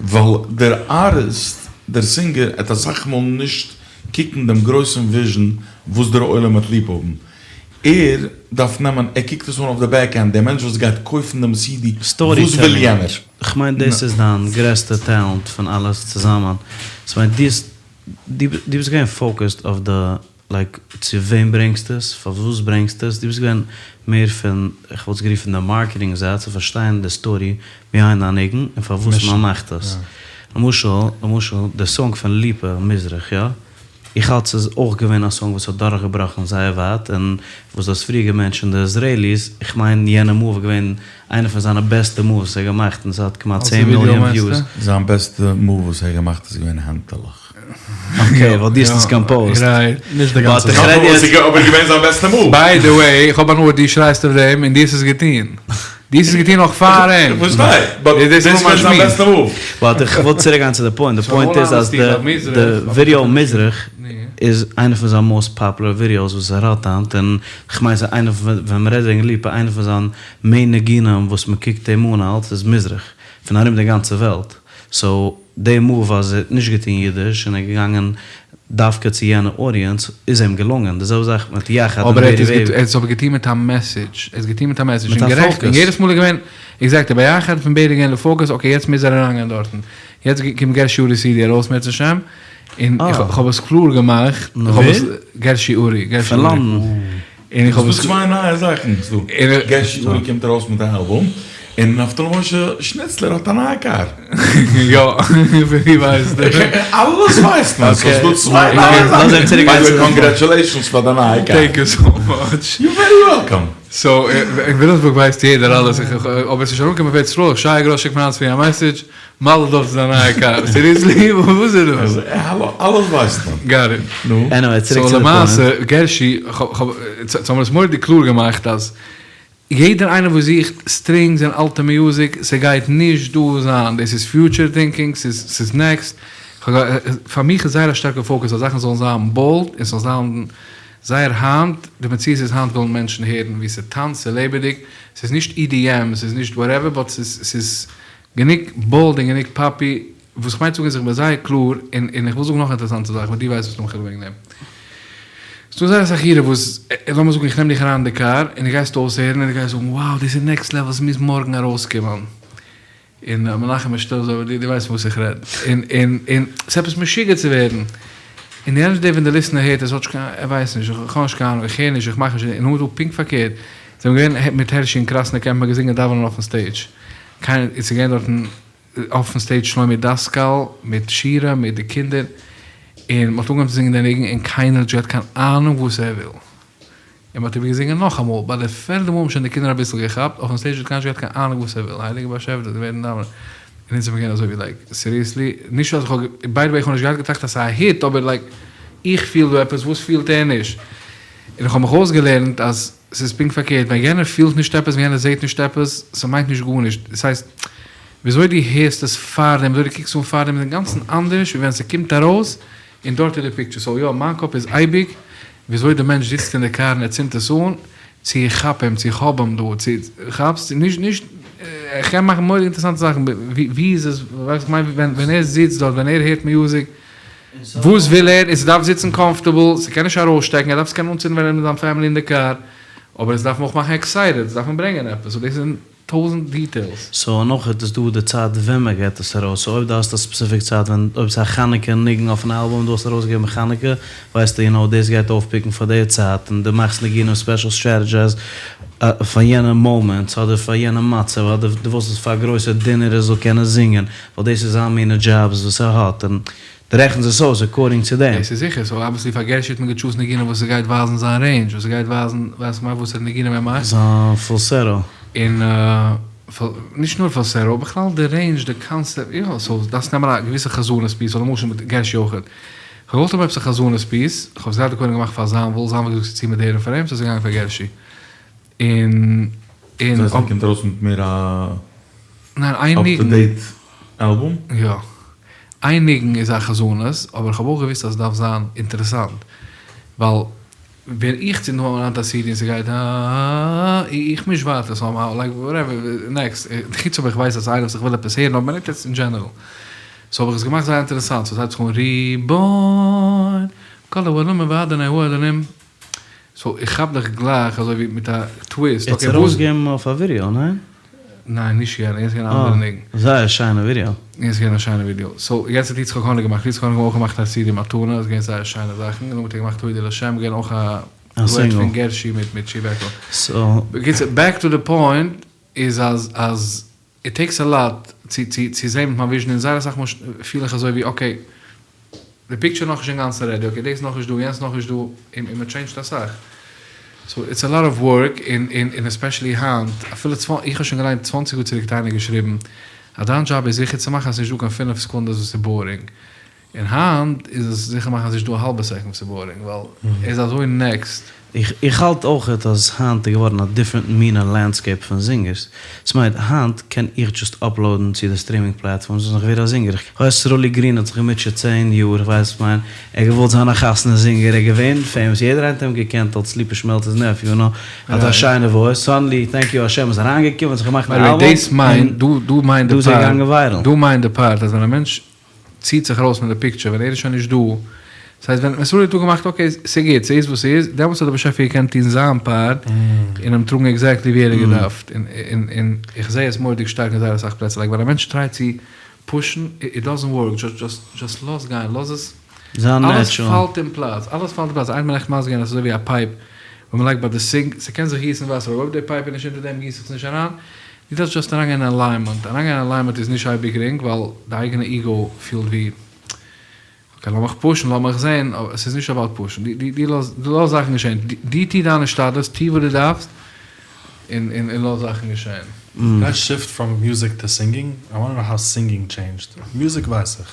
ווייל דער ארטיסט דער singer עט אסאך מאל נישט קוקן דעם גרויסן vision וואס דער עולם וועט ליב האבן ער דארף נעמען ער קוקט עס אן אויף די back end דער מענטש וואס גייט קויפן דעם סידי וואס וויל יענער. כ'מיין דאס איז דיין גרעסטע talent פון אלעס צוזאמען ס'מיינט דו האסט דו ביסט געווען focused אויף די like צו וועם ברענגסטו עס, פארוואס ברענגסטו עס, דו ביסט געווען מער פון, איך וואלט עס גערופן די marketing זייט, צו פארשטיין די story behind א ניגון און פארוואס מען מאכט עס. למשל, למשל די song פון ליפא מזרח יא, איך האלט ס'איז אויך געווען א song וואס האט דורכגעבראכן זייער ווייט, און וואס דו האסט פריער גע mention ט די איזרעיליס, איך מיין יענע move איז געווען איינע פון זיינע בעסטע moves וואס ער האט געמאכט און ס'האט כמעט צען מיליאן views. זיין בעסטע move וואס ער האט געמאכט איז געווען הענטעלעך. okay, ווייל דו האסט עס composed. נישט די גאנצע זאך. אבער געווען זיין בעסטע move. By the way, איך האב הנאה דו שרייסט אויף דעם און דו האסט עס געטון. דו האסט עס געטון נאך פאר אים. איך פארשטיי, but דאס איז געווען זיין בעסטע move. But איך וויל צוריק גיין צו די point, די point איז אז די ווידעא מזרח. איז איינע פון זיין מאוסט פאפולער ווידיאוס וואס ער האט היינט, און כ'מיין ס'איז איינע פון, ווען מ'רעדט וועגן ליפא, איינע פון זיין מעין ניגונים וואס מ'קוקט אים אן אלץ איז מזרח, פון ארום די גאנצע וועלט, סאו די מאוו אז ער האט נישט געטון אידיש און ער איז געגאנגען דווקא צו יענע אודיענס איז אים געלונגען, די זעלבע זאך מיט יחד און אבער ער האט עס אבער געטון מיט א מעסעדזש, ער האט עס געטון מיט א מעסעדזש, און גערעכט, און יעדעס מאל איז געווען, עקזעקטלי, ביי יחד פון בערל געווען די פאוקעס, אקעי יעצט מוז ער אריינגיין דארטן, יעצט קומט גערשי אורי סידי ארויס אם ירצה השם, און איך האב עס קלאר געמאכט, איך האב עס, גערשי אורי, גערשי אורי. און איך האב עס. ס'דא צוויי נייע זאכן, ס'דא גערשי אורי קומט ארויס מיט א אלבום, און נפתלי משה שניצלער האט א נייע קאר. יא, פון ווי ווייסטו? אלעס ווייסט מען, סאו ס'דא צוויי נייע זאכן. ביי די וועי קאנגרעטשולעישאנס פאר די נייע קאר. טענק יו סאו מאטש. יו ווערי וועלקאם. סאו אין וויליאמסבורג ווייסט יעדער אלעס, אבער ס'איז שוין אנגעקומען אויף ארץ ישראל, שי גראס שיקט מיר היינט צופרי א מעסעדזש, מזל טוב צו דיין נייע קאר, סיריעסלי? וואס איז דאס? האלא, אלעס ווייסט מען. גאט איט. נו. עניוועי, צוריק סאו צו די פוינט. למעשה, גערשי, כ'האב, סאו האבן מיר עס מורא'דיג קלאר געמאכט אז יעדער איינער וואס זוכט סטרינגס און אלטע מיוזיק, ס'גייט נישט דא זיין, דאס איז פיוטשער טינקינג, ס'איז ס'איז נעקסט, פאר מיך איז זייער א שטארקע פאוקעס אז זאכן זאלן זיין באלד און ס'זאל זיין זייער היינט, די מציאות איז היינט ווילן מענטשן הערן ווי ס'טאנצט, ס'לעבעדיג, ס'איז נישט EDM, ס'איז נישט וואטעווער, באט ס'איז ס'איז גענוג באלד און גענוג פאפי, וואס כ'מיין צו זאגן איז איך בין זייער קלאר, און און איך וויל זאגן נאך א אינטערעסאנטע זאך וואס דו ווייסט וואס נאך וועגן דעם. ס'דא זייער אסאך אירע וואס, לאמיר זאגן איך נעם דיך אריין אין די קאר און דו גייסט אויסהערן און דו גייסט זאגן wow דאס איז נעקסט לעוועל ס'מוז מארגן ארויסקומען. און מנחם איז שטיל אזוי ווי דו ווייסט פון וואס איך רעד. און און און ס'איז עפעס משוגע צו ווערן. און די ענד אוו די דעי ווען די ליסטענער הערט עס האט נישט קיין ער ווייסט נישט איך האב נישט קיין אהנונג איך הער נישט איך מאך נישט און נאר דא פונקט פארקערט זענען מיר געווען מיט הערשי אין קראסנע קעמפ מ'האט געזינגען דאווענען אויפן סטעידזש קיינער איז געווען דארטן אויפן סטעידזש שלומי דאסקאל מיט שירה מיט די קינדער און מ'האט אנגעהויבן צו זינגען די ניגון און קיינער האט נישט געהאט קיין אהנונג וואס ער וויל און מ'האט איבערגעזינגען נאכאמאל ביי די פערדע מאל האבן שוין די קינדער אביסל געכאפט אויפן סטעידזש האט קיינער נישט געהאט קיין אהנונג וואס ער וויל הייליגער באשעפער דאס געווען דאווענען און אונז זעמיר געווען אזוי ווי לייק סיריעסלי נישט אז איך האב ביי די וועי איך האב נישט געהאט געטראכט אז ס'איז א היט אבער לייק איך פיל דא עפעס וואס פילט ער נישט און איך האב מיך אויסגעלערנט אז ס'איז פונקט פארקערט, ווען יענער פילט נישט עפעס, ווען יענער זעט נישט עפעס, ס'מיינט נישט גארנישט. דאס הייסט, וויאזוי דו הערסט עס פארדעם, וויאזוי דו קוקסט אן פארדעם איז אינגאנצן אנדערש ווי ווען ס'קומט ארויס און דארט איז די פיקטשער. סאו יא, מיין קאפ איז אייביג וויאזוי די מענטש זיצט אין די קאר און ער צינדט עס אן, צו איך כאפ אים, צו איך האב אים דא, צו, כאפסט? נישט, נישט, איך קען מאכן מורא'דיג אינטערעסאנטע זאכן, ווי איז עס, ווייסט וואס איך מיין, ווען ער זיצט דארט, ווען ער הערט מיוזיק, וואס וויל ער? און ס'דארף זיצן קאמפארטעבל, ס'קען נישט ארויסשטעקן, ער דארף עס קענען אנצינדן ווען ער איז מיט זיין פעמילי אין די קאר, אבער עס דארף אים אויך מאכן עקסייטעד, עס דארף אים ברענגען עפעס, סאו דאס זענען טויזענט דיטעילס. סאו נאכדעם איז דא די צייט ווען מען געט עס ארויס, סאו אויב דו האסט א ספעסיפיק צייט ווען, אויב ס'איז א חנוכה ניגון אויפן אלבום און דו האסט ארויסגעגעבן חנוכה, ווייסטו יו נאו דאס גייט אויפפיקן פאר די צייט, און דו מאכסט ניגונים ספעשל סטרעטעדזשייז פאר יענע מאמענט, אדער פאר יענע מצב, אדער דו ווילסט עס פאר א גרויסע דינער ער זאל קענען זינגען, ווייל דאס איז זיין מינע דזשאבס וואס ער האט, און דו רעכנסט עס אויס עקארדינג צו דעם. דאס איז זיכער, סאו אבוויעסלי פאר גערשי האט מען געטשוזט ניגונים וואס ס'גייט ווייזן זיין רעינדזש, וואס ס'גייט ווייזן, ווייסט כ'מיין וואסערע ניגונים ער מאכט. זיין פאלסעטא. און נישט נאר פאלסעטא, בכלל די רעינדזש, די קאנסעפט, יא, סאו דארפסט נעמען א געוויסע חזנות פיס, אדער למשל מיט גערשי אויכעט. כ'האב געוואלט האבן עפעס א חזנות פיס, כ'האב עס גראדע קודם געמאכט פאר זאנוויל, זאנוויל האט געזאגט ס'איז צו מאדערן פאר אים, סאו ס'איז געגאנגען פאר גערשי. און און. דאס הייסט מ'קומט ארויס מיט מער א. ניין, איין ניגון. אפ טו דעיט אלבום? יא. איין ניגון איז א חזנות, אבער איך האב אויך געוואוסט אז עס דארף זיין אינטערעסאנט, ווייל ווען איך צינד אן היינט א סידי און ס'גייט אה איך מיש ווייטער סאו האו לייק וואטעווער נעקסט, חוץ אויב איך ווייס אז ס'איינער וואס איך וויל עפעס הערן, אבער מ'רעדט יעצט אין דזשענערל. סאו האב איך עס געמאכט זייער אינטערעסאנט, סאו ס'הייבט זיך אן ריבון כל העולמים ואדוני האדונים. סאו איך כאפ דיך גלייך אזוי ווי מיט א טוויסט, אקעי וואס. ארויסגעגעבן אויף א ווידעא, ניין? ניין נישט יענע, יענץ איז געווען א אנדערע ניגון. זייער שיינע ווידעא. יענץ איז געווען א שיינע ווידעא. סאו יענץ האט יצחק האניג געמאכט, יצחק האניג האט אויך געמאכט א סידי מתנה, איז געווען זייער שיינע זאכן, און נאכדעם האט ער געמאכט הודו לשם, געווען אויך א דועט פון גערשי מיט מיט שיוועקל. בקיצור בעק טו די פוינט איז אז אז איט טעיקס א לאט צו צו צו זעהן מיט מיין וויזשן און זייער אסאך מאל פיל איך אזוי ווי אקעי די פיקטשער נאכנישט אינגאנצן רעדי אקעי דאס נאכנישט דא יענץ נאכנישט דא און און מען טשעינדזשט אסאך סאו איטס א לאט אוו ווארק און און און עספעשעלי היינט אפילו איך האב שוין געליינט צוואנציג יאר צוריק האט איינער געשריבן אז דיין דזשאב איז זיכער צו מאכן אז ס'נישט דא קיין פינף סעקונדעס וואס איז בארינג און היינט איז עס זיכער מאכן אז ס'נישט דא א האלבע סעקונד וואס איז בארינג ווייל ער איז אזוי נעקסט. איך האלט אויכעט אז היינט איז געווארן א דיפרענט מינע לענדסקעיפ פון זינגערס, ס'מיינט היינט קען איך דזשאסט אפלאודן צו די סטרימינג פלעטפארמס און איך ווער א זינגער, איך ווייס סרולי גרין האט זיך געמוטשעט צען יאר, איך ווייס כ'מיין ער האט געוואלט זיין א חתונה זינגער, ער איז געווען פעימאס, יעדער איינער האט אים געקענט אלס ליפא שמעלצער'ס נעפיו, יו נאו, האט א שיינע וואויס, סאדענלי טענק יו השם איז אריינגעקומען האט זיך געמאכט א אלבום און דא איז ער געגאנגען וויירעל. דא מיינט די פארט אז ווען א מענטש ציט זיך ארויס פון די פיקטשער ווען ער איז שוין נישט דא, דאס הייסט ווען סרולי האט אפגעמאכט אקעי ס'גוט ס'איז וואס ס'איז, דעמאלטס האט דער באשעפער געקענט טון זיין פארט און אים טראגן עקזעקטלי ווי ער האט געדארפט, און איך זע עס מורא'דיג שטארק אין זייער אסאך פלעצער, לייק ווען א מענטש טרייט צו פושן, איט דאזענט ווארק, דזשאסט לאז גיין, לאז עס, אלעס פאלט אין פלאץ, אלעס פאלט אין פלאץ, איינמאל בין איך מסביר געווען אז ס'איז אזוי ווי א פייפ ווען מ'לייגט ביי די סינק, ס'קען זיך גיסן וואסער אבער אויב די פייפ איז נישט אונטער דעם גיסט זיך עס נישט אריין, דו דארפסט דזשאסט אריינגיין אין אליימענט, אריינגיין אין אליימענט איז נישט אייביג גרינג ווייל די אייגענע איגאו פילט ווי אקעי לאמיך פושן לאמיך זעהן, אבער עס איז נישט אבאוט פושן, דו לאז זאכן געשעהן, דו טו דיין השתדלות, טו וואס דו דארפסט און און לאז זאכן געשעהן. קען איי שיפט פראם מיוזיק טו סינגינג? איי וואנט טו נאו האו סינגינג טשעינדזשד, מיוזיק ווייס איך,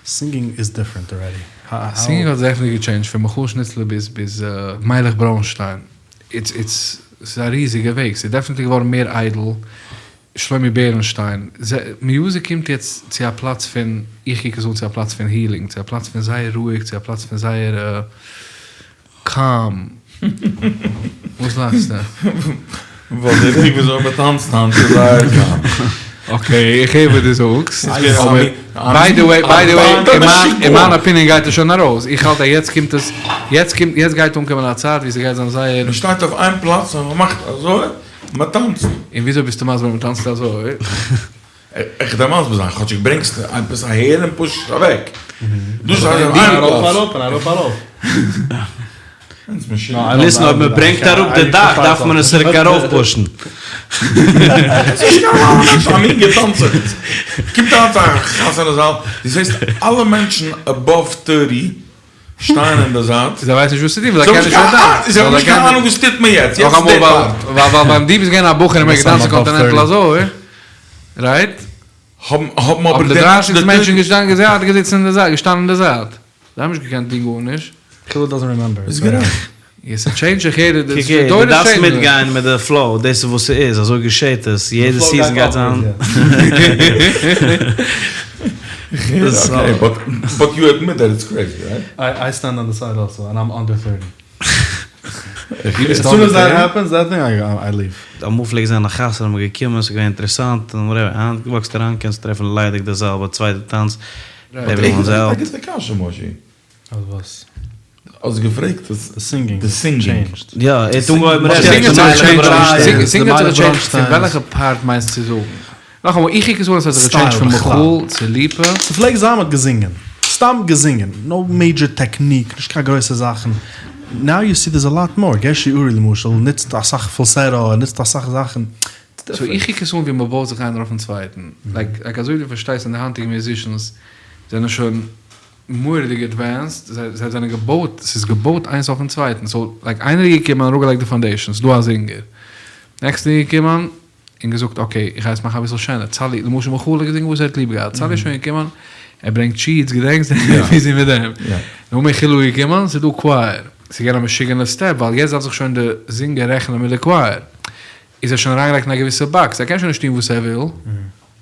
סינגינג איז דיפרענט ארעדי, האו? סינגינג האט דעפענעטלי געטשעינדזשד פון מיכאל שניצלער ביז ביז מיילעך ברוינשטיין. איטס איטס ס'איז א ריזיגע וועג, ס'איז דעפענעטלי געווארן מער איידל, שלומי בערנשטיין, מיוזיק קומט יעצט צו א פלאץ פון, איך קוק עס אן צו א פלאץ פון הילינג, צו א פלאץ פון זייער רואיג, צו א פלאץ פון זייער קאם. וואס לאכסטו? ווייל די וועג וויאזוי מ'טאנצט היינט איז זייער קאם. אקעי, איך הער וואס דו זאגסט, אבער ביי די וועי, ביי די וועי, אין מיין אפיניען גייט עס שוין ארויס, איך האלט אז יעצט קומט עס, יעצט קומט, יעצט גייט אנקומען א צייט ווי ס'גייט זיין זייער. מען שטייט אויף איין פלאץ און מען מאכט אזוי, מען טאנצט. און וויאזוי ביסטו מסביר מען טאנצט אזוי? איך דארף מסביר זיין, כאטשיג ברענגסטו עפעס אהער און פושסט עס אוועק. דו שטייסט אויף איין פלאץ. ארויף אראפ און אראפ ארויף. ליסן אויב מען ברענגט אראפ די דאך דארף מען עס צוריק ארויפפושן. א מין געטאנצעכטס. קומט אריין צו א חתונה זאל, דו זעסט אלע מענטשן עבאוו טערטי שטייען אין די זייט. זיי ווייסן נישט וואס צו טון ווייל זיי קענען נישט קיין טאנץ. זיי האבן נישט קיין אהנונג וואס טוט מען יעצט, יעצט איז די פארט. ווייל ווען דו ביסט געווען א בחור און מ'האט געטאנצן קאנטינענטל אזוי, רייט? האבן אבער די דרייסיג מענטשן געשטאנען געזיצן אין די זייט, געשטאנען אין די זייט. זיי האבן נישט געקענט טון גארנישט. כאילו דאזענט רימעמבער. ביסט גערעכט. יעס ס'טשעינדזשט זיך יעדע קוק הער, דו דארפסט מיטגיין מיט די פלאו, דאס איז וואס ס'איז, אזוי געשעט עס, יעדע סיזען גייט זיין. אקעי, באט יו עדמיט דעט איטס קרעיזי, רייט? איי סטענד אן די סייד אלסא, ענד איים אנדער טערטי. עז סון עז דעט העפענס דעט טינג איי ליוו. אמאל פלעגט זיין א חתונה מ'איז געקומען ס'איז געווען אינטערעסאנט און וואטעווער, היינט וואקסט אריין קענסט טרעפן ליידיג די זאל ביי צווייטע טאנץ עוועריוואן איז א אוט. גוטע קשיא מושי. אז וואס? האסט געפרעגט אז די סינגינג די סינגינג. יא, ער האט אנגעהויבן רעדן פון מיילעך ברוינשטיין. סינגינג האט זיך געטשעינדזשט פון וועלכע פארט מיינסטו צו זאגן? נאכאמאל, איך קוק עס אן אז ס'האט זיך געטשעינדזשט פון מיכאל צו ליפא. ס'פלעגט זיין מ'האט געזינגען. סתם געזינגען. נאו מעידזשער טעקניק, נישט קיין גרויסע זאכן. נאו יו סי דערס א לאט מאר. גערשי אורי למשל נוצט אסאך פאלסעטא, ער נוצט אסאך זאכן. סאו איך קוק עס אן ווי מ'בויט זיך איינער אויפן צווייטן. לייק אזוי ווי דו פארשטייסט אז די היינטיגע מיוזישאנס זענען שוין מורא'דיג עדווענסד, זיי זענען געבויט, ס'איז געבויט איינס אויפן צווייטן, סאו לייק איינער איז געקומען און אראפגעלייגט די פאנדעישאן, ס'איז דא א זינגער, נעקסטע איז געקומען און געזאגט אקעי איך גיי עס מאכן אביסל שענער, צאלי, למשל מיכאל האט געזינגען וואס ער האט ליב געהאט, צאלי איז שוין געקומען, ער ברענגט שיעטס, געדענקסט? ביזי מיט דעם, נאכדעם מיכאל איז געקומען, ס'איז דא קווייער, ס'איז געווען א משוגענע סטעפ, ווייל יעצט דארף זיך שוין די זינגער רעכענען מיט די קווייער, איז ער שוין אריינגעלייגט אין א געוויסע באקס, ער קען שוין נישט טון וואס ער וויל,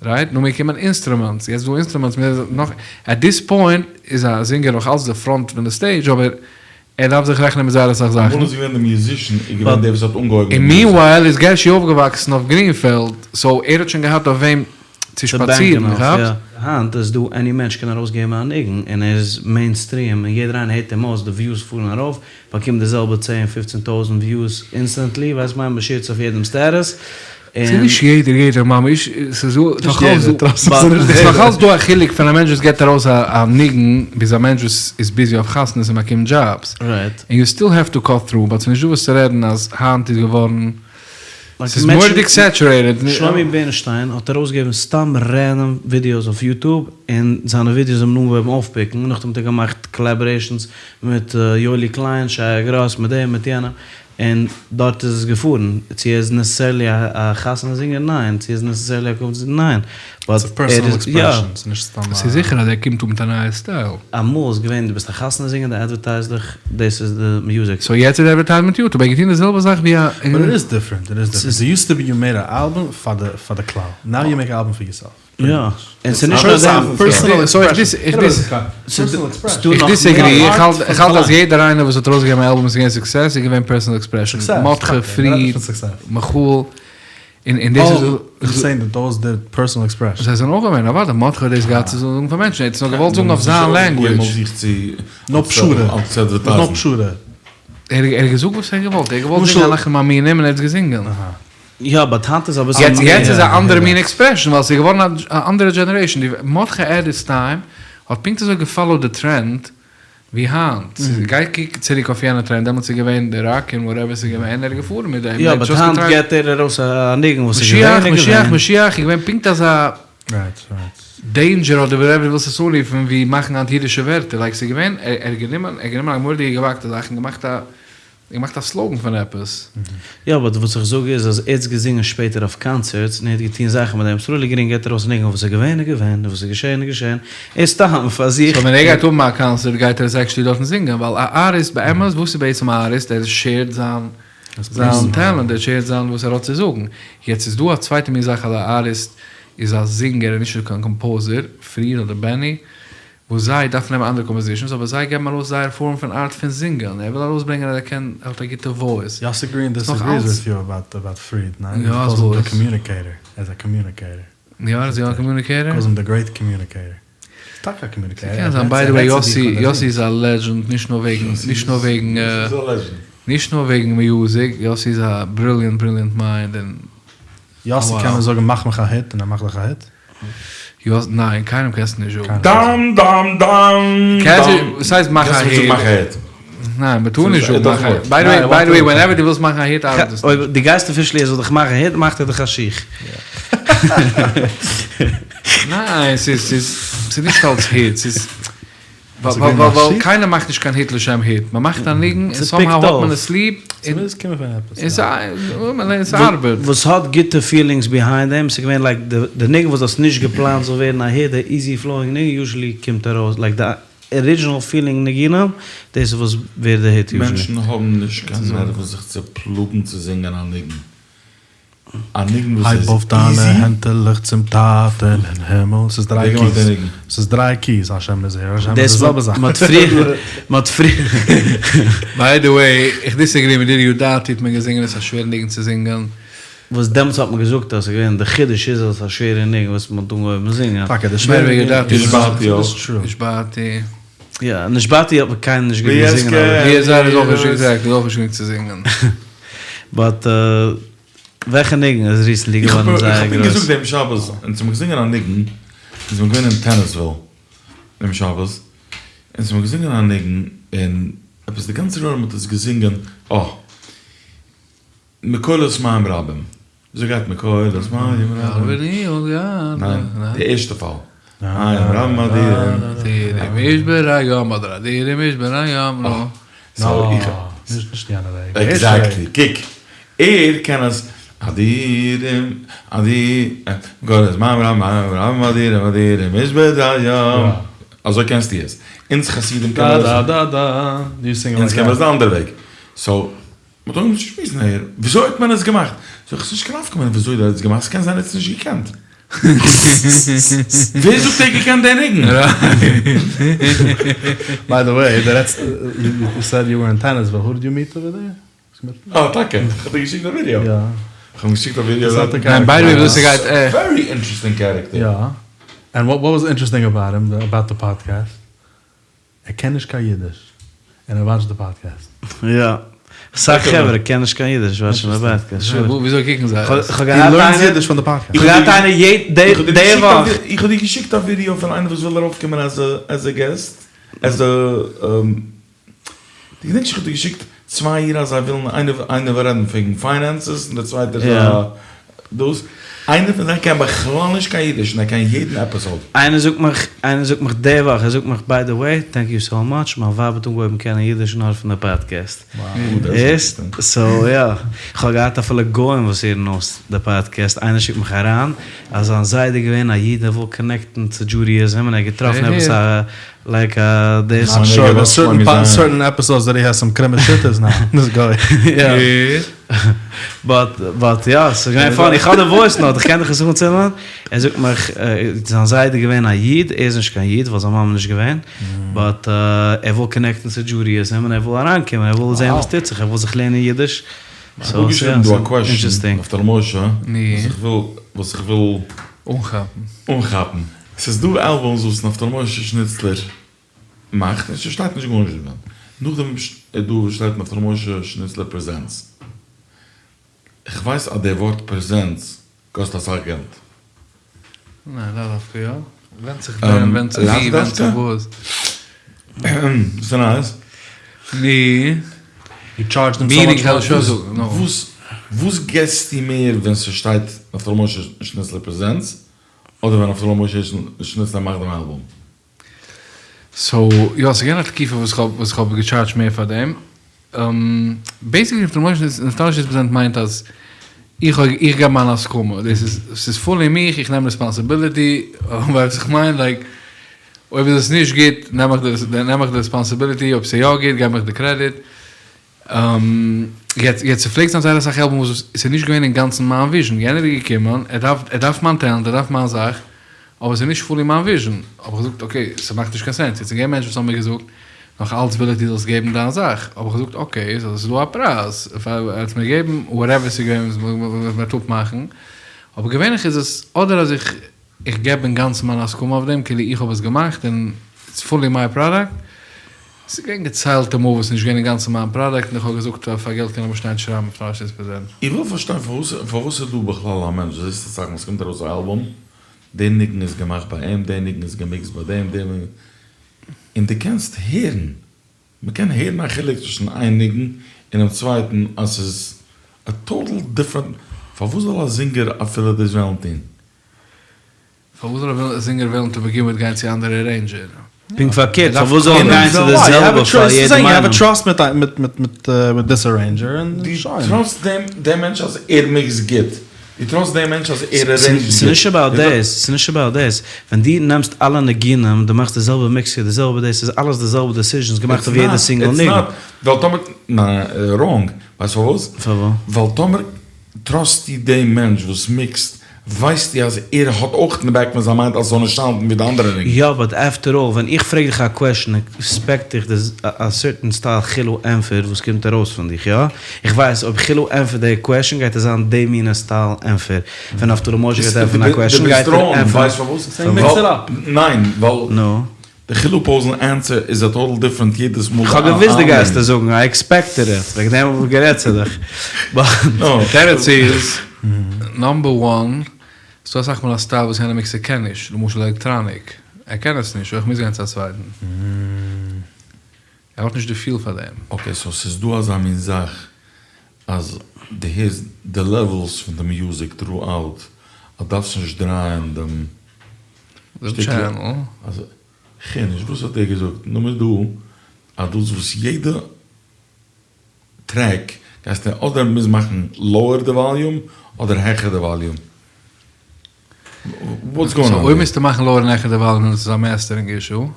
רייט? נאכדעם געקומען אינסטרומענטס, יעצט דא אינסטרומענטס, נאך, עט דיס פוינט איז א זינגער נאך אלץ די פראנט פון די סטעידזש, אבער ער דארף זיך רעכענען מיט זייער אסאך זאכן. אמאל איז געווען די מיוזישן איז געווען דער וואס האט אנגעהויבן די און מיוזיק. מיענווייל איז גערשי אויפגעוואקסן אויף גרינפעלד, סאו ער האט שוין געהאט אויף וועם צו שפאצירן, כאפסט? היינט איז דא עני מענטש קען ארויסגעבן א ניגון און ער איז מעינסטריעם און יעדער איינער הערט אים אויס, די וויוס פארן ארויף, באקומט די זעלבע צען פופצן טויזענט וויוס אינסטענטלי, ווייסט מיין מ'שעירט עס אויף יעדעם סטעטוס, ס'איז נישט יעדער יעדער ממש, ס'איז נאכאלץ דא א חילוק פון א מענטש וואס געבט ארויס א ניגון ביז א מענטש וואס איז ביזי אויף חתונות און באקומט דזשאבס, און יו סטיל העוו טו קאט טרו, באט ס'איז נישט דא וואס צו רעדן אז היינט איז געווארן, ס'איז מורא'דיג סעטשורעיטעד. שלומי בערנשטיין האט ארויסגעגעבן סתם רענדאם ווידיאוס אויף יוטוב און זיינע ווידיאוס האבן אנגעהויבן אויפפיקן, נאכדעם האט ער געמאכט קאלעבארעישאנס מיט יואלי קליין, שייע גראס, מיט דעם מיט יענעם. און דארט איז עס געפארן, צו ער איז נעסעסערלי א חתונה זינגער? ניין, צו ער איז נעסעסערלי א קומזיץ? ניין, באט ער איז יא. ס'איז זיכער אז ער קומט אן מיט א נייע סטייל. אמאל איז געווען דו ביסט א חתונה זינגער דו אדווערטייזט דיך, דאס איז די מיוזיק. סאו יעצט איז אדווערטייזט מיט יוטוב, ער האט געטון די זעלבע זאך ווי א. באט איט איז דיפרענט, איט איז דיפרענט, איט יוזט טו בי יו מעיד א אלבום פאר די פאר די כלל, נאו יו מעיק א אלבום פאר יורסעלף. יא, און ס'איז נישט נאר דעם. איך דיסעגרי, איך האלט אז יעדער איינער וואס האט ארויסגעגעבן א אלבום און ס'איז געווען סוקסעס איז געווען פערסאנעל עקספרעשאן, מרדכי פריד, מיכאל, און דאס איז. זיי זענען אויך געווען, אוודאי, מרדכי האט דאס געהאט צו זאגן פאר מענטשן, ער האט עס נאר געוואלט זאגן אויף זיין לענגווידזש. ער האט געזאגט וואס ער האט געוואלט, ער האט געוואלט זינגען אנחנו מאמינים און ער האט עס געזינגען. יא באט היינט איז אביסל יעצט יעצט איז א אנדערע מין עקספרעשן ווייל ס'איז געווארן א אנדערע דזשענערעישן, די מרדכי עט היז טיים האט פונקט אזוי געפאלאוט די טרענד ווי היינט, גיי קוק צוריק אויף יענע טרענד דעמאלטס איז געווען די ראק און וואטעווער ס'איז געווען ער איז געפארן מיט דעם, יא באט היינט געט ער ארויס א ניגון וואס איז געווען משיח משיח משיח איז געווען פונקט אזא דעינדזשער אדער וואטעווער דו ווילסט עס אנרופן ווי מאכן היינט אידישע ווערטער לייק ס'איז געווען ער האט גענומען ער האט גענומען א מורא'דיגע געוואגטע זאך און געמאכט א געמאכט א סלאגאן פון עפעס. יא באט וואס איך זאג איז אז ער האט עס געזינגען שפעטער אויף קאנצערטס און ער האט געטון זאכן מיט דעם, סרולי גרין געט ארויס א ניגון וואס איז געווען איז געווען און וואס איז געשען איז געשען, ער סתם פאר זיך. סאו ווען ער גייט האבן א קאנצערט גייט ער עס עקשעלי דארטן זינגען ווייל א ארטיסט באמת וואס איז בעצם א ארטיסט ער שעירט זיין זיין טעלענט ער שעירט זיין וואס ער האט צו זאגן יעצט איז דא א צווייטע מין זאך אז א ארטיסט איז א זינגער און נישט קיין קאמפאוזער פריד אדער בעני וואס זיי דארפן נעמען אנדערע קאמפאזישאנס אבער זיי געבן ארויס זייער פארם פון ארט פון זינגען, ער וויל ארויסברענגען אז ער קען, ער האט א גוטע וואויס. יאסי גרין דיסעגריס וויט יו אבאוט אבאוט פריד, ניין? הי קאלס אים די קאמיוניקעיטער, ער איז א קאמיוניקעיטער. יא ער איז יא א קאמיוניקעיטער? קאלס אים די גרעיט קאמיוניקעיטער. איז טאקע א קאמיוניקעיטער. ס'קען זיין, ביי די וועי יאסי יאסי איז א לעדזשענד נישט נאר וועגן נישט נאר וועגן נישט נאר וועגן מיוזיק, יאסי איז א בריליענט בריליענט מיינד און. יאסי קען מען זאגן מאך מיך א היט און ער מאכט דיך א היט? יאסי, ניין קיינעם קענסטו נישט זאגן. דם דם דם דם. וואס הייסט מאך א היט? ניין מ'טאר נישט זאגן מאך א היט. ביי די וועי ווענעווער דו ווילסט מאכן א היט ארבעט עס נישט. אויב דו גייסט אפישעלי ער זאל דיך מאכן א היט מאכט ער דיך א שיך. ניין ס'איז ס'איז ס'איז נישט אלס היט ס'איז ווייל קיינער מאכט נישט קיין היט לשם היט, מען מאכט א ניגון און סאמהאו האט מען עס ליב און ס'ארבעט. וואס האט גוטע פילינגס ביהיינד דעם, ס'איז געווען לייק די ניגון וואס דו האסט נישט געפלאנט זאל ווערן א היט, די איזי פלאואינג ניגון יוזשעלי קומט ארויס לייק די ארידזשינעל פילינג ניגונים, דאס איז וואס ווערט די היט יוזשעלי. מענטשן האבן נישט קיין נערוון זיך צו פלאגן צו זינגען א ניגון. א ניגון וואס הייב איז אויף דיינע איזי. הענטעלעך צום טאטען אין הימל, ס'איז דריי קיס, ס'איז דריי קיס, השם איז ער, השם איז די זעלבע זאך. מ'האט פריער, מ'האט פריער. ביי די וועי, איך דיסעגרי מיט דיר, יודעתי האט מען געזינגען, עס איז א שווערע ניגון צו זינגען. וואס דעמאלטס האט מען געזאגט אז ס'איז געווען די חידוש איז אז ס'איז א שווערע ניגון וואס מ'האט אנגעהויבן זינגען. טאקע די שווערע ניגון. נשבעתי אויך. נשבעתי. יא, נשבעתי האט מען קיינער נישט גוט געזינגען אבער. ווי עס איז אויך נישט עקזעקט, איז אויך נישט גרינג צו זינגען. באט וועלכע ניגון איז ריסענטלי געווארן זייער גרויס? איך האב געזאגט דעם שבת, אונז האבן געזינגען א ניגון, אונז זענען געווען אין טענעסוויל דעם שבת, אונז האבן געזינגען א ניגון, און עפעס די גאנצע עולם האט עס געזינגען, אה, מקולות מים רבים. וויאזוי גייט מקולות מים רבים? ניין, די ערשטע פאל. מים רבים אדירים. אדירים ישבר הים אדער אדירים ישבר הים, נו. נישט יענע וועג. עקזעקטלי, קוק, ער קען עס אדירים אדי מקולות מים רבים מים רבים אדירים אדירים ישבר הים. אזוי קענסטו עס. אונז חסידים קען מען עס. אונז קען מען עס די אנדערע וועג. סאו. מ'האט אנגעהויבן צו שמועסן אהער, וויאזוי האט מען עס געמאכט? זאג איך, ס'נישט קיין נפקא מינה וויאזוי דו האסט עס געמאכט, ס'קען זיין ער האט עס נישט געקענט. ווער זאגט ער האט געקענט די ניגון? ביי די וועי, דו רעדסט, יו סעד יו ווער אין טענעסוויל, הו דיד יו מיעט אווער דעיר? אה טאקע? איך האב דיר געשיקט א ווידיאו. יא. איך האב אים געשיקט א ווידיאו. ניין, ביי די וועי וויאזוי ס'גייט עה. ווערי אינטערעסטינג קערעקטער. יא. ענד וואט וואס אינטערעסטינג אבאוט הים, אבאוט די פאדקעסט? ער קען נישט קיין אידיש און ער וואטשט די פאדקעסט. יא. אסאך חברה קענען נישט קיין אידיש וואטשן די פאדקעסט. שור. וויאזוי קוקן זיי עס? כ'האב געהאט איינער. אידיש פון די פאדקעסט. כ'האב געהאט איינער יעדע די וואך. איך האב דיר געשיקט א ווידיאו פון איינער וואס וויל ארויפקומען עז א געסט, עז א. דו געדענקסט איך האב דיר געשיקט צוויי אידן אז זיי ווילן איינער איינער וויל רעדן וועגן פיינענסעס און דער צווייטער איז א דאס. איינער פון זיי קען בכלל נישט קיין אידיש און ער קען יעדן עפיסאוד. איינער זאגט מיך, איינער זאגט מיך די וואך, ער זאגט מיך ביי די וועי, טענק יו סאו מאטש, מיין ווייב האט אנגעהויבן קענען אידיש נאר פון די פאדקעסט. הערסט? סאו יא, כ'האב געהאט אפילו גוים וואס הערן אויס די פאדקעסט, איינער שיקט מיך אריין אז זיין זיידע איז געווען א איד ער וויל קאנעקטן צו דזשודיאיזם און ער האט געטראפן עפעס א לייק א דאס. נאט שור, דערס סערטען סערטען עפיסאדס דעט הי העז סאם קרומע שיטות נאו, דיס גוי. יא. באט באט יא, ס'איז געווען פאני, איך האב די וואויס נאוט, איך קען דיך עס אנצינדן, ער זאגט מיך, זיין זיידע איז געווען א איד, ער איז נישט קיין איד ווייל זיין מאמע איז נישט געווען, באט ער וויל קאנעקטן צו דזשודיאיזם און ער וויל אריינקומען, ער וויל זען וואס טוט זיך, ער וויל זיך לערנען אידיש, איך האב געשריבן דא א קוועשן נפתלי משה וואס איך וויל וואס איך וויל אנכאפן. אנכאפן. ס'איז דא אלבומס וואס נפתלי משה שניצלער מאכט און ס'שטייט נישט גארנישט דערין. נאכדעם איז דא וואס שטייט נפתלי משה שניצלער פרעזענטס. כ'ווייס אז די ווארט פרעזענטס קאסט אסאך געלט. ניין, לאו דווקא יא. ווענדט זיך ווען, ווענדט זיך ווי, ווענדט זיך וואס. וואס איז נייעס? נו. יו טשארדזש דעם סאו מאטש מאני. וואס וואס געסטו מער ווען ס'שטייט נפתלי משה שניצלער פרעזענטס אדער ווען נפתלי משה שניצלער מאכט דעם אלבום? סאו יא ס'איז געווען א תקופה וואס כ'האב וואס כ'האב געטשארדזשט מער פאר דעם, בעיסיקלי נפתלי משה נפתלי משה פרעזענט מיינט אז איך האב איך געב מיין הסכמה דאס איז ס'איז פולי מיך איך נעם רעספאנסיביליטי ווייסט וואס איך מיין לייק אויב איז עס נישט גוט נעם איך די נעם איך די רעספאנסיביליטי אויב ס'איז יא גוט געב איך די קרעדיט. יעצט יעצט ס'פלעגט זיין זייער אסאך אלבומס וואס ס'איז נישט געווען אינגאנצן מיין וויזשן, יענער איז געקומען ער דארף ער דארף מיין טעלענט ער דארף מיין זאך, אבער ס'איז נישט פולי מיין וויזשן, האב איך געזאגט אקעי ס'מאכט נישט קיין סענס, יעצט איז געווען מענטשן וואס האבן מיר געזאגט נאך אלץ וויל איך דו זאלסט געבן דיין זאך, האב איך געזאגט אקעי סאו ס'איז דא א פרייז, ער האט מיר געגעבן וואטעווער ס'איז געווען וואס מ'וועט אפמאכן, אבער געווענליך איז עס אדער אז איך איך געב אינגאנצן מיין הסכמה אויף דעם כאילו איך האב עס געמאכט און איטס פולי מיי פראדאקט, ס'איז געווען געציילטע מאל וואס ס'איז נישט געווען אינגאנצן מיין פראדאקט און איך האב געזאגט פאר געלט קען איך באשטיין צו שרייבן נפתלי משה פרעזענט. איך וויל פארשטיין פארוואס פארוואס איז דא בכלל א מענטש, דו זעסט אסאך מאל ס'קומט ארויס א אלבום, די ניגון איז געמאכט ביי אים, די ניגון איז געמיקסט ביי דעם, די און דו קענסט הערן, מ'קען הערן א חילוק צווישן איין ניגון און דעם צווייטן אז ס'איז א טאטעל דיפרענט, פארוואס זאל א זינגער אפילו דאס וועלן טון? פארוואס זאל א זינגער וועלן טו בעגין וויט גיין צו אנדערע ארעינדזשער? פונקט פארקערט, פארוואס זאל ער גיין צו די זעלבע פאר יעדעם איינעם? דו טראסט דעם מענטש אז ער מיקסט גוט, דו טראסט דעם מענטש אז ער ארעינדזשט גוט. ס'איז נישט אבאוט דעס, ס'איז נישט אבאוט דעס. ווען דו נעמסט אלע ניגונים, דו מאכסט די זעלבע מיקס, די זעלבע דאס, איז אלעס די זעלבע דעסיזשענס געמאכט אויף יעדע סינגל ניגון. ווייל טאמער, ניין, ראנג, ווייסט פארוואס? ווייל טאמער טראסטו דעם מענטש וואס מיקסט, ווייסטו אז ער האט אויך אין די בעק פון זיין מיינד אז עס זאל נישט סאונדן ווי די אנדערע ניגון. יא באט עפטער אלל ווען איך פרעג דיך א קוועשן עקספעקט איך א סערטען סטייל חילו ענפער וואס קומט ארויס פון דיך יא? איך ווייס אויב חילו ענפערט די קוועשן גייט עס זיין די מינע סטייל ענפער, ווען נפתלי משה גייט ענפערן א קוועשן גייט ער ענפערן. ווייסט פארוואס? ניין ווייל די חילו פאוזן ענסער איז א טאטעל דיפרענט יעדעס מאל. כ'האב געוויסט דו גייסט עס זאגן, איי עקספעקטעד איט, וועגן דעם האב איך גערעדט צו דיך. די תירוץ איז, נאמבער וואן, ס'דא אסאך מאל א סטייל וואס יענער מיקסער קען נישט, למשל עלעקטראניק, ער קען עס נישט, סאו איך מוז גיין צו א צווייטן. ער האט נישט די פיל פאר דעם. אקעי סאו ס'איז דא אזא מין זאך אז דו הערסט די לעוועלס פון די מיוזיק טרו אוט אז דארפסט נישט דרייען דעם שטיקל. כ'הער נישט, וואס האט ער געזאגט? נאר איז דא אז דאס וואס יעדע טרעק גייסטו אדער מוז מאכן לאוער די וואליום אדער העכער די וואליום. וואטס גאוינג אן? סאו אויב מוזטו מאכן לאוער און העכער די וואליום איז עס א מעסטערינג אישו.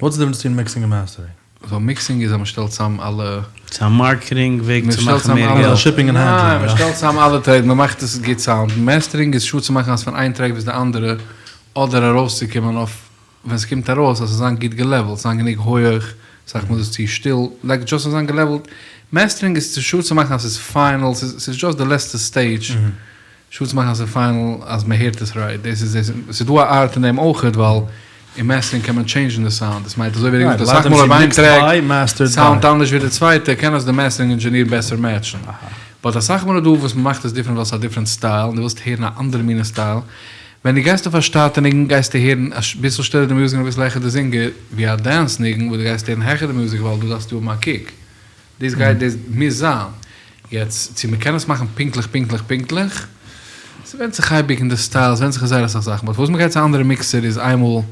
וואטס די דיפרענס ביטווין מיקסינג און מעסטערינג? סאו מיקסינג איז אז מ'שטעלט צאם אלע. ס'איז א מארקעטינג וועג צו מאכן מער געלט. שיפינג און הענדלינג. ניין, מ'שטעלט צאם אלע טרעקס, מ'מאכט עס גוט סאונד. מעסטערינג איז זיכער צו מאכן אז פון איין טרעק ביז די אנדערע, אדער ארויסצוקומען אויף ווען ס'קומט ארויס אז ס'זאל זיין גוט געלעוועלט, ס'זאל זיין גענוג הויעך, אסאך מאל איז עס צו שטיל, לייק דזשאסט ס'זאל זיין געלעוועלט. מעסטערינג איז זיכער צו מאכן אז ס'איז פיינעל, ס'איז דזשאסט די לעצטע סטעידזש. זיכער צו מאכן אז ס'איז פיינעל אז מען הערט עס רייט, דאס איז דאס, ס'איז דא א ארט אין דעם אויכעט ווייל אין מעסטערינג קען מען טשעינדזשן די סאונד, דאס מיינט אזוי ווי ער האט געזאגט אסאך מאל אויב איין טרעק סאונדט אנדערש ווי די צווייטע קען עס די מעסטערינג אינדזשעניר בעסער מעטשן, באט אסאך מאל איז דא וואס מען מאכט עס דיפרענט ווייל ס'איז א דיפרענט סטייל און דו ווילסט הערן א אנדערע מינע סטייל, ווען דו גייסט אויף א שטאטע ניגון גייסטו הערן אביסל שטילער די מוזיק און אביסל העכער די זינגער ווי א דענס ניגון וואס דו גייסט הערן העכער די מוזיק ווייל דא דארפסטו האבן א קיק. דאס גייט דאס מוז זיין. יעצט צו מ'קען עס מאכן פונקטליך פונקטליך פונקטליך. ס'ווענדט זיך אייביג אין די סטייל, ס'ווענדט זיך אין זייער אסאך זאכן, באט פארוואס מ'גייט צו א אנדערע מיקסער איז איינמאל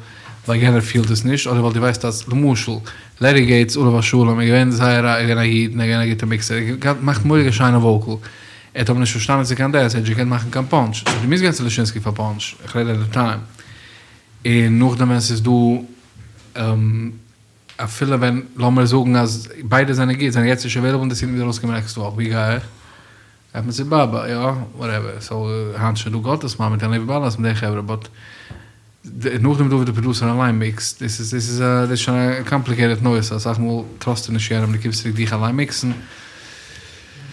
ווייל יענער פילט עס נישט, אדער ווייל דו ווייסט אז למשל לערי געיטס עליו השלום איז געווען זייער א איז געווען א איד און ער איז געווען א גוטע מיקסער, ער האט געמאכט מורא'דיגע שיינע וואקעל, ער האט אבער נישט פארשטאנען צו קיין דעס, ער האט נישט געקענט מאכן קיין פאנטש, סאו דו מוזט גיין צו לישינסקי פאר פאנטש, איך רעד עט די טיים, און נאכדעם ווען ס'איז דא. אפילו ווען לאמיר זאגן אז ביידע זענען גוט, זענען יעצט נישט עוועילעבל און די סידי מוז ארויסקומען נעקסטע וואך, ווי גיי איך? גייט מען צו באבא, יא? וואטעווער, סאו היינט איז שוין דא גאטעסמאן מיט יניב באלאס מיט די חברה, באט נאכדעם איזדא ווי די פראדוסער אליין מיקסט, דאס איז דאס איז א דאס איז שוין א קאמפליקעיטעד נושא, אסאך מאל טראסטו נישט יענעם, דו קומסט צוריק דיך אליין מיקסן.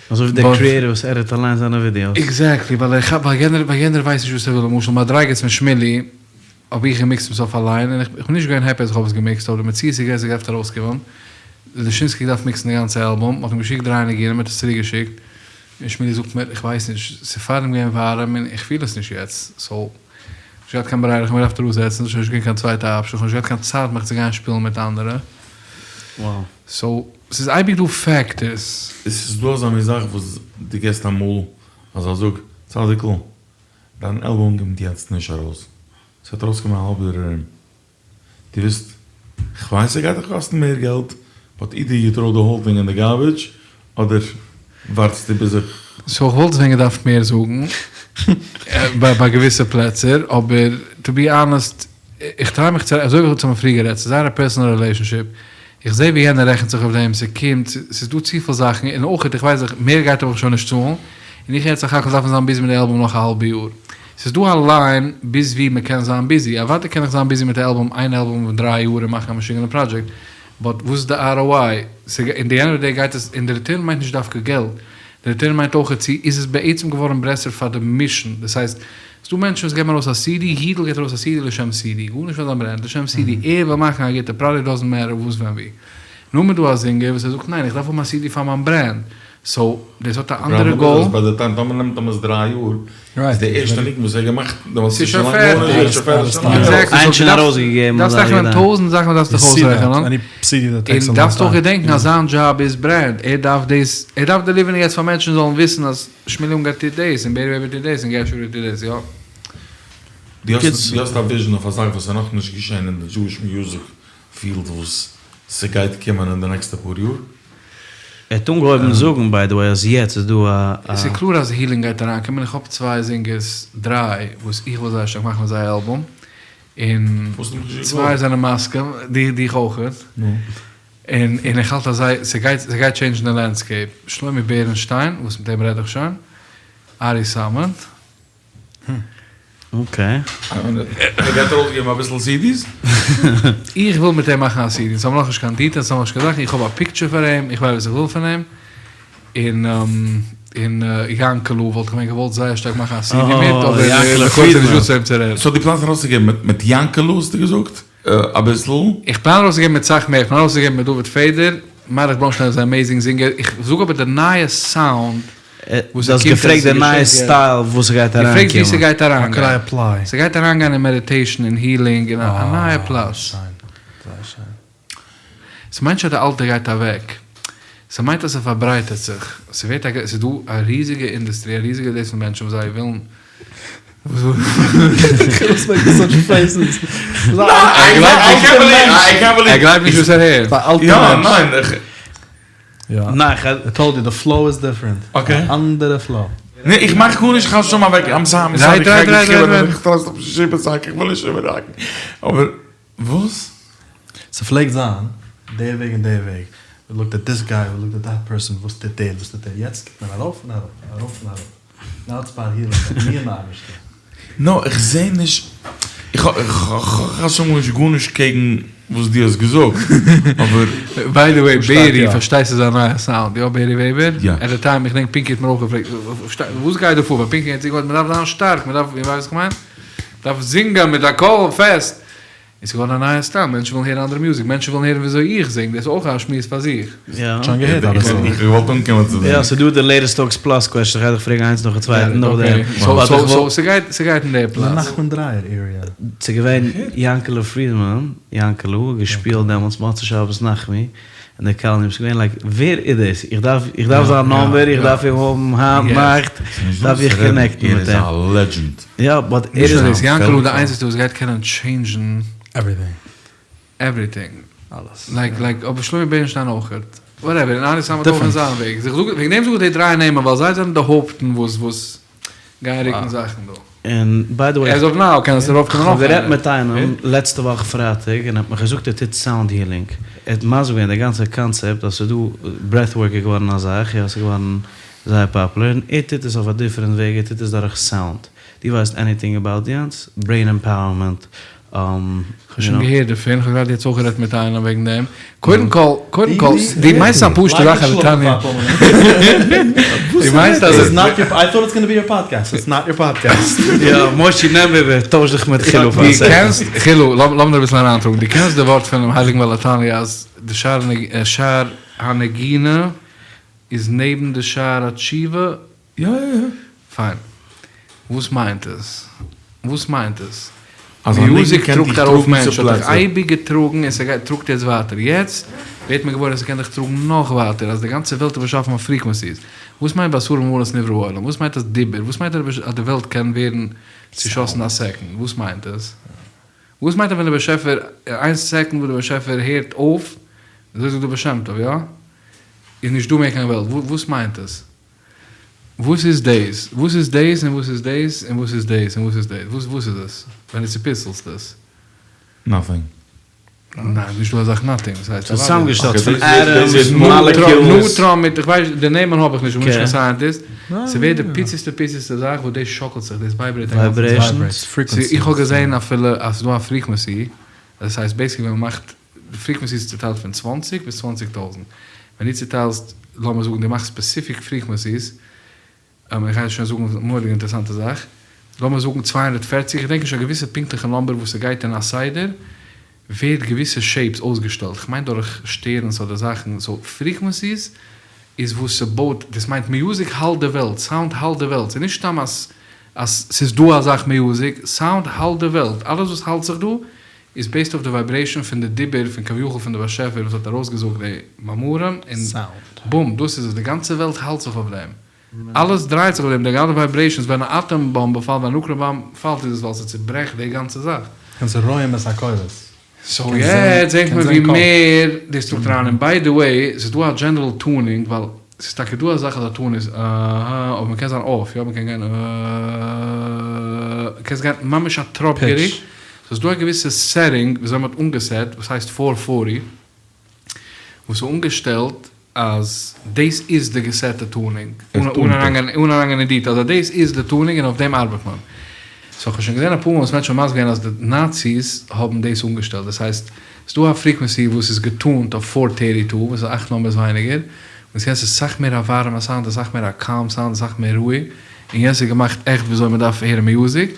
אזוי ווי דער קריעיטער וואס עדיט אליין זיינע ווידיאוס. עקזעקטלי, ווייל ער כאפט ווייל יענער ווייל יענער ווייסט נישט וואס ער וויל, למשל מדריגות פון שמילי, האב איך געמיקסט צום סוף אליין, און איך בין נישט געווען העפי אז איך האב עס געמיקסט, אבער די מציאות איז געווען ס'האט געדארפט ארויסקומען, לישינסקי האט געדארפט מיקסן די גאנצע אלבום, מ'האט אים געשיקט דריי ניגונים, ער האט עס צוריק געשיקט, און שמילי זאגט מיר, איך ווייס נישט, ס'איז פארדעם געווען ווארעם און איך פיל עס נישט יעצט, סאו, נישט געהאט קיין ברירה, איך האב מיר געדארפט אראפזעצן, ס'איז נישט געווען קיין צווייטע אפשען, איך האב נישט געהאט קיין צייט מיך צו גיין שפילן מיט אנדערע, סאו, ס'איז אייביג דא פעקטערס. עס איז דא אזא מין זאך וואס דו געסט אמאל אזא זאג, צדיק'ל, דיין אלבום קומט יעצט נישט ארויס, ס'וועט ארויסקומען א האלב יאר ארום, דו ווילסט, כ'ווייס ס'גייט דיך קאסטן מער געלט, באט אידער יו טראו די האול טינג אין די גארבידזש, אדער ווארטסטו ביז איך. סאו איך וואלט עס ווען געדארפט מער זאגן ביי געוויסע פלעצער, אבער טו בי אנעסט, איך טריי מיך צו, אזוי ווי איך האב צו פריער גערעדט, ס'איז זייער א פערסאנעל רילעישאנשיפ, איך זעה ווי יענער רעכנט זיך אויף דעם, ס'קומט, ס'איז דא צופיל זאכן, און אויך איך ווייס איך, מער גייט האב איך שוין נישט צאלן, און איך הער סך הכל דארף מען זיין ביזי מיט די אלבום נאך א האלבע יאר. ס'איז דא א ליין ביז ווי מ'קען זיין ביזי, אוודאי קען איך זיין ביזי מיט א אלבום, איין אלבום פון דריי יאר און מאכן א משוגענע פראדזשעקט, באט וואס איז די ROI? אין די ענד אוו די דעי גייט עס, און די ריטערן מיינט נישט דווקא געלט, די ריטערן מיינט אויך צו איז עס בעצם געווארן בעסער פאר די מישן, דאס הייסט, ס'דא מענטשן וואס געבן ארויס א סידי, יידל געבט ארויס א סידי לשם סידי, גארנישט פאר זיין ברענד, לשם סידי, ער וויל מאכן א גוטע פראדוקט דאזענט מעטער וואס ווען ווי. נאכדעם איז דא א זינגער וואס ער זאגט ניין איך דארף האבן א סידי פאר מיין ברענד, סאו דאס האט א אנדערע גאול. ביי די טיים טאמער נעמט אים עס דריי יאר, איז די ערשטע ניגון וואס ער האט געמאכט דעמאלטס איז שוין פערטיג. איינס שוין ארויסגעגעבן. דארפסט רעכענען טויזענט זאכן דארפסט דיך אויסרעכענען. און דארפסט אויך געדענקן אז זיין דזשאב איז ברענד, ער דארף דאס, ער דארף דעליווערן יעצט פאר מענטשן זאלן וויסן אז. שמילי אונגאר טוט דאס, און בערי וועבער טוט דאס, און גערשי וועבער טוט דאס, יא. דו האסט דו האסט א וויזשען אויף א זאך וואס איז נאכנישט געשען אין די דזשואיש מיוזיק פיעלד וואס ס'גייט קומען אין די נעקסטע פאר יאר? ער האט אנגעהויבן זאגן ביי די וועי אז יעצט איז דא א. עס איז קלאר אז הילינג גייט אריינקומען, איך האב צוויי זינגערס, דריי, וואס איך וויל זייער שטארק מאכן מיט זיי א אלבום, און צוויי זענען מסכים, דיך אויכעט. און און איך האלט אז זיי ס'גייט ס'גייט טשעינדזשן די לענדסקעיפ, שלומי בערנשטיין וואס מיט אים רעד איך שוין, ארי סאמעט. אקעי. ער גייט ארויסגעבן אביסל סידיס? איך וויל מיט אים מאכן א סידי, אונז האבן נאכנישט קיין דיטעילס, אונז האבן נאכנישט קיין זאכן, איך האב א פיקטשער פאר אים, איך ווייס וואס איך וויל פון אים, און און יענקעלע וואלט איך ווען געוואלט זייער שטארק מאכן א סידי מיט, אבער לכאו' איז נישטא צו וועם צו רעדן. סאו דו פלאנסט ארויסצוגעבן מיט יענקעלע האסטו געזאגט? אביסל. איך פלאן ארויסצוגעבן מיט סאך מער, איך פלאן ארויסצוגעבן מיט דוד פעדער, מיילעך ברוינשטיין איז א עמעזינג זינגער, איך זאג אבער די נייע סאונד וואס דו האסט געפרעגט די נייע סטייל וואס ס'גייט אריינקומען. געפרעגט ווי ס'גייט אריינגיין. ס'גייט אריינגיין אין מעדיטעישן און הילינג און א נייע פלאץ. ס'מיינט נישט אז די אלטע גייט אוועק, ס'מיינט אז ס'פארברייטערט זיך, ס'ווערט א, ס'איז דא א ריזיגע אינדוסטרי, א ריזיגע דאס פון מענטשן וואס זיי ווילן ער גלייבט נישט וואס ער הערט. איך מאך גארנישט חס ושלום אוועק, איים סארי, איך טראסט אויף שיבער זאק, איך וויל נישט איבערהאקן, אבער וואס? ס'פלעגט זיין דער וועג און דער וועג, ווי לוקט עט דיס גיי, ווי לוקט עט דעט פערסאן, וואס טוט דער, וואס טוט דער, יעצט קוקט מען ארויף און אראפ, ארויף און אראפ, נאו איטס אבאוט הילינג, מיר און די אייבערשטער. נא, איך זעה נישט, איך האב חס ושלום נישט גארנישט קעגן וואס דו האסט געזאגט, אבער. ביי די וועי, בערי, פארשטייסט ס'איז א נייע סאונד, יא בערי וועבער? יא. עט די טיים, איך דענק פינקי האט מיר אויך געפרעגט, וואס גייט דא פאר, ווייל פינקי האט צוגעווארט, מ'דארף זיין שטארק, מ'דארף, איר ווייסט וואס איך מיין? מ'דארף זינגען מיט א קול פעסט. און ס'איז געווארן א נייע סטייל, מענטשן ווילן הערן אנדערע מוזיק, מענטשן ווילן הערן וויאזוי איך זינג, דאס איז אויך א שמועס פאר זיך. יא. שוין געהערט אביסל. איך האב געוואלט אנקומען צו דעם. יא, ס'איז דא די לעיטעסט טאלקס פלאס קוועשאן, כ'גיי דיך פרעגן איינס נאכן צווייטן נאכדעם. סאו סאו ס'גייט ס'גייט אין די פלאץ. נחמן דרייער עריע. ס'איז געווען יענקעלע פרידמאן, יענקעלע, געשפילט דעמאלטס מוצאי שבת נחמו. אין די קאלאני, ס'איז געווען לייק ווער איז דאס? איך דארף איך דארף זיין נאמבער, איך דארף אים האבן היינט נאכט, דארף איך קאנעקטן מיט אים. ער איז א לעדזשענד. יא, באט ער איז. יענקל איז די איינציגסטע וואס גייט קענען טשעינדזשן. עווריטינג. עווריטינג. אלעס. לייק לייק אבער שלומי בערנשטיין אויכעט. וואטעווער, און ארי סאמעט אויך אין זיין וועג. איך זאג, וועגן דעם זאג איך די דריי נעמען ווייל זיי זענען די הויפטן וואס וואס גייען רוקן זאכן דא. און ביי די וועי. עז אוו נאו קען עס ארויפקומען נאך כ'האב גערעדט איינער. מיט איינעם לעצטע וואך פרייטאג און ער האט מיך געזאגט ער טוט סאונד הילינג. ער האט מסביר געווען די גאנצע קאנצעפט אז ס'איז דא ברעט ווארק איז געווארן א זאך, יא ס'איז געווארן זייער פאפולער, און ער טוט עס אויף א דיפערענט וועג, ער טוט עס דורך סאונד. דו ווייסט עניטינג אבאוט יענץ? ברעין עמפאוערמענט, כ'האב שוין געהערט דערפון, כ'האב גראדע יעצט אויך גערעדט מיט איינעם וועגן דעם. קודם כל, קודם כל, דו מיינסט א פשוטע זאך אז תניא. דו מיינסט אז. יא, מושי נעם איבער, טויש דיך מיט חילו פאר א סעקונד. דו קענסט, חילו, לאמיר דיר אביסל אריינטראגן, דו קענסט די ווארט פונעם הייליגן בעל התניא אז די שער הנגינה איז נעבן די שער התשובה? יא יא יא. פיין. וואס מיינט עס? וואס מיינט עס? אז א ניגון מיוזיק קען טראגט דיך ארויף טראגן צו מענטש, האט דיך פלעצער. אייביג געטראגן און ס'גייט טראגט יעצט ווייטער. יעצט ווערט מען געוואויר אז ס'קען דיך טראגן נאך ווייטער, אז די גאנצע וועלט איז באשאפן אויף פריקווענסיס. וואס מיינט בעשרה מאמרות נברא העולם? וואס מיינט אז דיבור? וואס מיינט אז די וועלט קען ווערן צושאסן א סעקאנד? וואס מיינט עס? וואס מיינט אז ווען די באשעפער, איין סעקאנד וואס די באשעפער הערט אויף, אזוי זאגט די בעל שם טוב, יא? איז נישט דא מער קיין וועלט. וואס מיינט עס? וואס איז דאס? וואס איז דאס און וואס איז דאס און וואס איז דאס און וואס איז דאס? וואס וואס איז עס? ווען דו צופיצלסט עס? נאטינג. ניין, נישט דא אזאך נאטינג. דאס הייסט ס'איז צוזאמגעשטעלט פון עטאמס, מאלעקיולס. ניוטראן מיט, איך ווייס, די נעמען האב איך נישט, איך בין נישט קיין סייענטיסט. ס'ווערט די פיציסטע פיציסטע זאך וואס דאס שאקלט זיך, דאס ווייברעיט א גאנצע צייט. איך האב געזען אפילו אז ס'איז דא א פריקווענסי, דאס הייסט בעיסיקלי ווען מ'מאכט די פריקווענסי איז צוטיילט פון צוואנציג ביז צוואנציג טויזנט. ווען דו צוטיילסט, לאמיר זאגן דו מאכסט ספעסיפיק פריקווענסיס, איך גיי שוין זאגן א מורא'דיגע אינטערעסאנטע זאך, לאמיר זאגן 240, איך געדענק נישט א געוויסע פונקטליכע נומבער וואס ס'גייט אין א סדר, ווערט געוויסע שעיפס אויסגעשטעלט, כ'מיין דורך שטערנס אדער זאכן, סאו פריקווענסיס איז וואס ס'בויט, דאס מיינט מיוזיק האלט די וועלט, סאונד האלט די וועלט, ס'איז נישט סתם אז אז ס'איז דא א זאך מיוזיק, סאונד האלט די וועלט, אלעס וואס האלט זיך דא איז בעיסד אויף די ווייברעישאן פון די דיבור פון כביכול פון די באשעפער וואס האט ארויסגעזאגט די מאמרים און בום דאס איז עס די גאנצע וועלט האלט זיך אויף דעם אלעס דרייט זיך אויף דעם די גאנצע ווייברעישאנס ווען א אטאם באמבע פאלט ווען א נוקלער באמבע פאלט איז עס ווייל ס'צוברעכט די גאנצע זאך. און ס'רואים את הקולות. סאו יעצט זעהט מען ווי מער דאס טראגט אריין און ביי די וועי ס'איז דא א דזשענערל טונינג ווייל ס'איז טאקע דא א זאך אז א טון איז אההה אבער מ'קען זיין אףף יא מ'קען גיין אהההה קענסט גיין ממש א טראפ געריקט סאו ס'איז דא א געוויסע סעטינג וויאזוי מ'האט אנגעסעט וואס הייסט פאר פארטי וואס איז אנגעשטעלט אז דאס איז די געסעטע טונינג אן אריינגיין אין דיטעילס אז דאס איז די טונינג און אויף דעם ארבעט מען. סאו כ'האב שוין געזען אפאר מאל וואס מענטשן האבן מסביר געווען אז די נאציס האבן דאס אנגעשטעלט דאס הייסט ס'איז דא א פריקווענסי וואס איז געטונט אויף פאר טערטי טו וואס איז אכט נומבערס ווייניגער וואס יענס איז סאך מער א ווארעמע סאונד אסאך מער א קאלם סאונד אסאך מער רואיג און יענס איז געמאכט עכט וויאזוי מ'דארף הערן מיוזיק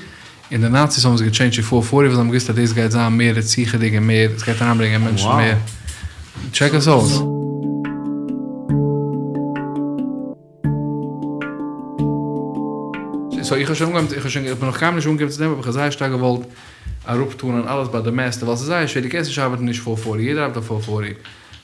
און די נאציס האבן עס געטשעינדזשט צו פאר פארטי ווייל זיי האבן געוואוסט אז דאס גייט זיין מער רציחה'דיג און מער עס גייט אריינברענגען מענטשן מער. טשעק עס אויס. סאו איך האב שוין אנגעהויבן, איך האב שוין, איך בין נאך קיינמאל נישט אנגעקומען צו דעם, אבער איך האב זייער שטארק געוואלט אראפטונען אלעס ביי די מעסטער, ווייל ס'איז זייער שווער, דו קענסט נישט ארבעטן נישט פאר פארטי, יעדער ארבעט אויף פאר פארטי.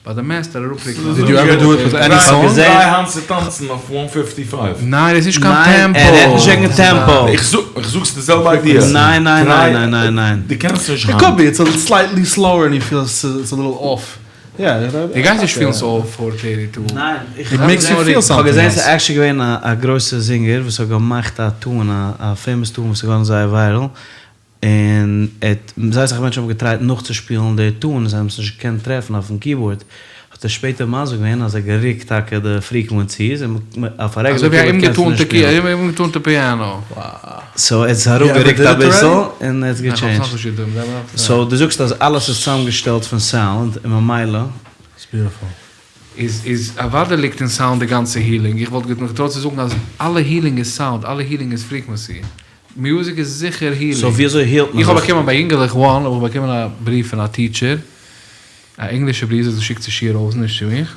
ביי די מעסטער אראפריקן Did you ever do it with any song? טריי היינט צו טאנצן אויף וואן פיפטי פייוו. ניין עס איז נישט קיין טעמפא. ניין ער רעדט נישט וועגן טעמפא. איך זאג איך זאג ס'איז די זעלבע איידיע. ניין ניין ניין ניין ניין ניין. דו קענסט נישט איט היינט. קאוד בי איטס א סלייטלי סלאוער און יו פיל איטס א ליטל אףף. יא. דו גייסט נישט פילן ס'איז אףף פאר טערטי טו. ניין איט מעיקס יו פיל איך האב סאמטינג געזען עלס. ס'איז עקשעלי געווען א גרויסע זינגער וואס האט געמאכט א טון א פעימאס טון וואס איז געווארן זייער וויירעל און ער האט, זייער אסאך מענטשן האבן געטרייט נאכצושפילן די טון און זיי האבן עס נישט געקענט טרעפן אויפן קיבארד, האט ער שפעטער מסביר געווען אז ער האט גערוקט טאקע די פריקווענסיס און אויף א רעגולער קיבארד קענסטו נישט שפילן. אזוי ווי א אומגעטונטע פיאנא. סאו ער האט עס אראפגערוקט אביסל און ער האט עס געטשעינדזשט. סאו דו זאגסט אז אלעס איז צוזאמגעשטעלט פון סאונד און ממילא. איז איז אוודאי ליגט אין סאונד די גאנצע הילינג, איך וואלט מיך געטרויט צו זאגן אז אלע הילינג איז סאונד, אלע הילינג איז פריקווענסי. מיוזיק איז זיכער הילינג. סאו וויאזוי הילט מען איך האב זיך? באקומען ביי יונגעלעך וואן האב איך באקומען א בריוו פון א טיטשער, א ענגלישע בריוו, זי האט געשיקט צו שיע ראזן נישט צו מיך,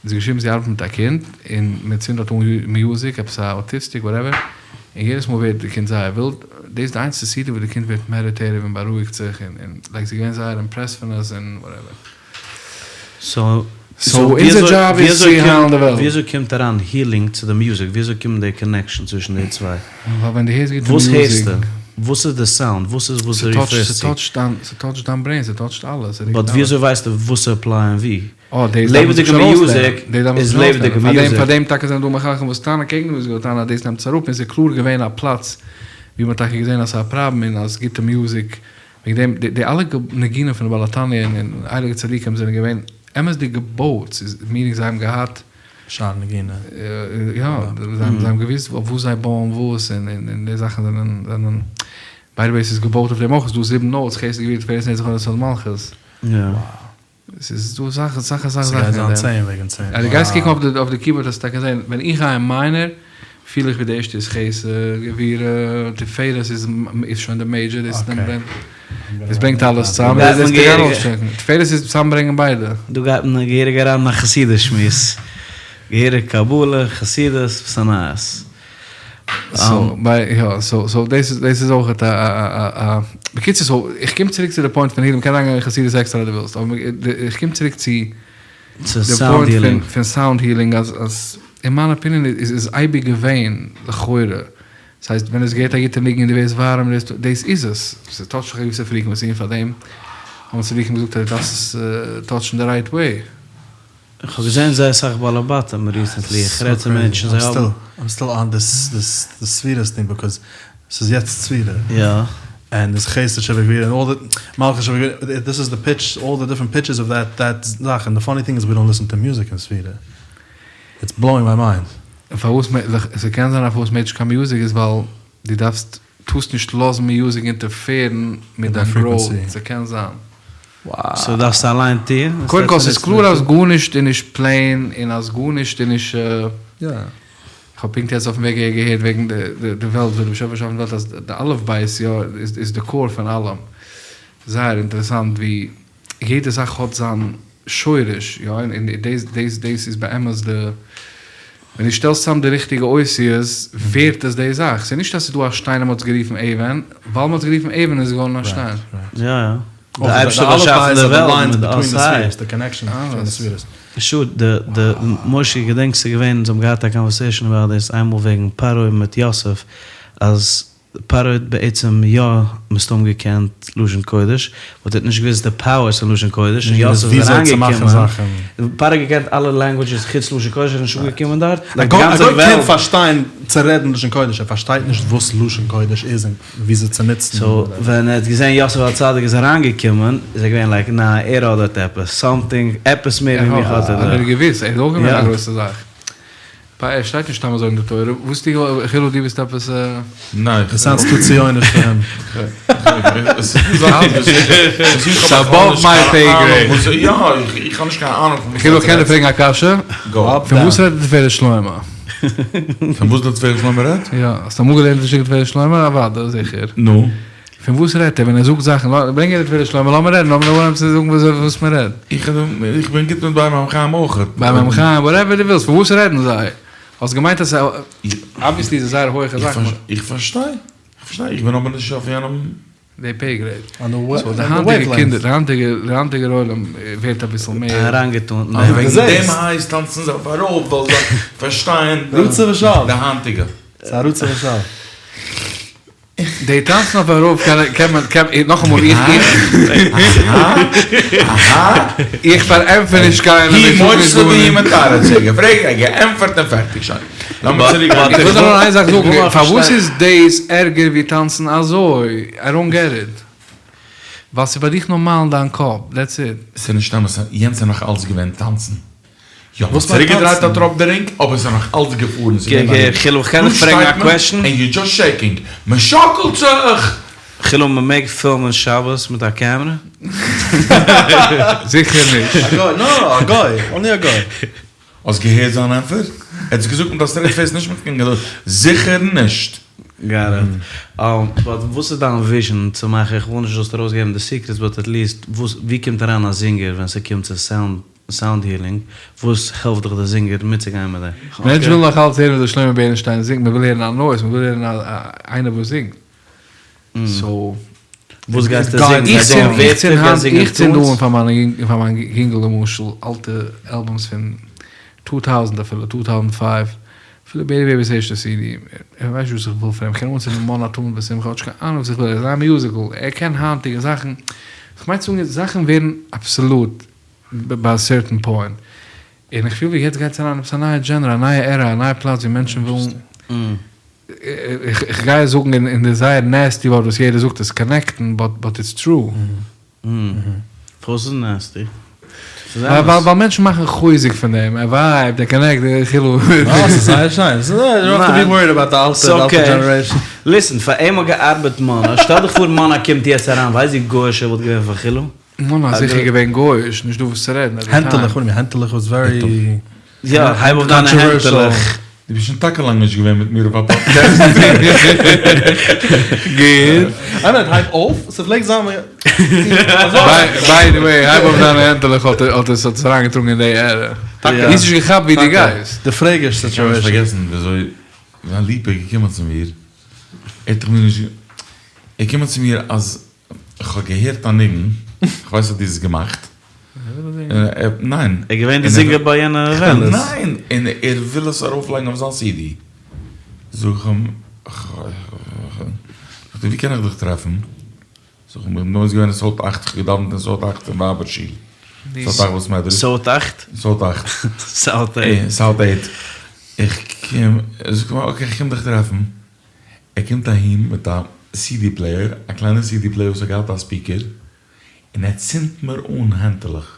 זי האט געשריבן זי ארבעט מיט א קינד און מען צינדט דארט אן מיוזיק עפעס א אוטיסטיק וואטעווער, און יעדעס מאל ווערט די קינד זייער ווילד, דאס איז די איינציגסטע סידי וואס די קינד ווערט מעדיטעטיוו און בארואיגט זיך און און לייק זי איז געווען זייער אימפרעסד פון עס און וואטעווער. סאו. סאו אונזער דזשאב איז צו היילן די וועלט. וויאזוי קומט אריין הילינג צו די מוזיק? וויאזוי קומט די קאנעקשאן צווישן די צוויי? ווייל ווען דו הערסט גוטע מוזיק. וואס הערסטו? וואס איז די סאונד? וואס איז וואס דו ריפערסט צו? ס'טאטשט דיין, ס'טאטשט דיין ברעין, ס'טאטשט אלעס. באט וויאזוי ווייסטו וואס צו עפלייען ווי? אה, דאס דארף מען זיך לעבעדיגע שוין מוזיק אויסלערנען. דאס דארף מען איז זיך שוין לעבעדיגע אויסלערנען. פארדעם, מוזיק. פארדעם טאקע זענען דא מחנכים וואס טענה'ן קעגן די מוזיק, וואס טענה'ן אז דאס נעמט עס אראפ, און ס'איז קלאר געווען א פלאץ ווי מ'האט טאקע געזען אז ס'איז א פראבלעם און אז גוטע מוזיק וועגן דעם, די אלע ניגונים פון די בעל התניא און הייליגע צדיקים זענען געווען אמת'דיג געבויט, ס'איז מיענינג זיי האבן געהאט. שער נגינה. יא, זיי האבן געוואוסט אויף וואס זיי בויען וואס, און די זאכן זענען, זענען, ביי די וועי ס'איז געבויט אויף דעם אויך, ס'איז דא זיבן נאוטס, חסד גבורה תפארת נצח הוד יסוד מלכות. יא. ס'איז דא אסאך אסאך אסאך זאכן ס'גייט אין זיין דעם. צען וועגן צען. אז דו גייסט קוקן אויף די אויף די קיבארד וועסטו טאקע זען, ווען איך גיי אין מיינער, פיל איך ווי די ערשטע איז חסד, גבורה, תפארת איז איז שוין די מעידזשער, דאס נעמט דאס ברענגט אלעס צוזאם, דאס איז די ארויסטשעקן, תפארת איז צוזאמברענגען ביידע. דא גייט מען געהעריג אריין אין א חסידות שמועס, געהעריג קבלה, חסידות, וואס א נייעס. סאו ביי יא סאו סאו דאס איז דאס איז אויכעט א א א א בקיצור סאו איך קום צוריק צו די פוינט פון הילינג מ'קען אריינגיין אין חסידות עקסטער אז דו ווילסט אבער איך קום צוריק צו די פוינט פון פון סאונד הילינג אז אז אין מיין אפיניען איז איז אייביג געווען לכאורה ס'הייסט ווען עס געהערט א גוטע ניגון און דו ווערסט ווארעם דאס דאס איז עס ס'טאטשט דיך א געוויסע פריקווענסי און פארדעם האבן צדיקים געזאגט אז דו דארפסט עס טאטשן די רייט וועי. איך האב געזען זייער סאך בעלי בתים ריסענטלי, איך רעד צו מענטשן זיי האבן. איים סטיל אן דיס דיס ספירות טינג ביקאוז ס'איז יעצט ספירה. יא. ענד איז חסד שבגבורה און אלל די מלכות שבגבורה דיס איז די פיטש אלל די דיפרענט פיטשעס אוו דעט דעט זאך און די פאני טינג איז ווי דאנט ליסען טו מוזיק אין ספירה איטס בלאוינג מיי מיינד. פארוואס ס'קען זיין אז פארוואס מ'הערט נישט קיין מוזיק איז ווייל דו דארפסט טארסט נישט לאזן מיוזיק אינטערפערן מיט דיין גראוט, ס'קען זיין. סאו דארפסטו אליין טוהן? קודם כל ס'איז קלאר אז גארנישט איז נישט פלעין און אז גארנישט איז נישט. כ'האב פונקט יעצט אויפן וועג אהער געהערט וועגן די וועלט, ווי די באשעפער האט באשאפן די וועלט אז די אלף בית יא איז די קאור פון אלעם. זייער אינטערעסאנט ווי יעדע זאך האט זיין שורש, יא, און דאס דאס דאס איז באמת די, ווען דו שטעלסט צאם די ריכטיגע אותיות ווערט עס די זאך, ס'איז נישט אז ס'איז דא א שטיין און מ'האט עס גערופן אבן, ווייל מ'האט עס גערופן אבן איז עס געווארן א שטיין. יא יא, די אייבערשטער האט באשאפן די וועלט מיט די אות ה'. פשוט די די משה געדענק ס'איז געווען אונז האבן געהאט א קאנווערסעישאן אבאוט דאס איינמאל וועגן פרעה מיט יוסף אז פרעה האט בעצם יא מסתם געקענט לשון קודש, באט ער האט נישט געוואוסט די פאוערס פון לשון קודש, און יוסף איז אריינגעקומען, פרעה האט געקענט אלע לענגוויטשעס חוץ לשון קודש, ער איז נישט אנגעקומען דארט, לייק די גאנצע א גוי קען וועלט. פארשטיין צו רעדן לשון קודש, ער פארשטייט נישט וואס לשון קודש איז און וויאזוי צו נוצן. סאו ווען ער האט געזען יוסף הצדיק איז אריינגעקומען, איז ער געווען לייק ניין ער האט דארט עפעס, סאמטינג, עפעס מער ווי מיך האט ער דארט. ער האט געוואוסט, ער איז אויך געווען א גרויסע זאך. ער שטייט נישט סתם אזוי אין די תורה, וואס טו איך כאילו דו ביסט עפעס. ניין. עס סאונדס טו ציוניש פאר אים. ס'איז אבאוו מיי פעי גרעיד. יא, איך האב נישט קיין אהנונג פון וואס כאילו קען איך פרעגן א קשיא? פון וואס רעדט די תפארת שלמה? פון וואס די תפארת שלמה רעדט? יא, האסט אמאל געלערנט די תפארת שלמה? אוודאי, זיכער. נו. פון וואס רעדט ער ווען ער זאגט זאכן? ברענג אהער די תפארת שלמה, לאמיר רעדן, לאמיר אנהייבן צו זאגן וואס מען רעדט. איך בין גוט מיט באר מים חיים אויך. באר מים חיים, וואטעווער דו ווילסט, פון וואס רעדן זיי? האסט געמיינט אז אבוויעסלי איז עס זייער הויכע זאך. איך פארשטיי, איך פארשטיי, איך בין אבער נישט אויף יענעם. די פעי גרעיד. סאו די היינטיגע קינדער, די היינטיגע, די היינטיגער עולם ווערט אביסל מער. אריינגעטון. וועגן דעם הייסט טאנצן זיי אויף ארויף ווייל זיי פארשטייען די היינטיגע. ס'איז א רצוא ושב. די טאנצן אויף ארויף קען מען קען נאכאמאל איך איך פארענטפער נישט קיינעם איך זאג נישט גארנישט. געפרעגט ער געענטפערט און פערטיג שוין. לאמיר צוריק גיין. איך וויל נאר איין זאך זאגן פארוואס איז דאס ערגער ווי טאנצן אזוי? איי דאנט געט איט. ווייל ס'איז ביי דיך נארמאל אין דיין קאפ דעטס איט. ס'איז נישט אמת יענץ איז נאך אלץ געווען טאנצן. יא, מ'האט צוריקגעדרייט א טראפ די רינג, אבער ס'איז נאך אלץ געפארן, ס'איז געווען א רינג. חילו, כ'קען דיך פרעגן א קוועשן? ענד יו דזשאסט שעיקינג, מ'שאקלט זיך! חילו, מ'מעג פילמען שבת מיט א קעמרע? זיכער נישט. א גוי, נא, א גוי, אנלי א גוי. האסט געהערט זיין ענטפער? ער האט עס געזאגט מיט א סטרעיט פעיס נישט מיט קיין געדולד, זיכער נישט! גאט איט. באט וואס איז דיין וויזשען צו מאכן, איך וויל נישט זאלסט ארויסגעבן די סיקרעטס באט עטליעסט וואס ווי קומט אריין א זינגער ווען ס'קומט צו סאונד סאונד הילינג, וואס העלפט דיך די זינגער מיטצוגיין מיט דעם? מענטשן ווילן נאך אלץ הערן וויאזוי שלמה בערנשטיין זינגט, מען וויל הערן א נויז, מען וויל הערן איינער וואס זינגט, סאו. וואס גייסטו זינגען? איך גייסט זינגען צינד ווערטער? גייסט זינגען איך צינד tunes? אן פאר מיין פאר מיין יונגל למשל אלטע albums פון טו טאוזענט אפילו טו טאוזענט פייוו אפילו בעיבי בעיבי'ס ערשטע סידי ער ווייסט נישט וואס איך וויל פון אים איך קען אנצינדן מונה תמיד בשמחה האט נישט קיין אהנונג וואס איך וויל ער איז א musical ער קען היינטיגע זאכן איך מיין צו זאגן זאכן ווערן obsolete ביי א certain point און איך פיל ווי יעצט גייט עס אריין עפעס א נייע genre א נייע era א נייע פלאץ ווי מענטשן ווילן איך גיי עס זאגן אין די זייער nasty ווארט וואס יעדער זאגט עס connect ן but but it's true. פארוואס איז nasty? ס'איז אמת. ווייל מענטשן מאכן חוזק פון דעם, ער vibe ט, ער connect ט, כאילו. אה, ס'איז זייער שיין. ס'איז you don't have to be worried about די אלטע די אלטע generation. Listen, פאר אים האט געארבעט מונה, שטעל דיך פאר מונה קומט יעצט אריין, ווייסט ווי גוי'איש ער וואלט געווען פאר חילו? מונה איז זיכער געווען גוי'איש, נישט דא וואס צו רעדן. הענטעלעך, וואס הענטעלעך was very. יא, הייב אויף דיינע הענטעלעך. דו ביסט שוין טאקע לאנג נישט געווען מיט מיר אויף א פאדקעסט. גוט. איינער הייב אויף, ס'פלעגט זיין. By the way, הייב אויף דיינע הענטעלעך האט האט עס האט עס אריינגעטראגן אין די era. טאקע. דו האסט נישט געכאפט ווי דו גייסט. די פרעגערס איך קען נישט פארגעסן וויאזוי ווען ליפא איז געקומען צו מיר, ער האט דאך מיר נישט, ער איז געקומען צו מיר אז כ'האב געהערט א ניגון, כ'ווייס אז דו האסט עס געמאכט, ניין. ער איז געווען די זינגער ביי יענע event. ניין! און ער וויל עס ארויפלייגן אויף זיין סידי. זאג איך אים, ווי קען איך דיך טרעפן? זאג איך אים, איך בין דעמאלטס געווען אין South אכט, כ'האב געדאווענט אין South אכט אין ווייבער שול. South אכט בית מדרש. South אכט? South אכט. South eight. South eight. איך קום, זאגט ער מיר, okay איך קום דיך טרעפן. ער קומט אהין מיט א סידי player, א קליינע סידי player וואס האט געהאט א speaker, און ער צינדט מיר אן הענטעלעך.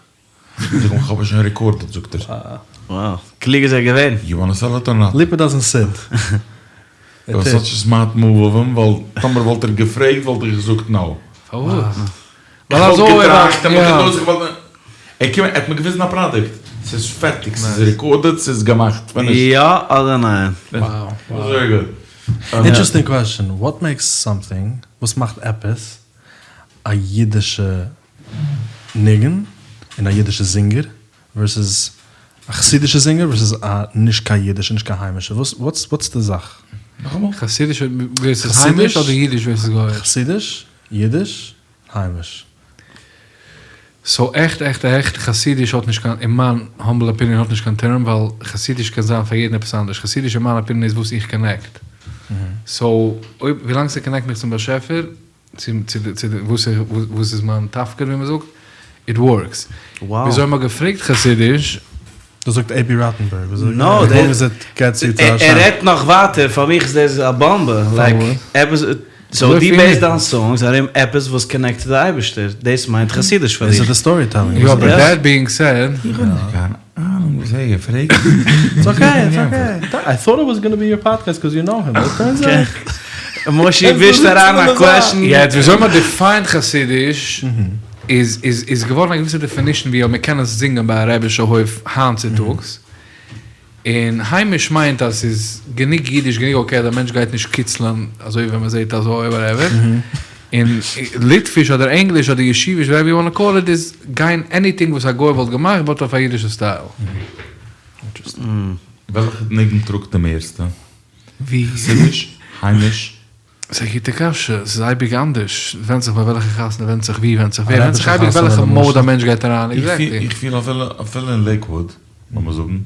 זאג איך אים, כ'האב עס שוין recorded, זאגט ער. וואו, קלוג איז ער געווען. You wanna sell it or not? ליפא doesn't sit. It was such a smart move of him, ווייל טאמער וואלט ער געפרעגט וואלט איך געזאגט no. פארוואס? ווייל אזוי וואלט געטראכט און מ'קען דאס געוואלט. ער קומט, ער האט מיר געוויזן א פראדוקט, ס'איז פערטיג, ס'איז recorded, ס'איז געמאכט, finish. יא אדער ניין? וואו. Very good. Interesting question, what makes something, וואס מאכט עפעס א אידישע ניגון און א אידישע זינגער versus א חסידישע זינגער versus א נישט קיין אידישע נישט קיין היימישע, וואס what's די זאך? נאכאמאל? חסידיש versus היימיש אדער אידיש versus גוי'איש? חסידיש, אידיש, היימיש. So עכט עכט עכט חסידיש האט נישט קיין, אין מיין humble opinion האט נישט קיין term ווייל חסידיש קען זיין פאר יעדן עפעס אנדערש, חסידיש אין מיין opinion איז וואס איך connect, so אויב ווילאנג ס' connect מיך צום באשעפער, צו צו צו וואס איך וואס איז מיין תפקיד ווי מ'זאגט, it works. וויאזוי מ'האט געפרעגט חסידיש. דאס זאגט אייבי ראטענבערג. No, ער רעדט נאך ווייטער, פאר מיך איז דאס א באמבע, like עפעס, so דו base ט דיין songs ארום עפעס וואס connect צו די אייבערשטער, דאס מיינט חסידיש פאר דיך. דאס איז די storytelling. יא but that being said. איך האב נישט קיין אהנונג וואס ער געפרעגט. It's okay, it's okay. I thought it was gonna be your podcast cause you know him, but turns out. מושי ווישט אריין א question. יעצט וויאזוי מ'האט define ט חסידיש איז איז איז געווארן א געוויסע definition ווי מען קען עס זינגען ביי א רעבישע הויף היינט צוטאגס, און היימיש מיינט אז ס'איז גענוג אידיש גענוג okay אז א מענטש גייט נישט קיצלען אזוי ווי ווען מ'זעט אזוי whatever, און ליטוויש אדער ענגליש אדער ישיביש whatever you wanna call it איז גיין anything וואס א גוי וואלט געמאכט but אויף א אידישע style. וועלכע ניגון טראגט די מערסטע? ווי? חסידיש? היימיש? ס'איז א גוטע קשיא, ס'איז אייביג אנדערש, ווענדט זיך ביי וועלכע חתונה, ווענדט זיך ווי, ווענדט זיך ווער, ווענדט זיך אייביג וועלכע mode א מענטש גייט אריין, exactly. איך פיל אפילו אין לעיקוואוד, לאמיר זאגן.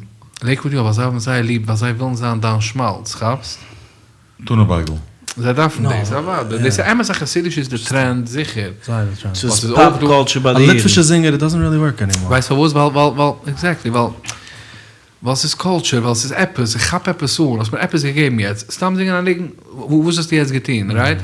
לעיקוואוד יא, ווייל זיי האבן זייער ליב, ווייל זיי ווילן זיין דיין שמאלץ, כאפסט? טונא בייגל. זיי דארפן דאס, אוודאי. דאס איז אמת אז חסידיש איז די trend, זיכער. ס'איז pop culture ביי די א אידן. ליטווישע זינגער, it doesn't really work anymore. ווייסט פארוואס? ווייל, ווייל, ווייל, exactly, ווייל. ווייל ס'איז culture, ווייל ס'איז עפעס, איך כאפ עפעס אן, האסט מיר עפעס געגעבן יעצט, סתם זינגען א ניגון, וואס האסטו יעצט געטון, right?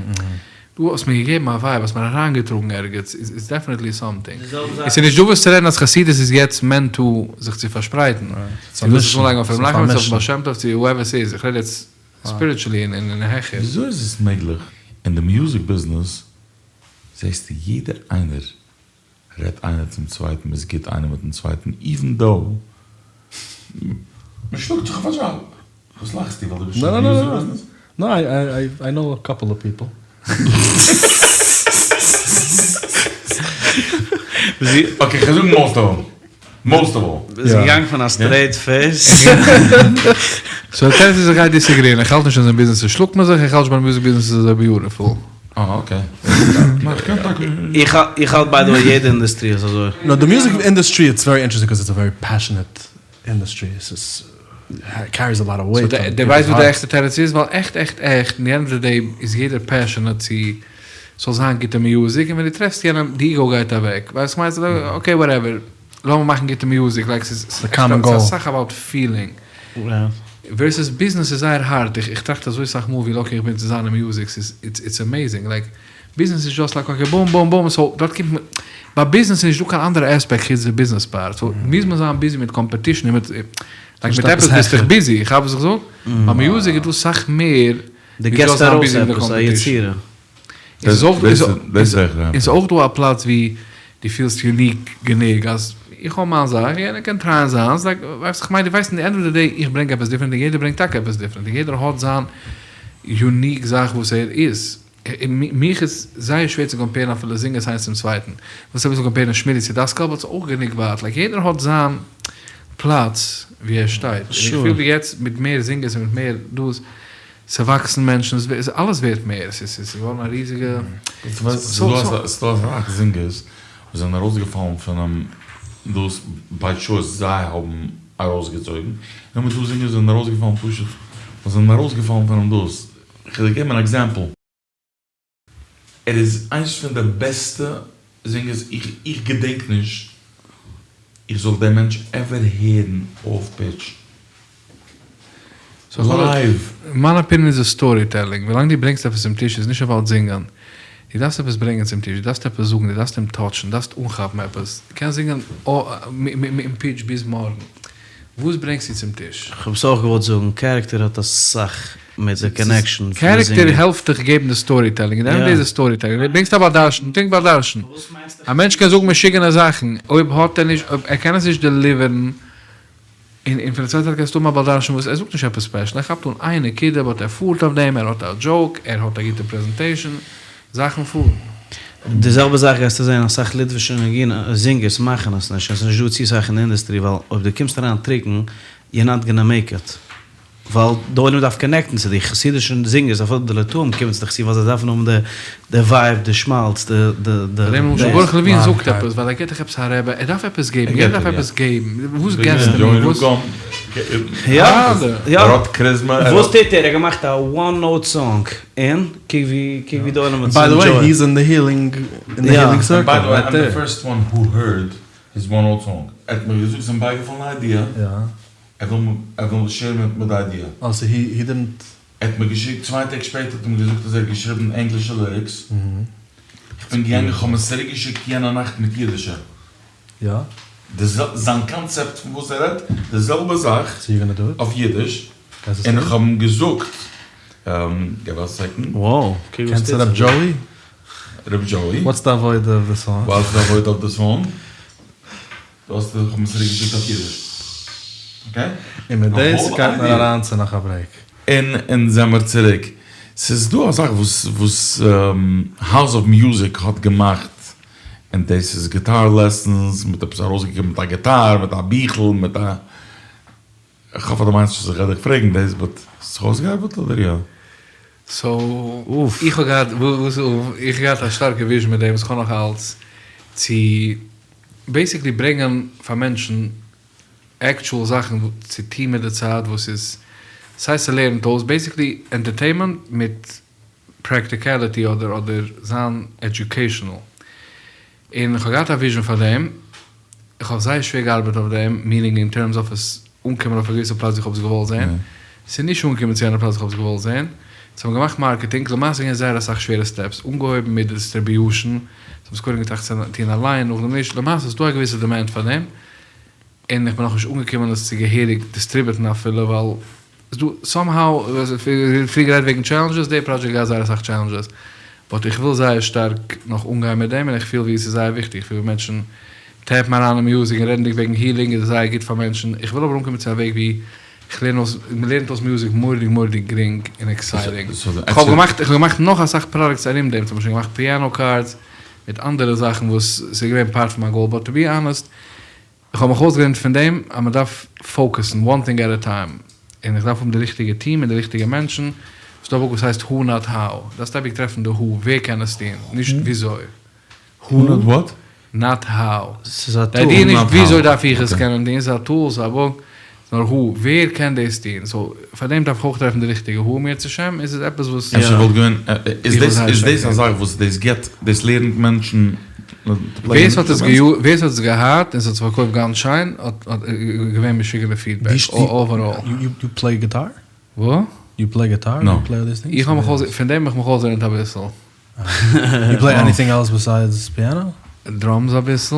דו האסט מיר געגעבן א vibe, האסט מיר אריינגעטראגן ערגעץ, איז definitely something. און ס'איז נישט דא וואס צו רעדן אז חסידות איז יעצט meant to זיך צו פארשפרייטן. צו ווילסט עס אנלייגן אויף ר' נחמן, צו אויפן בעל שם טוב, צו whoever ס'איז, איך רעד יעצט spiritually און העכער. וויאזוי איז עס מעגליך אין די music business זעסטו יעדער איינער רעדט איינער צום צווייטן, מ'איז גוט איינער מיטן צווייטן, even though מ'שלאגט זיך אויף א דזשאב. וואס לאכסטו? ווייל דו ביסט שוין אין די music business? No I know a couple of people. Okay כ'וועל זאגן most of them. Most of all. ביסט געגאנגען פון א straight face. So די תירוץ איז איך גיי disagree ען, איך האלט נישט אז אין ביזנעס שלאגט מען זיך, איך האלט נישט ביי די music business איז אזוי beautiful. אה okay. איך האלט by the way יעדע אינדוסטרי איז אזוי. נאו די מוזיק אינדוסטרי it's very interesting cause it's a very passionate industry עס carries a lot of weight. דו ווייסט וואס די עכטע תירוץ איז? ווייל עכט עכט עכט אין די end of the day איז יעדער passionate צו ס'זאל זיין גוטע מוזיק און ווען דו טרעפסט יענעם די ego גייט אוועק ווייסט וואס כ'מיין? okay whatever לאמיר מאכן גוטע מוזיק like ס'איז אסאך about feeling versus ביזנעס איז זייער הארט איך טראכט אזוי סאך מאל ווי lucky איך בין צו זיין אין מוזיק ס'איז it's amazing like ביזנעס איז just like okay boom boom boom so דארט קומט מען ביי ביזנעס איז נישטא קיין אנדערע aspect חוץ די ביזנעס part so מוז מען זיין busy מיט competition און מיט like מיט עפעס ביסטו דיך busy איך כאפ וואס איך זאג? ביי מוזיק איז דא סאך מער ווי just זיין busy מיט די competition. איז אויך דא א פלאץ ווי דו פילסט unique גענוג אז איך האב מיין זאך, יענער קען try ען זיינס, like ווייסט איך מיין דו ווייסט אין די end of the day איך ברענג עפעס different און יעדער ברענגט טאקע עפעס different און יעדער האט זיין unique זאך וואס ער איז, מיך איז זייער שווער צו compare ן אפילו זינגערס איינס צום צווייטן, ווילסט אביסל compare ן שמילי צו דאסקאל but ס'איז אויך גענוג ווייט, like יעדער האט זיין פלאץ ווי ער שטייט, און איך פיל ווי יעצט מיט מער זינגערס און מיט מער דאס ס'וואקסן מענטשן, אלעס ווערט מער, ס'איז געווארן א ריזיגע. ס'איז דא אסאך זינגערס וואס זענען ארויסגעפאלן פונעם דאס by choice זיי האבן ארויסגעצויגן, און נאכדעם איז דא זינגערס וואס זענען ארויסגעפאלן פשוט ווייל זיי זענען ארויסגעפאלן פונעם דאס, כ'וועל דיר געבן אן example. ער איז איינס פון די בעסטע זינגערס, איך געדענק נישט איך זאל דעם מענטש ever הערן off pitch live. מיין opinion איז די storytelling, ווילאנג דו ברענגסט עפעס צום טיש איז נישט about זינגען, דו דארפסט עפעס ברענגען צום טיש, דו דארפסט עפעס זאגן, דו דארפסט אים touch ן, דו דארפסט אנכאפן עפעס, דו קענסט זינגען אין pitch ביז מארגן, וואס ברענגסטו צום טיש? כ'האב עס אויך געוואלט זאגן, character האט אסאך מיט די connection פון די זינגער. character העלפט דיך געבן די storytelling, אין די ענדע איז עס storytelling, דו ברענגסט א בעל דרשן, טרינק בעל דרשן, א מענטש קען זאגן משוגענע זאכן, אויב האט ער נישט, אויב ער קען עס נישט deliver ן, און און פון די צווייטע זייט קענסטו האבן א בעל דרשן וואס ער זאגט נישט עפעס special, ער כאפט אן איין נקודה but ער פארט אויף דעם, ער האט א joke, ער האט א גוטע presentation, זאכן פארן. די זעלבע זאך גייסטו זען אסאך ליטווישע נגינה זינגערס מאכן עס נישט, עס איז נישט דא צו סאך אין די אינדוסטרי ווייל אויב דו קומסט אריין טרוקן you're not gonna make it. ווייל די עולם דארף connect ן צו די חסידישע זינגערס אפילו די ליטאים קומען צו די חסידים ווייל זיי דארפן האבן די די vibe די שמאלץ די די די פאר דעם למשל ברוך לעווין זאגט עפעס ווייל ער געט דיך עפעס א רבי ער דארף עפעס געבן יעדער דארף עפעס געבן וואס געסטו מיר וואס יא יא ער האט charisma וואס טוט ער ער האט געמאכט א one note song און קוק ווי קוק ווי די עולם האט עס by the way he is in the healing אין די healing circle right there. First one who heard his one note song ער האט מיר געזאגט ס'איז אים בייגעפאלן א idea. ער וויל ער וויל share ן מיט מיר די idea. אה so he he didn't. ער האט מיר געשיקט, צוויי טעג שפעטער האט ער מיר געזאגט אז ער האט געשריבן ענגלישע lyrics, איך בין געגאנגען איך האב עס צוריק געשיקט יענע נאכט מיט אידישע. יא. די זיין קאנצעפט פון וואס ער רעדט, די זעלבע זאך אויף אידיש, און איך האב אים געזאגט, געב א second. Wow, קוק וואס טוט זיך. קענסט ר' דזשאוי? ר' דזשאוי. What's the עבודה of the song? What's the עבודה of the song? דו האסט איך האב עס צוריק געשיקט אויף אידיש. Okay? און מיט דאס גייט מען אריין צו נאך א break. און און זעמער צוריק. ס'איז דא א זאך וואס וואס House of Music האט געמאכט, און דאס איז guitar lessons, מ'האט עפעס ארויסגעגעבן מיט א גיטאר, מיט א ביכל, מיט א. כ'האף אז דו מיינסט נישט אז איך גיי דיך פרעגן דאס, but האסט זיך אויסגעארבעט אדער יא? So, איך האב געהאט, וואס אוף? איך האב געהאט א שטארקע vision מיט דעם וואס איך האב נאך אלץ, צו basically ברענגען פאר מענטשן actual זאכן צו טון מיט די צייט וואס איז סיי ס'לערנט אויס basically entertainment מיט practicality אדער אדער זיין educational און איך האב געהאט א vision פאר דעם איך האב זייער שווער געארבעט אויף דעם meaning in terms of עס אנקומען אויף א געוויסע פלאץ ווי איך האב עס געוואלט זען ס'איז נישט אנגעקומען צו יענע פלאץ ווי איך האב עס געוואלט זען זיי האבן געמאכט marketing למעשה געווען זייער אסאך שווערע steps אנגעהויבן מיט distribution זיי האבן עס קודם געטראכט צו טון אליין נאכדעם נישט למעשה איז דא א געוויסע demand פאר דעם און איך בין נאכנישט אנגעקומען עס צו געהעריג distribute ן אפילו ווייל איז דא somehow, פריער גערעדט וועגן challenges, די פראדזשעקט געהאט זייער אסאך challenges, but איך וויל זייער שטארק נאך אנגיין מיט דעם און איך פיל ווי עס איז זייער וויכטיג, איך פיל ווי מענטשן tap ן אריין אין מוזיק און רעדנדיג וועגן healing איז עס זייער גוט פאר מענטשן, איך וויל אבער אנקומען צו א וועג ווי איך לערן אויס, מען לערנט אויס מוזיק מורא'דיג מורא'דיג גרינג און exciting, איך האב געמאכט איך האב געמאכט נאך אסאך products ארום דעם, צום ביישפיל געמאכט piano cards מיט אנדערע זאכן וואס ס'איז געווען part פון מיין goal, but to be honest איך האב מיך אויסגעלערנט פון דעם אז מען דארף focus ן one thing at a time, און איך דארף האבן די ריכטיגע טיעם און די ריכטיגע מענטשן. ס'דא א בוק וואס הייסט Who Not How, דארפסט אייביג טרעפן די Who, ווער קען עס טון, נישט וויאזוי. Who Not What? Not How. ס'איז א די טול. איידיע איז נישט Not וויאזוי how. דארף איך עס אקעי. קענען טון, ס'איז א טול, ס'איז א בוק, נאר Who, ווער קען דאס טון, סאו פאר דעם דארף איך אויך טרעפן די ריכטיגע Who, אם ירצה השם איז עס עפעס וואס. אפשר וואלט געווען, איז איך וויל דאס זייער איז שטארק דאס א טון. זאך וואס דאס גיבט, דאס לערנט מענטשן צו ווער פלעיען ס'האט עס אינסטרומענטס? ווער ס'האט עס געהאט און ס'האט זיך פארקויפט גאנץ שיין האט האט געווען משוגענע פידבעק אוועראל. יו פלעי גיטאר? וואס? יו פלעי גיטאר? נאו. יו פלעי אלל דיס טינגס? איך האב מיך אויס פון דעם האב איך מיך אויסגעלערנט אביסל. יו פלעי עניטינג עלס ביסיידס פיאנא? דראמס אביסל,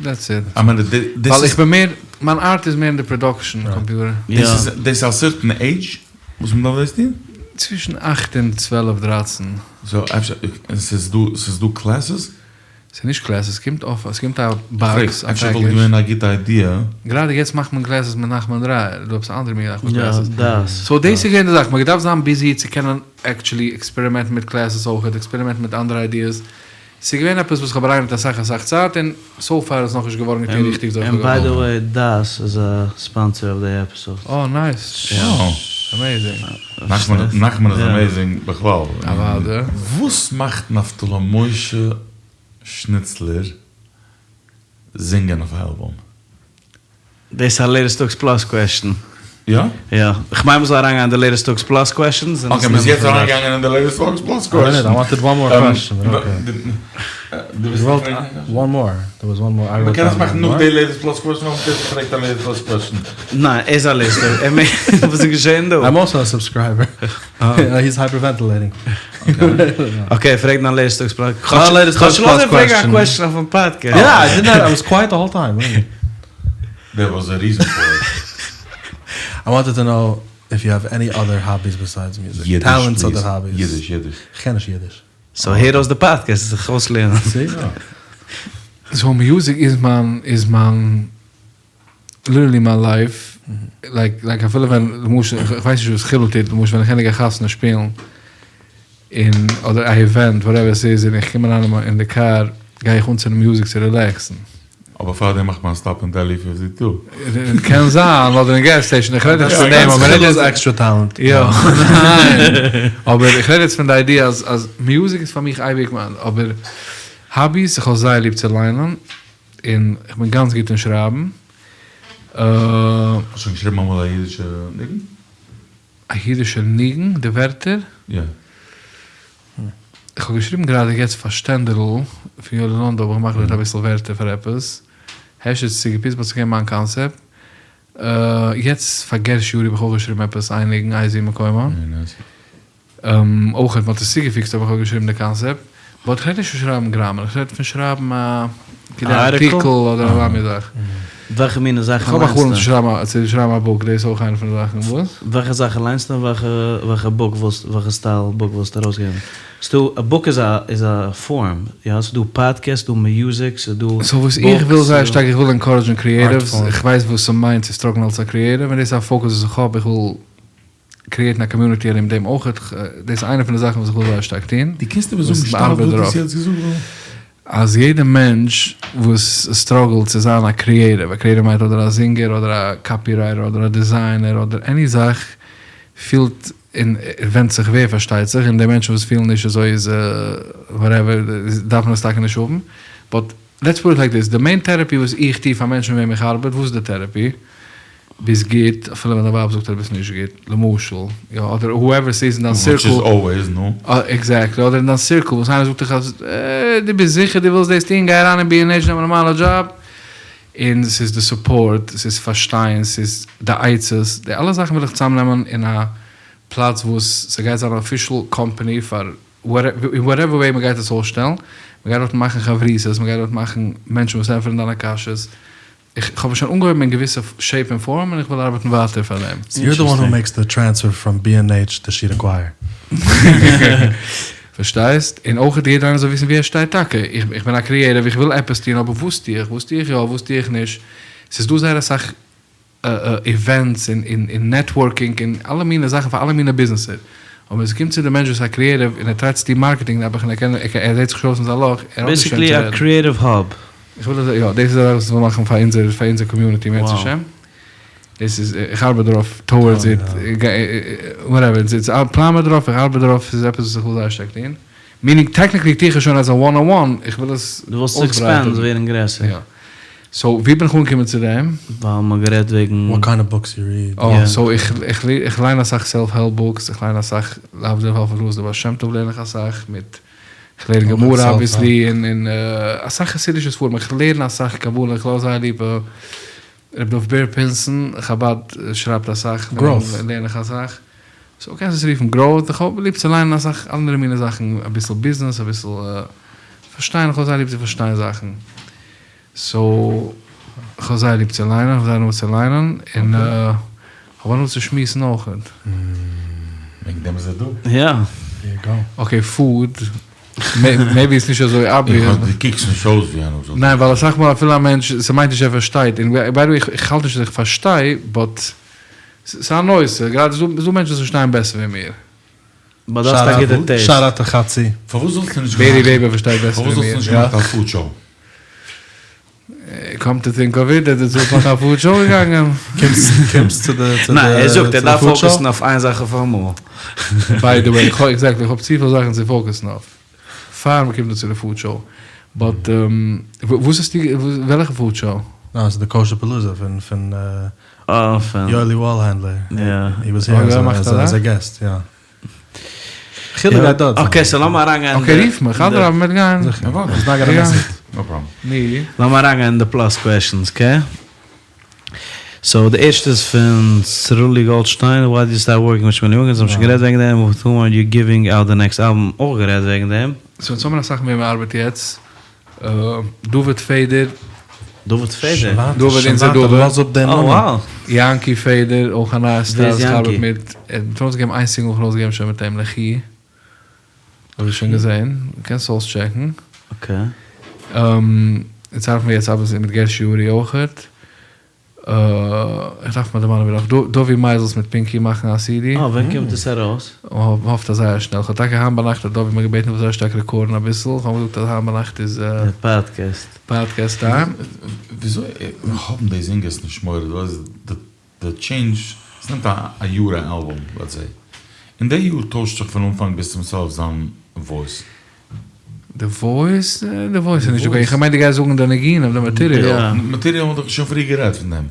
דעטס איט. איי מין דאס ווייל איז איך בין מער, מיין ארט איז מער אין די פראדאקשען קאמפיוטער. דאס איז דאס איז א סערטען עידזש וואס מען דארף דאס טון? צווישן אכט און צוועלף דרייצן. סאו אפשר, ס'איז דא ס'איז דא קלעסעס? ס'איז נישט קלעסעס, ס'קומט אויף, ס'קומט א באקס, א אפשר וואלט פעקעדזש. געווען א גוטע איידיע. גראדע יעצט מאכט מען קלעסעס מיט נחמן דרייער, דא עפעס א אנדערע מין מאכט מען יא, קלעסעס. דאס. סאו דאס איז געווען די זאך, מ'האט געדארפט זיין ביזי צו קענען עקטשולי עקספערימענטן מיט קלעסעס אויכעט, עקספערימענטן מיט אנדערע איידיעס. ס'איז געווען עפעס וואס כ'האב אריינגעלייגט אסאך אסאך צייט און סאו פאר איז נאכנישט געווארן געטון ריכטיג אזוי און ווי כ'האב ביי די געוואלט. וועי דאס איז א ספאנסער אוו די עפיסאוד. אה נייס. אמעיזינג. נחמן איז אמעיזינג בכלל. אוואדע. וואס מאכט נפתלי משה שניצלער זינגען אויף א אלבום? דאס איז א לעיטעסט טאקס פלאס קוועשטען. יא? יא. כ'מיין מ'זאל אריינגיין אין די לעיטעסט טאקס פלאס קוועשטענס און עס אקעי, מ'איז נעמען יעצט פון דארט. אריינגעגאנגען אין די לעיטעסט טאקס פלאס קוועשטענס. איי וואנטעד וואן מאר קוועשטען באט אקעי. דו ווילסט נאך פרעגן א קשיא? וואן מאר, דער וואס וואן מאר, איי ראוט מ'קען עס דאון מאכן וואן נאך מאר. די לעיטעסט פלאס קוועשטען אדער מ'קען פרעגט א לעיטעסט פלאס קוועשטען? ניין, ער איז א ליסטער. ער מעג. וואס איז געשען דא? איים אלסא א סובסקרייבער. היז הייפערווענטילעטינג. אקעי, פרעג דיין לעיטעסט טאקס פלאס. מיין לעיטעסט טאקס כאטש לאז פלאס אים פרעגן א קוועשטען. קוועשטען אויפן פאדקעסט. יא, איי דיד נאט, איי וואס קווייעט די האול טיים. דער וואס א ריזען פאר איט. איי וואנטעד טו נאו איף יו העוו עני אדער האביס ביסיידס מיוזיק, טעלענטס אדער האביס. אידיש, אידיש. כ'קען נישט אידיש. סאו הער אויס די פאדקעסט זיך אויסלערנען. סאו מיוזיק איז מיין איז מיין ליטערלי מיין לייף, לייק לייק אפילו ווען למשל איך ווייס נישט וואס חילו טוט למשל ווען איך ענדיג א חתונה שפילן און אדער א איווענט וואטעווער ס'איז און איך קום אריין אין די קאר גיי איך אנצינדן מיוזיק צו רילעקסן. אבער פארדעם מאכט מען א סטאפ אין דעלי פיפטי טו. קען זיין, אדער אין געז סטעישן, איך רעד נישט פון דעם, אבער חילו'ס עקסטרע טעלענט. יא, ניין, אבער איך רעד יעצט פון די איידיע אז אז מיוזיק איז פאר מיך אייביג מיין, אבער האביס, איך האב זייער ליב צו ליינען, און איך בין גאנץ גוט אין שרייבן. האסט שוין געשריבן אמאל א אידישע ניגון? א אידישע ניגון? די ווערטער? יא. איך האב געשריבן גראדע יעצט פאר שטענדערל פון יואלי לאנדא האב איך געמאכט דארט אביסל ווערטער פאר עפעס, הערשט איז צוגעפיצט באט ס'איז געווען מיין קאנסעפט. יעצט פאר גערשי אורי האב איך אויך געשריבן עפעס איין ניגון איזהו מקומן. אויך מען האט עס צוגעפיקסט אבער איך האב געשריבן די קאנסעפט. באט איך רעד נישט פון שרייבן גראמען, איך רעד פון שרייבן א כאילו ארטיקל אדער אזא מין זאך. וועלכע מינע זאכן איך האב א חלום ליינסטו? צו שרייבן א צו שרייבן א בוק, דאס איז אויך איינע פון די זאכן. וואס? וועלכע זאכן ליינסטו און וועלכע וועלכע בוק ווילסט וועלכע סטייל בוק ווילסטו ארויסגעבן? ס'דא א בוק איז א איז א פארם, יא? ס'דא פאדקעסט, ס'דא מיוזיק, ס'דא בוקס. סאו וואס איך וויל זייער שטארק, איך וויל ענקארעדזשן קריעטיווס, איך ווייס וואס ס'מיינט צו סטראגלן אלס א קריעטיוו, און דאס איז א פאוקוס וואס איך האב, איך וויל קריעטן א קאמיוניטי ארום דעם אויך, דאס איז איינע פון די זאכן וואס איך וויל זייער שטארק טון. דו קענסט איבער זאגן שטארק וואס דו האסט יעצט געזאגט? אז יעדע מענטש וואס סטראגלט צו זיין א קריעטיוו, א קריעטיוו מיינט אדער א זינגער אדער א קאפירייטער אדער א דיזיינער אדער עני זאך, פילט, און ווענדט זיך ווער פארשטייט זיך, און די מענטשן וואס פילן נישט אזוי איז וואטעווער, דארף מען עס טאקע נישט האבן, באט לעטס פוט איט לייק דיס, די מעין טערעפי וואס איך טו פאר מענטשן מיט וועם איך ארבעט, וואס איז די טערעפי? ביסט גוט, אפילו ווען די ווייב זאגט אז דו ביסט נישט גוט, למשל, יא, אדער הואעווער ס'איז אין דיין סירקל. וויטש איז אלוועיס, נו. עקזעקטלי, אדער אין דיין סירקל וואס איינער זאגט דיך אז אה, דו ביסט זיכער דו ווילסט דאס טון, גיי אריין אין בי ענד עיטש נעם א נארמאלע דזשאב. און ס'איז די סופארט, ס'איז פארשטיין, ס'איז די עצות, די אלע זאכן וויל איך צוזאמנעמען אין א פלאץ וואס ס'גייט זיין א אפישעל קאמפאני פאר אין וואטעווער וועי מ'גייט עס אויסשטעלן, מ'גייט דארטן מאכן חברותות, מ'גייט דארט מאכן מענטשן וואס ענטפערן דיינע קשיות, איך האב עס שוין אנגעהויבן אין געוויסע שעיפ און פארם און איך וויל ארבעטן ווייטער פאר דעם. סאו יור די וואן הו מעיקס די טרענספער פראם בי ענד עיטש טו שירה קווייער. פארשטייסט? און אויך יעדער איינער זאל וויסן ווי ער שטייט טאקע. איך בין א קריעטיוו, איך וויל עפעס טון, אבער וואס טו איך? וואס טו איך יא? וואס טו איך נישט? ס'איז דא זייער אסאך איווענטס און נעטווארקינג און אלע מיני זאכן פאר אלע מיני ביזנעסער, אבער ווען ס'קומט צו די מענטש וואס איז א קריעטיוו און ער טרייט צו טון מארקעטינג נעבעך און ער קען ער זעט זיך נישט אויס אין זיין לאך, ער האט נישט וועם צו בעיסיקלי א רעדן. קריעטיוו האב. איך וויל אז יא, דאס איז א זאך וואס איך וויל מאכן פאר אונזער פאר אונזער קאמיוניטי אם ירצה השם. דאס איז, איך ארבעט דערויף טאוערדס איט, וואטעווער, איטס א פלאן מיר דערויף, איך ארבעט דערויף, ס'איז עפעס וואס איך וויל זייער שטארק טון. מינינג טעקניקלי טו איך עס שוין עז א וואן אן וואן, איך וויל עס דו ווילסט עקספענדן, ווערן גרעסער. יא. סאו ווי בין איך אנגעקומען צו דעם? ווייל מ'האט גערעדט וועגן. וואט קיינד אוו בוקס יו ריעד. אה, סאו איך איך ליין אסאך סעלף העלפ בוקס, איך ליין אסאך להבדיל אלף אלפי הבדלות די בעל שם טוב לערן איך אסאך מיט, איך לערן גמרא אבוויעסלי און און אסאך חסידישע ספרים, איך לערן אסאך קבלה, איך האב זייער ליב ר' דוב בער פינסן, חבד שרייבט אסאך, לערן איך אסאך, סאו קענסט עס רופן גראוט, איך האב ליב צו ליינען אסאך אנדערע מיני זאכן, אביסל ביזנעס, אביסל פארשטיין, איך האב זייער ליב צו פארשטיין זאכן, סאו איך האב זייער ליב צו ליינען, איך האב זייער הנאה צו ליינען, און איך האב הנאה צו שמועסן אויכעט. וועגן דעם איז ער דא. יא. אקעי פוד, מעיבי איז נישט אזוי אבוויעס. דו קוקסט נישט אויס ווי איינער וואס זאל. ניין ווייל אסאך מאל אפילו א מענטש, ס'מיינט נישט ער פארשטייט, און ביי די וועי איך האלט נישט אז איך פארשטיי, באט ס'איז א נושא, גראדע איז דא מענטשן וואס פארשטייען בעסער ווי מיר. באט דו האסט א גוטע טעיסט. שאט אוט טו חאצי. פארוואס זאלסטו נישט בערי וועבער פארשטייט בעסער פארוואס ווי זאלסטו מיר. נישט געמאכט א פוד שאו? קאם טו טינק אוו איט, ער איז אויך נאך א פוד שאו געגאנגען. קומסט צו די צו די ניין, ער זאגט ער דארף פוד שאו? פאוקעסן אויף איין זאך אויפאמאל. ביי די וועי, איך האב עקזעקטלי, איך האב צופיל זאכן צו פאוקעסן אויף. פאר מ'קומט דא צו די פוד שאו. באט וואס האסטו, וועלכע פוד שאו? ניין, ס'איז די קאושער פאלוזא פון פון יואלי וואלהענדלער. יא. הי וואס העיר עז א געסט, יא. חילוק גייט דארט זיין. אקעי סאו לאמיר אריינגיין אין אקעי די. רוף מיך, אדרבה מיר גייען. זיכער. איטס נאט גאנא מיס איט. נאו פראבלעם. נו. לאמיר אריינגיין אין די פלאס קוועשאנס, אקעי? סאו די ערשטע איז פון סרולי גאלדשטיין, וויי דיד יו סטארט ווארקינג וויט שמואלי אונגאר, אונז האבן שוין גערעדט וועגן דעם, וויט הום אר יו גיווינג אוט די נעקסט אלבום, אויך גערעדט וועגן דעם. סאו אונז האבן אסאך וועם מ'ארבעט יעצט, דוד פעדער. דוד פעדער? דוד אונזער דוד. לאז אפ דעם נאמען. יענקי פעדער, אויך א נייע סטאר וואס איך ארבעט מיט, ער האט ארויסגעגעבן איין סינגל, איך האב ארויסגעגעבן שוין מיט אים לכי, האב איך שוין געזען, קענסט אויסטשעקן. אקעי. אונז ארבעט מיר יעצט אביסל מיט גערשי אורי אויכעט. איך דארף מיר דערמאנען ווער נאך, דובי מייזעלס מיט פינקי מאכן א סידי. אה, ווען קומט עס ארויס? מ'האפט אז זייער שנעל, כ'האב טאקע היינט ביינאכט האט דובי מיר געבעטן איך זאל זייער שטארק רעקארדן אביסל, כ'האב אים געזאגט אז היינט ביינאכט איז די פאדקעסט. פאדקעסט טיים. וויאזוי האבן די זינגערס נישט מורא דו ווייסט די טשעינדזש, עס נעמט א יאר א אלבום לעטס סעי, און די יאר טוישט זיך פון אנפאנג ביז צום סוף זיין וואויס. די וואויס? די וואויס איז נישט די איך מיין דו גייסט זאגן די ניגונים די מאטעריאל. מאטעריאל האט דאך שוין פריער גערעדט פון דעם.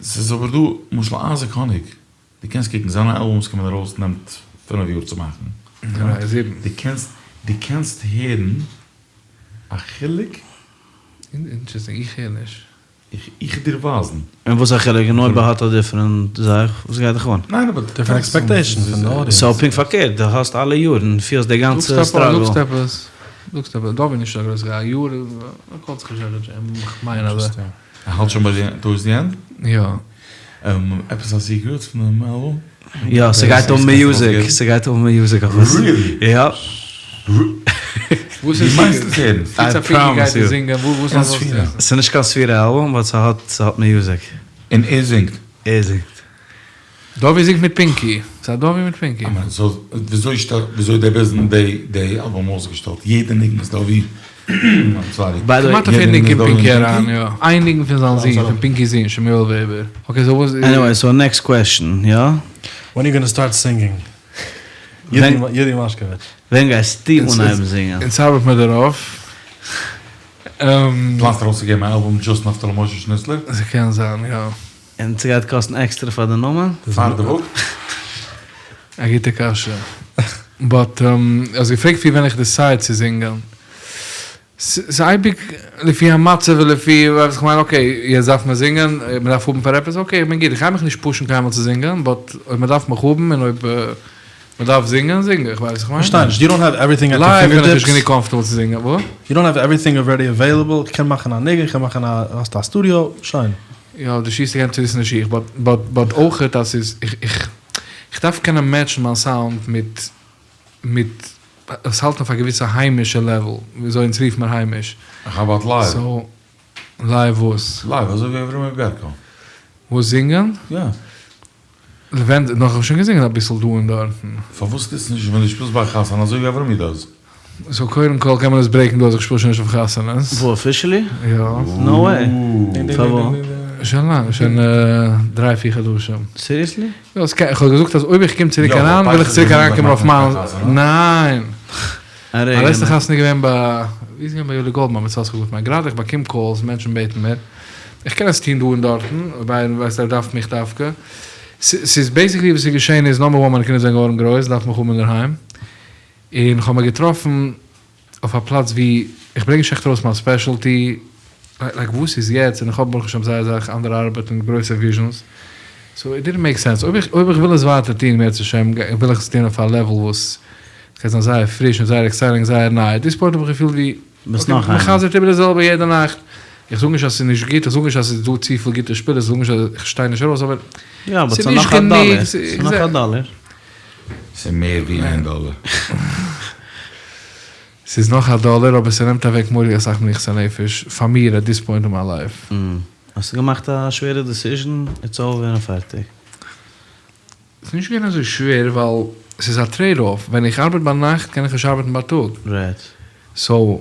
ס'איז אבער דא למשל אייזיק האניג, דו קענסט קוקן זיינע אלבומס קומען ארויס נעמט פינף יאר צו מאכן. דו קענסט דו קענסט הערן א חילוק. אינטערעסטינג איך הער נישט. איך דיר ווייזן. און וואס א חילוק און אויב ער האט א דיפרענט זאך וואס גייט דיך אן? ניין אבער דיפרענט עקספעקטעישן פון די אודיענס. סאו פונקט פארקערט דו האסט אלע יארן פילסט די גאנצע סטראגל. זאגסט עפעס זאגסט עפעס דא בין נישט א גרויסע א יאר קאלט זיך נישט איך מיין אז ער האלט שוין ביי די טאווארדס די ענד? יא. עפעס א סיקרעט פון דעם אלבום? יא, ס'גייט האבן מיוזיק, ס'גייט האבן מיוזיק אויף עס. ריעלי? יא. וואס איז דו מיינסט עס ערנסט? איי פראמיס יו. ס'איז נישט קיין ספירה אלבום באט ס'האט ס'האט מיוזיק. און ער זינגט? ער זינגט. דובי זינגט מיט פינקי. ס'איז א דובי מיט פינקי. סאו וויאזוי שטעלט וויאזוי די ביזן די די אלבום אויסגעשטעלט? יעדע ניגון איז דובי? סארי. כמעט אויף יעדע ניגון קומט פינקי אריין יא. איין ניגון פון זיין זון, פון פינקי'ס זון, שמואל וועבער. אקעי סאו וואס איז. עניוועי סאו נעקסט קוועשן יא? ווען יו גאנא סטארט סינגינג? יודי מאשקאוויטש. ווען גייסטו אנהייבן זינגען? אונז ארבעט מיר דערויף. פלאנסט ארויסצוגעבן א אלבום דזשאסט נפתלי משה שניצלער? ס'קען זיין יא. און ס'גייט קאסטן עקסטערע פאר די נאמען? פאר די וואך? א גוטע קשיא. באט האסט געפרעגט פון ווען איך דיסייד צו זינגען. ס'איז אייביג לפי המצב ולפי וואס איך מיין אקעי יעצט דארף מען זינגען, מ'דארף האבן פאר עפעס אקעי איך בין גוט איך גיי מיך נישט פושן קיינמאל צו זינגען באט אויב מ'דארף מיך האבן און אויב מ'דארף זינגען זינג איך ווייס איך מיין. פארשטיי נישט, יו דאנט העוו עווריטינג עט יור לייוו בין איך פינגערטיפס? נישט גענוג קאמפארטעבל צו זינגען, וואס? יו דאנט העוו עווריטינג אלרעדי עוועילעבל, איך קען מאכן א ניגון, איך קען מאכן א, האסט א סטודיאו, שוין. יא, די שיסט די צוריסענע שיך, באט באט באט אויכעט אז ס'איז, איך איך איך דארף קענען מעטשן מיין סאונד מיט מיט עס האלטן אויף א געוויסע היימישע לעוועל, וויאזוי אונז רופן מיר היימיש. האו אבאוט לייוו. סאו, לייוו וואס? לייוו אזוי ווי אברומי בערקא. וואס זינגען? יא. ווען, נאך כ'האב שוין געזינגען אביסל דא און דארטן. פארוואס טוסטו נישט ווען דו שפילסט ביי א חתונה אזוי ווי אברומי דאז? סאו קודם כל קען מען עס ברעיקן דא אז איך שפיל שוין נישט אויף חתונות. וואו אפישעלי? יא. נאו וועי. פארוואס? שוין לאנג, שוין דריי פיר חדשים. סיריעסלי? יא, איך האב געזאגט אז אויב איך קום צוריק אריין וויל איך צוריק אריינקומען אויף מיין, ניין! מיין לעצטע חתונה איז געווען ביי, ווי איז געווען ביי יואלי גאלדמאן מיט יששכר גוטמאן, גראדע איך באקום קאלס, מענטשן בעטן מיר, איך קען עס טון דא און דארטן, אויב איינער ווייסט ער דארף מיך דווקא, ס'איז בעיסיקלי וואס איז געשען איז נאמבער וואן מיינע קינדער זענען געווארן גרויס, דארף מיך האבן אינדערהיים, און כ'האב מיר געטראפן אויף א פלאץ ווי איך ברענג נישט עכט ארויס מיין ספעשעלטי, לייק וואס איז יעצט, און איך האב ברוך השם זייער אסאך אנדערע ארבעט און גרויסע וויזשענס, סאו איט דידנט מעיק סענס, אויב איך אויב איך וויל עס ווייטער טון אם ירצה השם וויל איך עס טון אויף א לעוועל וואס גייט זיין זייער פריש און זייער עקסייטינג זייער ניי, עט דיס פוינט האב איך געפילט ווי ביסט אקעי נאך איינער. מ'חזר'ט איבער די זעלבע יעדע נאכט, איך זאג נישט אז ס'איז נישט גוט, איך זאג נישט אז ס'איז דא צופיל גוטע שפילערס, איך זאג נישט אז איך שטיי נישט ארויס, אבער יא אבער ס'איז ס'איז נישט נאך א גענוג, דאלער, ס'איז נאך א דאלער. ס'איז מער ווי איין דאלער. ס'איז נאך א דאלער אבער ס'נעמט אוועק מורא'דיג אסאך מנוחת הנפש פאר מיר עט דיס פוינט אין מיין לייף. האסט געמאכט א שווערע דעסיזשן, איטס אווער און פארטיג. ס'איז נישט געווען אזוי שווער ווייל ס'איז א טרעיד אףף, ווען איך ארבעט ביינאכט קען איך נישט ארבעטן בייטאג. רייט. סאו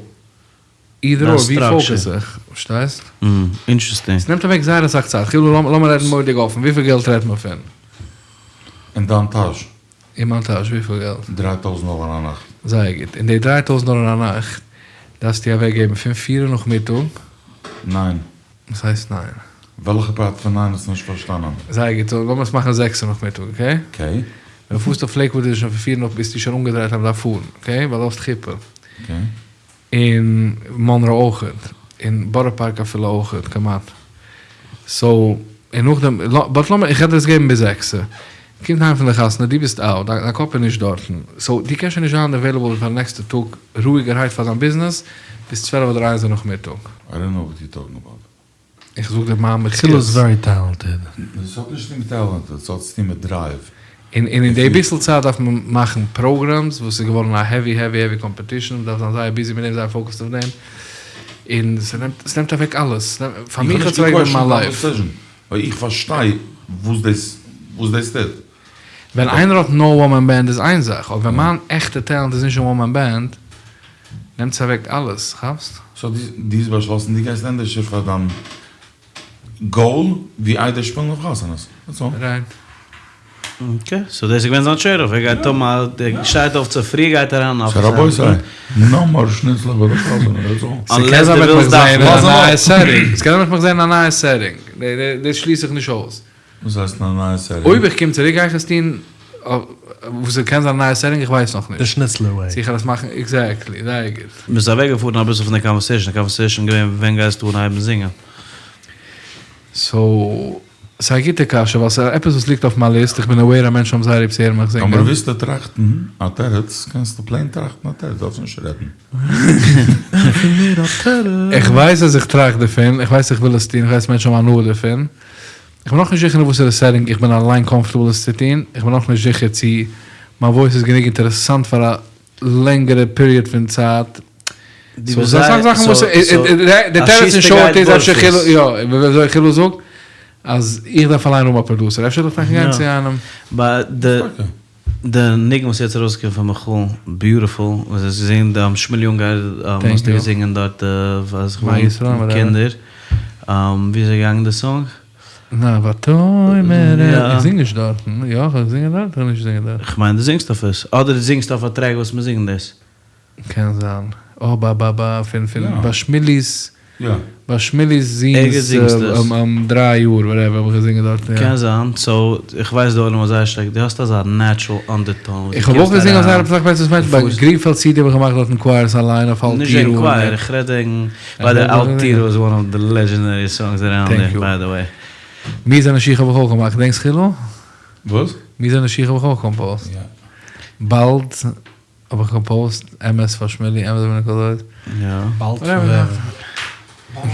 אידער אר ווי פאוקעס איך, פארשטייסט? אינטערעסטינג. ס'נעמט אוועק זייער אסאך צייט, כאילו לאמיר רעדן מורא'דיג אפן, וויפיל געלט רעדט מען פון? אין דיין טאש? אין מיין טאש וויפיל געלט? דריי טויזנט דאלער א נאכט. זייער גוט, און די דריי טויזנט דאלער א נאכט דארפסטו אוועק געבן פון פירע נאכמיטאג. ניין. וואס הייסט ניין? וועלכע פארט פון ניין האסטו נישט פארשטאנען? זייער גוט, סאו לאמיר עס מאכן זעקסע נאכמיטאג, אקעי? אקעי. ווען פארסט אויף לעיקוואד איז שוין פון פיר נאך ביסטו שוין אנגעדרייט אז מ'דארף פארן, אקעי? ווייל דו האסט חופה. אקעי. אין מאנרא אויכעט, אין בארא פארק אפילו אויכעט, כמעט. סאו, און נאכדעם, באט לאמיר, איך וועל דיר עס געבן ביז זעקסע. קומט אהיים פון די חתונה, דו ביסט אוט, דיין קאפ איז נישט דארטן. סאו, דו קענסט שוין נישט זיין עוועילעבל פאר די נעקסטע טאג רואיגערהייט פאר דיין ביזנעס ביז צוועלף אדער איינס נאכמיטאג. איי דאנט נאו וואט יו טאלקינג אבאוט. איך זאג דיר מיין מציאות. חילו איז ווערי טעלענטעד. עס האט נישט צו טון מיט טעלענט, עס האט צו טון מיט דרייוו. און אין די ביסל צייט דארף מען מאכן פראגרעמס וואס איז געווארן א העווי העווי העווי קאמפעטישן, מען דארף זיין זייער ביזי מיט דעם, זייער פאוקעסד אויף דעם, און ס'נעמט ס'נעמט אוועק אלעס, פאר מיך האט עס אוועקגענומען מיין לייף. ווייל איך פארשטיי וואס דאס וואס דאס טוט. ווען איינער האט נאר וואן מען בענד איז איין זאך, אבער ווען מיין עכטע טעלענט איז נישט אין וואן מען בענד, נעמט עס אוועק אלעס, כאפסט? סאו דו האסט באשלאסן דו גייסט ענדערשער פאר דיין גאול ווי איידער שפילן אויף חתונות, דעטס אלל. רייט. אקעי, סאו דאס איז געווען זיין טרעיד אףף, ער גייט האבן א, ער שטייט אויף צופרי גייט אריין אין אפיס סאו רבותי, נאו מאר שניצלעך ביי די חתונה, דעטס אלל. ס'קען זיין מ'וועט מיך זעהן אין א נייע סעטינג, ס'קען זיין מ'וועט מיך זעהן אין א נייע סעטינג, דאס שליס איך נישט אויס. וואס הייסט אין א נייע סעטינג? אויב איך קום צוריק גיי איך עס טון, וואס עס קען זיין א נייע סעטינג איך ווייס נאכנישט. די שניצלער וועי. צו איך וועל עס מאכן עקזעקטלי, זייער גוט. מ'איז אוועקגעפארן אביסל פון די קאנווערסעישאן, די קאנווערסעישאן איז געווען ווען גייסטו אנהייבן זינגען? סאו, ס'איז א גוטע קשיא ווייל ס'איז עפעס וואס ליגט אויף מיין ליסט, איך בין אוועיר אז מענטשן האבן זייער ליב צו הערן מיך זינגען. טאמער ווילסטו טראכטן א תירוץ קענסטו פלעין טראכטן א תירוץ, דארפסט נישט רעדן. איך ווייס אז איך טראכט דערפון, איך ווייס איך וויל עס טון, איך ווייס מענטשן האבן הנאה דערפון, איך בין נאכנישט זיכער אין וואסערע סעטינג איך בין אליין קאמפארטעבל עס צו טון, איך בין נאכנישט זיכער צו מיין וואויס איז גענוג אינטערעסאנט פאר א לענגערע פיריעד פון צייט. סאו ס'איז אסאך זאכן וואס, די תירוץ אין שארט איז אפשר חילו, יא, ווי אזוי חילו זאגט, אז איך דארף אליין האבן א פראדוסער, אפשר דארף איך גיין צו איינעם. באט די די ניגון וואס איז יעצט ארויסגעקומען פון מיכאל, ביוטיפול, וואס האסט געזעהן די שמואל אונגאר האסטו געזינגען דארט וואס איך וויל קינדער, ווי איז געגאנגען די סאנג? נא ותאמר אל, איך זינג נישט דארטן, יא איך האב געזינגען דארט? איך האב נישט געזינגען דארט. איך מיין דו זינגסט אויף עס, אדער דו זינגסט אויף א טרעק וואס מ'זינגט דאס. קען זיין. אה ביי ביי ביי פון פון ביי שמילי'ס ביי שמילי'ס זוהן'ס דריי יאר וואטעווער האב איך געזינגען דארט יא. קען זיין, סאו איך ווייס די עולם האט זייער שטארק, דו האסט אזא נעטשרול אנדערטאון איך האב אויך געזינגען אויף זייער אסאך פלעצער וואס מיינסט ביי גרינפעלד סידי האב איך געמאכט דארטן קווייערס אליין אויף אל נישט וועגן תירו. קווייער, איך רעד וועגן ביי די אל תירו איז וואן אוו די לעדזשענדערי סאנגס אראונד דער ביי די וועי. מיר זענען שיך האב איך אויך געמאכט, געדענקסט חילו? וואס? מיר זענען שיך האב איך אויך קאמפאוזט. באלד. האב איך קאמפאוזט אמת פאר שמילי אמת בין איך אזוי. יא. באלד פון ווער?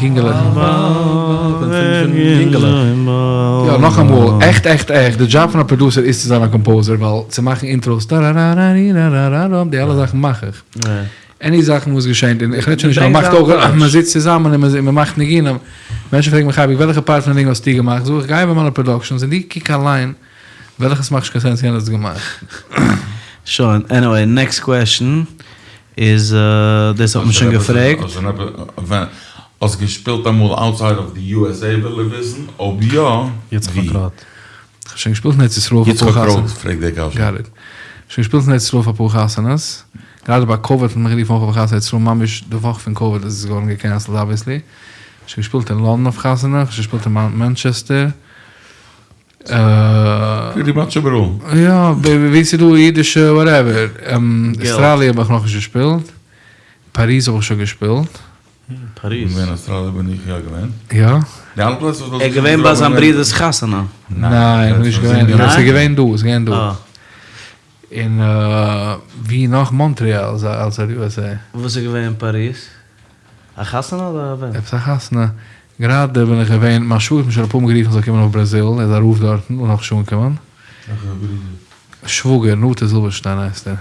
יונגעלעך. באלד פון יונגעלעך. יא נאכאמאל, עכט עכט עכט, די דזשאב פון א פראדוסער איז צו זיין א קאמפאוזער, ווייל צו מאכן אינטראוס טארארארארירארארארא די אלע זאכן מאך איך. עני זאכן וואס געשענט, און איך רעד שוין נישט אז מ'מאכט אויך, מ'זיצט צוזאמען און מ'מאכט ניגונים, מענטשן פרעגן מיך אייביג וועלכע פארט פון די ניגון האסטו געמאכט, זאג איך גיי איבער מיינע פראדאקשענס און דו קוק אליין וועלכע ס'מאכט נישט קיין סענס יענער האט עס געמאכט. שוין, עניוועי, נעקסט קוועשן איז, דאס האט מען שוין געפרעגט. האסט געשפילט אמאל outside of the USA וויל ער וויסן, אויב יא יצחק ווי? ראטה. כ'האב שוין געשפילט אין ארץ ישראל פאר יצחק אפאר ראטה חתונות. פרעגט די קשיא. Got it. שוין געשפילט אין ארץ ישראל פאר אפאר חתונות. גראדע ביי קאוויד האט מען מיך גערופן אויך אויף א חתונה ארץ ישראל ממש די וואך פון קאוויד איז עס געווארן געקענסלד obviously. שוין געשפילט אין לאנדאן אויף חתונה, כ'האב שוין געשפילט אין מאנטשעסטער. Pretty much איבעראל. יא, ווי ס'איז דא אידישע whatever. אוסטראליע האב איך נאכנישט געשפילט. פאריז האב איך שוין געשפילט. פאריז. געווען אוסטראליע בין איך יא געווען. יא? די אלע פלעצער וואס ער איז געווען ביי זיין ברודער'ס חתונה. ניין, נישט געווען. ניין? ס'איז געווען דא, ס'איז געווען דא. אה. און ווי נאך? מאנטריאל איז outside USA. וואס איז געווען אין פאריז? א חתונה אדער א event? עפעס א חתונה. גראדע בין איך געווען, מיין שוואגער האט מיר שוין אפאר מאל גערופן איך זאל קומען אויף בראזיל, ער איז א רב דארטן, און נאכנישט אנגעקומען. וועלכע ברודער? שוואגער, נטע זילבערשטיין הייסט ער.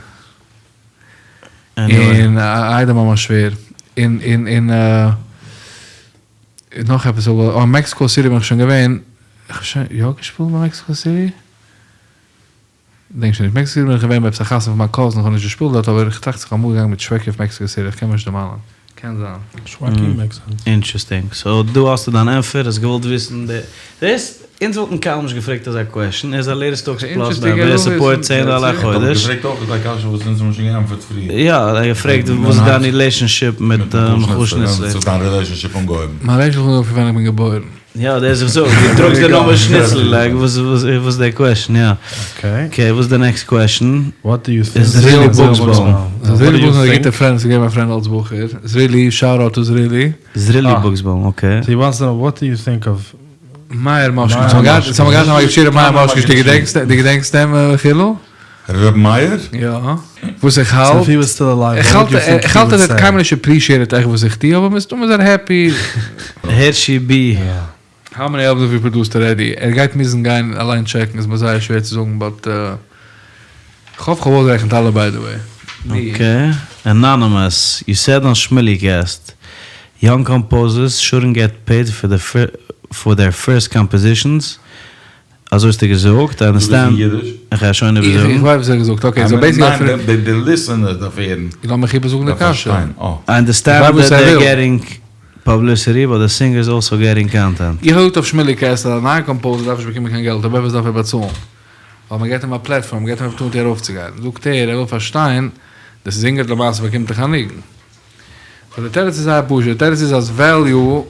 און א איידעם ביי מיין שווער. און און און נאך עפעס אבער, אה מעקסיקא סיטי בין איך שוין געווען, איך האב שוין יא געשפילט ביי מעקסיקא סיטי? געדענק שוין נישט, מעקסיקא סיטי בין איך געווען ביי עפעס א חתונה פון מיין cousin, איך האב נישט געשפילט דארט אבער איך טראכט זיך אמאל געגאנגען מיט שוועקי אויף מעקסיקא סיטי, איך קען מיר נישט דערמאנען, קען זיין. שוועקי makes sense. Interesting, so דא האסטו דיין ענטפער, האסט געוואלט וויסן די, דאס, אונז וואלטן קיינמאל נישט געפרעגט אזא question, ער איז א לעיטעסט טאלקס plus member, ער support צען דאלער א חודש. איך האב געפרעגט אויך אזא קשיא וואס אונז האבן שוין געענטפערט פריער. יא, ער האט געפרעגט וואס איז דיין relationship מיט מיכאל שניצלער. ווען האט זיך דיין relationship אנגעהויבן? מיין relationship האט אנגעהויבן פון ווען איך בין געבוירן. יא דאס איך זאג, דו טראגסט די נאמען שניצלער like וואס איז די question יא. Okay וואס איז די next question? What do you think? זרילי בוקסבוים. זרילי בוקסבוים איז א גוטע friend, ס'איז געווען מיין friend אלס בחור. זרילי, shout out to זרילי. זרילי בוקסבוים okay. So he wants to know what do you think of מאיר מאשקאוויטש. ס'האט מיר געהאט אמאל געשריבן מאיר מאשקאוויטש, דו געדענקסט דו געדענקסט אים חילו? ר' מאיר? יא. וואס איך האלט? איך האלט איך האלט אז ער האט קיינמאל נישט appreciated עכט וואס איך טוה אבער מסתמא איז ער happy. הערשי בי. How many albums have you produced already? ער גייט מוזן גיין אליין check ן איז מיר זייער שווער צו זאגן but כ'האף כ'האב אויסגערעכנט אלע by the way. Okay. Anonymous, you said on שמילי קעסט, young composers shouldn't get paid for their first compositions, אזוי האסטו געזאגט, I understand, איך גיי שוין איבערזאגן. איך ווייס וואס ער האט געזאגט, okay, so basically. ניין, די listener דארף הערן. לאמיך איבערזאגן די קשיא. I understand that they're getting publicity but the singer is also getting content. איך האב געזאגט אויף שמילי קעסט אז א נייע composer דארף נישט באקומען קיין געלט, אויב עפעס דארף ער באצאלן. ווייל מען געט אים א platform, מען געט אים opportunity ארויפצוגיין. זאגט ער, ער וויל פארשטיין, די זינגער למעשה באקומט דאך א ניגון. So די תירוץ איז זייער פשוט, די תירוץ איז אז value,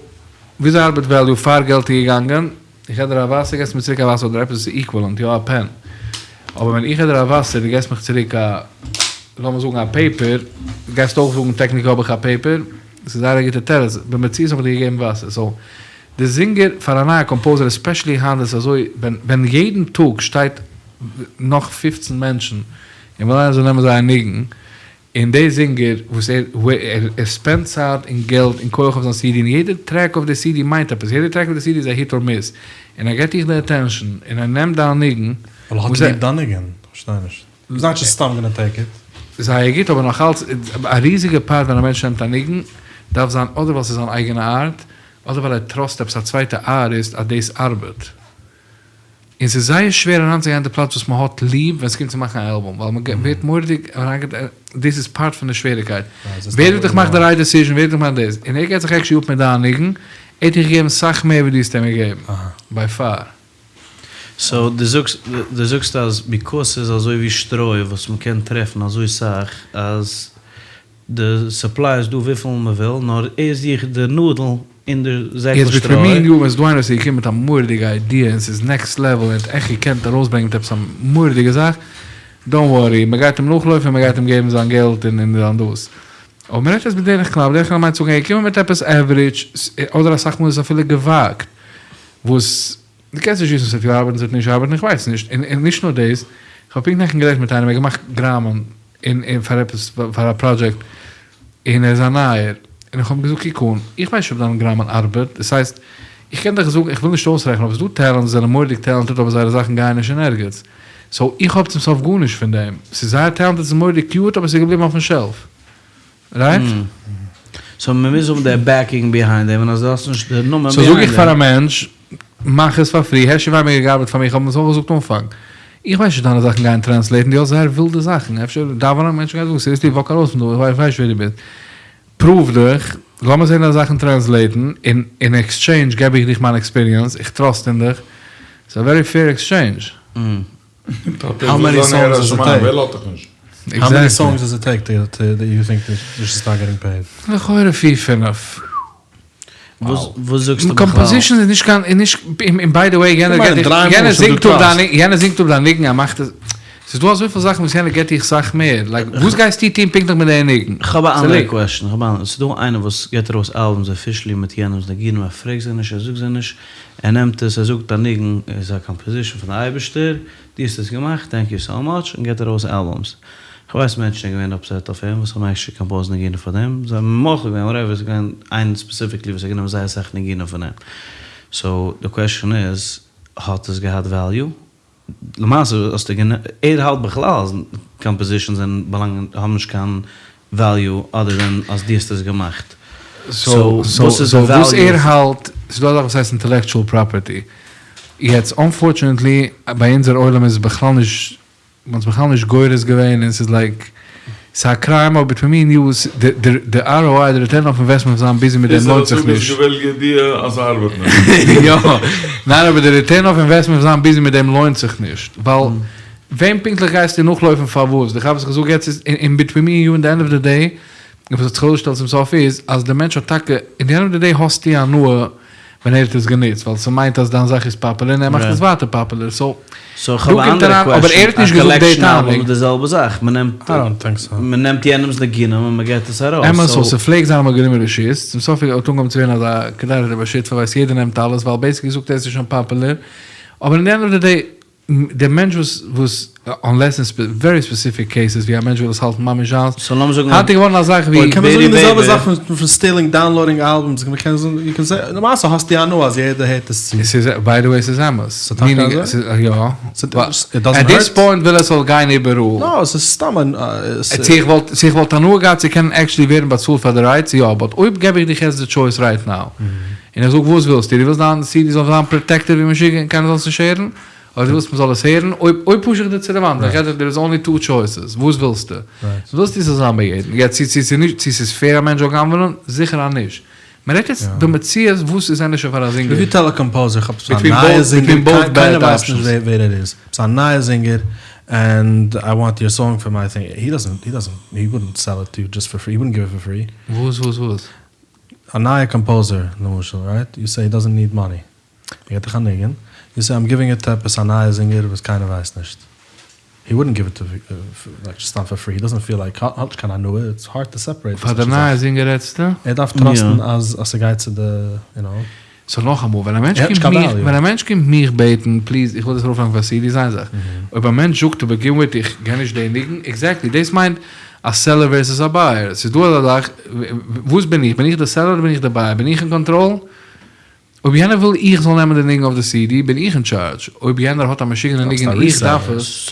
וויאזוי ארבעט value, פאר געלט איז געגאנגען, איך געב דיר א וואסער געסט מיר צוריק א וואסער אדער עפעס וואס איז equivalent, יא א pen. אבער ווען איך געב דיר א וואסער דו געסט מיך צוריק א, לאמיר זאגן א paper, גייסטו אויך זאגן technically האב איך א paper? דאס איז זייער א גוטע תירוץ, במציאות האב איך דיר געגעבן וואסער, so די זינגער פאר א נייע composer especially היינט איז אזוי ווען ווען יעדן טאג שטייט נאך פופצן מענטשן און ווילן איינער זאל נעמען זייער ניגון, און די זינגער וואס ער ער spend צייט און געלט און כח אויף זיין סידי און יעדע track אויף די סידי מיינט עפעס יעדע track אויף די סידי איז א hit or miss און ער געט דיך די attention און ער נעמט דיין ניגון ווייל ער האט ליב דיין ניגון? כ'פארשטיי נישט. He's not just סתם gonna take it. זייער גוט אבער נאכאלץ א ריזיגע part ווען א מענטש נעמט א ניגון דארף זיין אדער ווייל ס'איז זיין אייגענע art אדער ווייל ער trust עפעס א צווייטע ארטיסט אז דאס ארבעט. און ס'איז זייער שווער אריינצוגיין אין די פלאץ וואס מ'האט ליב ווען ס'קומט צו מאכן א אלבום, ווייל מ'ווערט מורא'דיג דאס איז part פון די שוועריקייט, ווער האט דיך געמאכט די right decision, ווער האט דיך געמאכט דאס, און ער געט זיך actually אפ מיט דיין ניגון, ער האט דיך געגעבן סאך מער ווי דו האסט אים געגעבן, by far. So דו זאגסט דו זאגסט אז because ס'איז אזוי ווי שטרוי וואס מ'קען טרעפן אזוי סאך אז די supply איז דא וויפיל מען וויל, נאר ער זוכט די נאדל אין די זעקל יעצט שטרוי. between me and you ווען ס'איז דא איינער וואס איז געקומען מיט א מורא'דיגע idea און ס'איז next level און האט עכט געקענט ארויסברענגען מיט עפעס א מורא'דיגע זאך, don't worry, מ'גייט אים נאכלויפן און מ'גייט אים געבן זיין געלט און און זיין דאס. אבער מ'רעדט יעצט בדרך כלל, בדרך כלל מיינט צו זאגן ער איז געקומען מיט עפעס average, אדער אסאך מאל איז עס אפילו געוואגט, וואס דו קענסט נישט וויסן ס'וועט יא ארבעטן ס'וועט נישט ארבעטן איך ווייס נישט, און און נישט נאר דאס, כ'האב פונקט נעכטן גערעדט מיט איינעם ער האט געמאכט גראמען און און פאר עפעס פאר א פראדזשעקט און ער איז א נייער און איך האב אים געזאגט קוק אן איך ווייס נישט אויב דיין גראמען ארבעט דאס הייסט איך קען דיך זאגן איך וויל נישט אויסרעכענען אבער ס'איז דא talents וואס זענען מורא'דיג talented אבער זייערע זאכן גייען נישט אין ערגעץ so איך האב צום סוף גארנישט פון דעם ס'איז זייער talented ס'איז מורא'דיג cute אבער ס'איז געבליבן אויפן shelf right? So מען מוז האבן די backing behind דעם, און אז דו האסט נישט די נאמען so זאג ביהיינד איך פאר א דעם. מענטש, מאך עס פאר free, הערשי וויינבערגער האט געארבעט פאר מיר, איך האב אים עס אויך געזאגט אנפאנג, איך ווייס נישט דיינע זאכן גייען translate ן, דו האסט זייער ווילדע זאכן, אפשר דאווענען, מענטשן גייען זאגן seriously walk ארויס פון דא, איך ווייס נישט ווער דו ביסט, prove דיך. לאמיר זען די זאכן טרענסלעיטן, און אין עקסטשעינדזש געב איך דיך מיין עקספיריענס, איך טראסט אין דיך, ס'איז א ווערי פעיר עקסטשעינדזש. האו מעני סאנגס דאס איט טעיק? האו מעני סאנגס דאס איט טעיק טו דעט יו טינק יו שוד סטארט געטינג פעיד? לכאורה פיר פינעף. וואס זאגסטו בכלל? קאמפאזישאן איז נישט קיין איז נישט און ביי די וועי יענער געט דיך יענער זינגט אפ דיין יענער זינגט אפ דיין ניגון ער מאכט עס ס'איז דא אזויפיל זאכן וואס יענער געט דיך סאך מער לייק וואס גייסטו טון פונקטליך מיט די ניגון? כ'האב א אנדערע קוועשאן כ'האב א אנדערע ס'איז דא איינער וואס געט ארויס אלבומס אפישעלי מיט יענעמ'ס ניגונים ער פרעגט זיי נישט ער זאגט זיי נישט ער נעמט עס ער זאגט א ניגון איז א קאמפאזישאן פון די אייבערשטער דו האסט עס געמאכט טענק יו סאו מאטש און געט ארויס אלבומס. כ'ווייס מענטשן זענען געווען אפסעט אויף אים וואס האבן עקשעלי קאמפאוזט ניגונים פאר דעם, זיי האבן מוחל געווען וואטעווער, ס'איז געווען איינער ספעסיפיקלי וואס האט גענומען זייער אסאך ניגונים פון אים, סאו די קוועשאן איז האט עס געהאט וועליו? למעשה האסטו גענ. ער האלט בכלל אז קאמפאזישאנס זענען באלאנגען האבן נישט קיין וועליו אדער דען אז דו האסט עס געמאכט, סאו וואס איז די וואס וועליו? ער האלט, ס'איז דא א זאך וואס הייסט אינטעלעקטשועל פראפערטי, יעצט אנפארטשענעטלי ביי אונזער עולם איז עס בכלל נישט מ'האט עס בכלל נישט גורס געווען און ס'איז לייק ס'איז א קריים אבער ביטווין מי און יו די די ROI די ריטערן אויף אינוועסטמענט פון זיין ביזי מיט דעם לוינט זיך נישט. איז געווען ידיעה אז ס'ארבעט נישט. יא, ניין אבער די ריטערן אויף אינוועסטמענט פון זיין ביזי מיט דעם לוינט זיך נישט ווייל וועם פונקטליך גייסטו נאכלויפן פארוואס? די וואס איך זאג יעצט איז און ביטווין מי און יו אין די ענד אוו די דעי און וואס האט זיך ארויסגעשטעלט צום סוף איז אז די מענטש האט טאקע אין די ענד אוו די דעי האסטו הנאה ווען ער האט עס גענוצט, ווייל ס'מיינט אז דיין זאך איז פאפולער און ער מאכט עס ווייטער פאפולער, סאו סאו איך האב דא א קומט אנדערע אריין, אבער ער קוועשאן, האט א נישט געזאגט די קאלעקשאן אלבום טענה. איז די זעלבע זאך, מ'נעמט איי דאנט טינק סאו. מ'נעמט יענעמ'ס ניגונים און מ'געט עס ארויס, אמת, סאו סאו. ס'פלעגט זיין אז מ'האט גענומען רשות, צום סוף האט אנגעהויבן צו ווערן אזא קדרא דבשותפי ווייסט יעדער נעמט אלעס ווייל בעיסיקלי זאגט ער עס איז שוין פאפולער, אבער אין די ענד אוו די דעי דער מענטש וואס וואס אנלעס אין ווערי ספעסיפיק קעיסעס ווי א מענטש וויל עס האלטן ממש זיינס, סאו לאמיר זאגן היינט איז געווארן א זאך ווי קען מען זאגן די זעלבע זאך פון סטילינג דאונלאודינג אלבומס, מען קען זאגן יו קען סעי למעשה האסטו הנאה אז יעדער הערט עס צו. עס איז ביי די וועי עס איז אמת. ס'איז טאקע אזוי? יא. איט דאזענט עט דיס הערט? פוינט וויל עס זאל גיין איבעראל. נא, עס איז סתם א. צו איך וואלט צו איך וואלט הנאה געהאט צו קענען עקטשעלי ווערן באצאלט פאר די רייטס, יא, באט אויב געב איך דיך יעצט די טשויס רייט נאו, און איך זאג וואס ווילסטו, דו ווילסט דיין סידי זאל זיין פראטעקטעד ווי משוגע און קיינער זאל עס נישט הערן, אדער דו ווילסט מ'זאל עס הערן, אויב אויב פוש איך דיר צו די וואנט, איך געב דיר דער איז אנלי טו טשויסעס, וואס ווילסטו? ווילסטו ס'זאל זיין ביי יעדן? יעצט צו צו צו נישט צו ס'איז פעיר א מענטש זאל גנב'נען? זיכער אז נישט. מ'רעדט יעצט במציאות וואס איז ענדערשער פאר א זינגער. איף יו טעל א קאמפאוזער איך האב עפעס א נייע זינגער קיינער ווייסט נישט ווער ער איז עפעס א נייע זינגער ענד איי וואנט יור סאנג פאר מיי טינג הי דאזענט הי דאזענט הי וואלדנט סעל איט טו יו דזשאסט פאר פרי הי וואלדנט גיוו איט פאר פרי. וואס וואס וואס? א נייע קאמפאוזער למשל רייט יו סעי הי דאזענט ניד מאני ער געט דיך א ניגון יו סעי איים גיווינג איט טו עפעס א נייע זינגער וואס קיינער ווייסט נישט הי וואלדנט גיוו איט טו לייק סתם פאר פרי הי דאזענט פיל לייק האט נישט קיין הנאה איטס הארד טו סעפערעיט פאר די נייע זינגער רעדסטו? ער דארף טראסטן אז אז ס'גייט צו די יו נאו. סאו נאכאמאל ווען א מענטש קומט מיך ווען א מענטש קומט מיך בעטן פליז איך וויל דאס ארויפלייגן אויף א סידי איז איין זאך אויב א מענטש זאגט טו בעגין וויט איך קען נישט די ניגון עקזעקטלי דאס מיינט א סעלער ווערסעס א בייער ס'איז דא אזא זאך וואס בין איך בין איך די סעלער אדער בין איך די בייער בין איך אין קאנטראל אויב יענער וויל איך זאל נעמען די ניגון אויף די סידי בין איך אין טשארדזש, אויב יענער האט א משוגענע ניגון און איך דארף עס.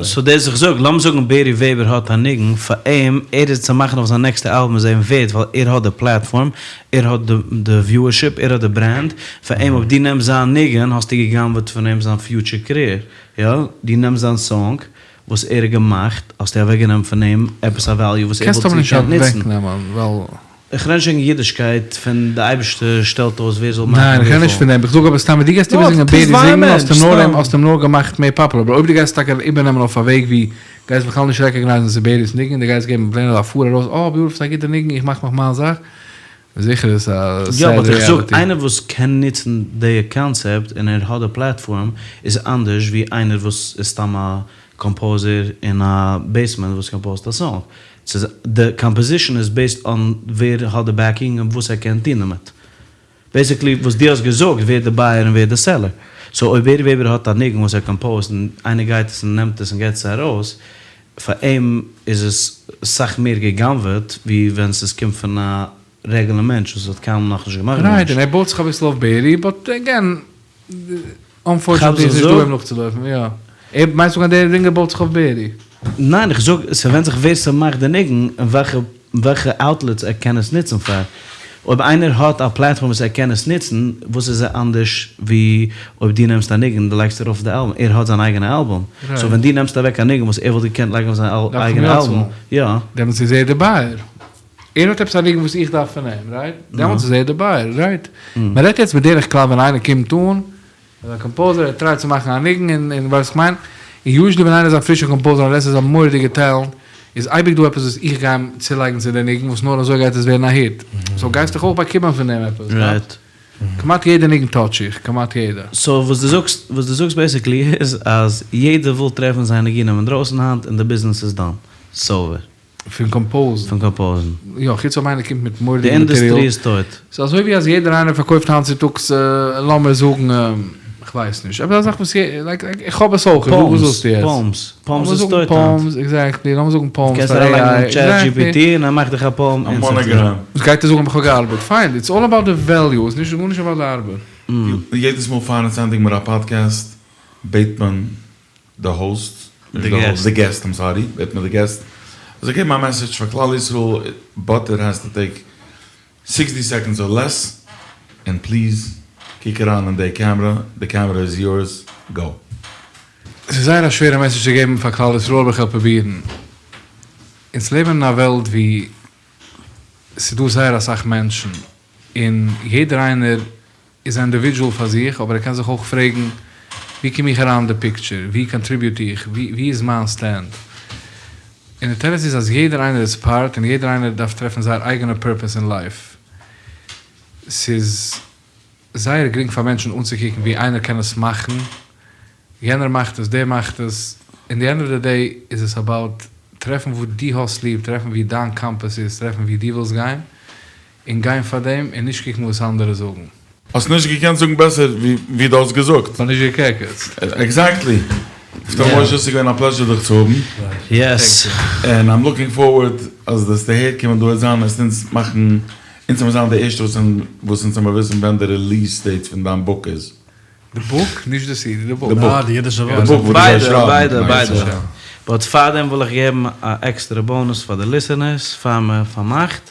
סאו דאס איך זאג, לאמיר זאגן בערי וועבער האט א ניגון, פאר אים, ער איז צו מאכן אויף זיין נעקסטע אלבום איז אים ווערט ווייל ער האט די פלאטפארם, ער האט די וויוערשיפ, ער האט די ברענד, פאר אים אויב דו נעמסט זיין ניגון האסטו גע'גנב'עט פון אים זיין פיוטשער קעריער, יא, דו נעמסט זיין סאנג וואס ער האט געמאכט האסטו אוועקגענומען פון אים עפעס א וועליו וואס ער קענסט וואלט אבער נישט געקענט נוצן. אוועקנעמען ווייל. איך רעד נישט וועגן אידישקייט פון די אייבערשטער שטעלט אויס ווער זאל מאכן ניין איך רעד נישט וויפיל. פון דעם, איך זאג אבער סתם ווען דו גייסט איבערזינגען בערי זינגן האסטו נאר אים האסטו אים נאר געמאכט מער פאפולער, אבער אויב דו גייסט טאקע איבערנעמען אויף א וועג ווי גייסט בכלל נישט רעקאגנייזן אז ס'איז בערי'ס ניגון, דו גייסט געבן פלעין אזא פאר ארויס אה ביוטיפול ס'איז א גוטע ניגון איך מאך מיך מיין זאך, זיכער איז א יא סעד באט איך זאג ריעליטי. איינער וואס קען נוצן די קאנצעפט און ער האט די פלאטפארם איז אנדערש ווי איינער וואס איז סתם א קאמפאוזער אין א בעיסמענט וואס קאמפאוזט א סאנג. ס'איז די קאמפאזישאן איז בעיסד אן ווער האט די בעקינג און וואס ער קען טון דערמיט. בעיסיקלי וואס דו האסט געזאגט ווער די בייער און ווער די סעלער. סאו אויב בערי וועבער האט א ניגון וואס ער קאמפאוזט און איינער גייט עס און נעמט עס און געט עס ארויס, פאר אים איז עס סאך מער גע'גנב'עט ווי ווען ס'איז קומט פון א רעגולער מענטש וואס האט קיינמאל נאכנישט געמאכט רייט, גארנישט. און ער בויט זיך אביסל אויף בערי, באט עגעין, אנפארטשענעטלי איז נישט דא אים נאכצולויפן, יא. ער, מיינסט זאגן אז דער זינגער בויט זיך אויף בערי? ניין, איך זאג, ס'ווענדט זיך ווער ס'מאכט די ניגון און וועלכע וועלכע אוטלעטס ער קען עס נוצן פאר. אויב איינער האט א פלאטפארם וואס ער קען עס נוצן, וואס איז ער אנדערש ווי אויב דו נעמסט א ניגון און דו לייגסט ארויף אויף די אלבום, ער האט זיין אייגענע אלבום, סאו ווען דו נעמסט אוועק א ניגון וואס ער וואלט געקענט לייגן אויף זיין אייגענע אלבום, יא. דעמאלטס איז ער די בייער. ער האט עפעס א ניגון וואס איך דארף פון אים, רייט? דעמאלטס איז ער די בייער, רייט? מען רעדט יעצט בדרך כלל ווען איינער קומט אן, איז א קאמפאוזער, ער טרייט צו מאכן א ניגון און און ווייסט כ'מיין, און יוזשעלי ווען איינער איז א פרישע קאמפאוזער אנלעס ער איז א מורא'דיגע טעלענט, איז אייביג דא עפעס וואס איך גיי אים צולייגן צו די ניגון וואס נאר אזוי גייט עס ווערן א היט, סאו גייסט דאך אויך באקומען פון דעם עפעס, רייט? כמעט יעדע ניגון טאטש איך, כמעט יעדע. סאו וואס דו זאגסט, וואס דו זאגסט בעיסיקלי איז אז יעדער וויל טרעפן זיין ניגונים אינדרויסן היינט און די ביזנעס איז דאן. ס'אווער. פון קאמפאוזן. פון קאמפאוזן. יא, חוץ אויב איינער קומט מיט די מורא'דיגע מאטעריאל. אינדוסטרי איז טויט. ס'איז אזוי ווי אז יעדער איינער פארקויפט היינט צוטאגס לאמיר זאגן, כ'ווייס נישט, עפעס א זאך וואס יע, לייק איך האב עס אויך, וואס ווילסטו יעצט? פאומס, פאומס לאמיר איז זאגן טויט היינט. פאומס, עקזעקטלי, לאמיר זאגן פאומס קענסט פאר אריינלייגן עי איי, אין טשעט דזשי פי עקזעקטלי. טי און ער מאכט דיך א פאום א אינסטענטלי. מאנאגראם. וואס גייט ער זאגן האב איך געארבעט? פיין, איטס אלל אבאוט די וועליו, איז נישט גארנישט אבאוט די ארבעט. יעדעס מאל פאר אונז ענדיגן מיר א פאדקעסט בעט מען די האוסט, די געסט, די געסט, איים סארי, בעט מען די געסט זאל געבן א מעסעדזש פאר כלל ישראל, באט איט העז טו טעיק סיקסטי סעקאנדס אר לעס, און פליז קוק אריין אין די קעמרע, די קעמרע איז יורס, גאו. ס'איז זייער א שווערע מעסעדזש צו געבן פאר כלל ישראל אבער כ'וועל פרובירן. אונז לעבן אין א וועלט ווי ס'איז דא זייער אסאך מענטשן און יעדער איינער איז א אינדיווידזשועל פאר זיך, אבער ער קען זיך אויך פרעגן, ווי קום איך אריין אין די פיקטשער? ווי קאנטריביוט איך? ווי איז מיין סטענד? און די תירוץ איז אז יעדער איינער איז פארט און יעדער איינער דארף טרעפן זייער אייגענע פורפעס אין לייף. ס'איז זייער גרינג פאר מענטשן אנצוקוקן ווי איינער קען עס מאכן, יענער מאכט עס, דער מאכט עס, אין די ענד אוו די דעי איז עס אבאוט טרעפן וואס דו האסט ליב, טרעפן ווי דיין קאמפעס איז, טרעפן ווי דו ווילסט גיין, און גיין פאר דעם און נישט קוקן וואס אנדערע זאגן. האסט נישט געקענט זאגן בעסער ווי דו האסט געזאגט. כ'האב נישט געקעקעצט. עקזעקטלי. נפתלי משה ס'איז געווען א פלעזשער דיך צו האבן. יעס. און איים לוקינג פארווארד אז דו וועסט אהער קומען דא וועט זיין וועסט אונז מאכן אונז וועמיר זיין די ערשטע וואס אונז וועמיר וויסן ווען די ריליעס דעיט פון דיין בוק איז. די בוק? נישט די סידי, די בוק. די בוק. אה, די אידישע ווארט. די בוק וואס דו גייסט שרייבן. ביידע, ביידע. באט פארדעם וויל איך געבן א עקסטערע באנוס פאר די ליסענערס פאר מען פארמאכט.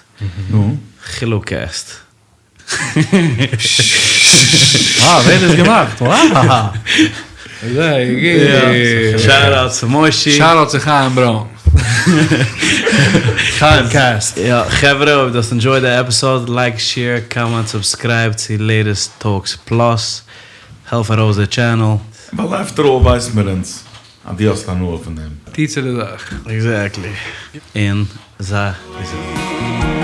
נו? חילו קעסט. אה, ווער האט דאס געמאכט? וואו! שאוט אוט צו מושי. שאוט אוט צו חיים ברוין. חיים קעסט. יא, חברה אויב דו האסט ענדזשויד די עפיסאד, לייק, שעיר, קאמענט, סובסקרייב צו לעיטעסט טאלקס פלאס, העלף ארויס די טשענעל. ווייל עפטער אלל ווייסן מיר אונז אז דו האסט הנאה פון דעם. טוה צו די זאך. עקזעקטלי. און זיי געזונט.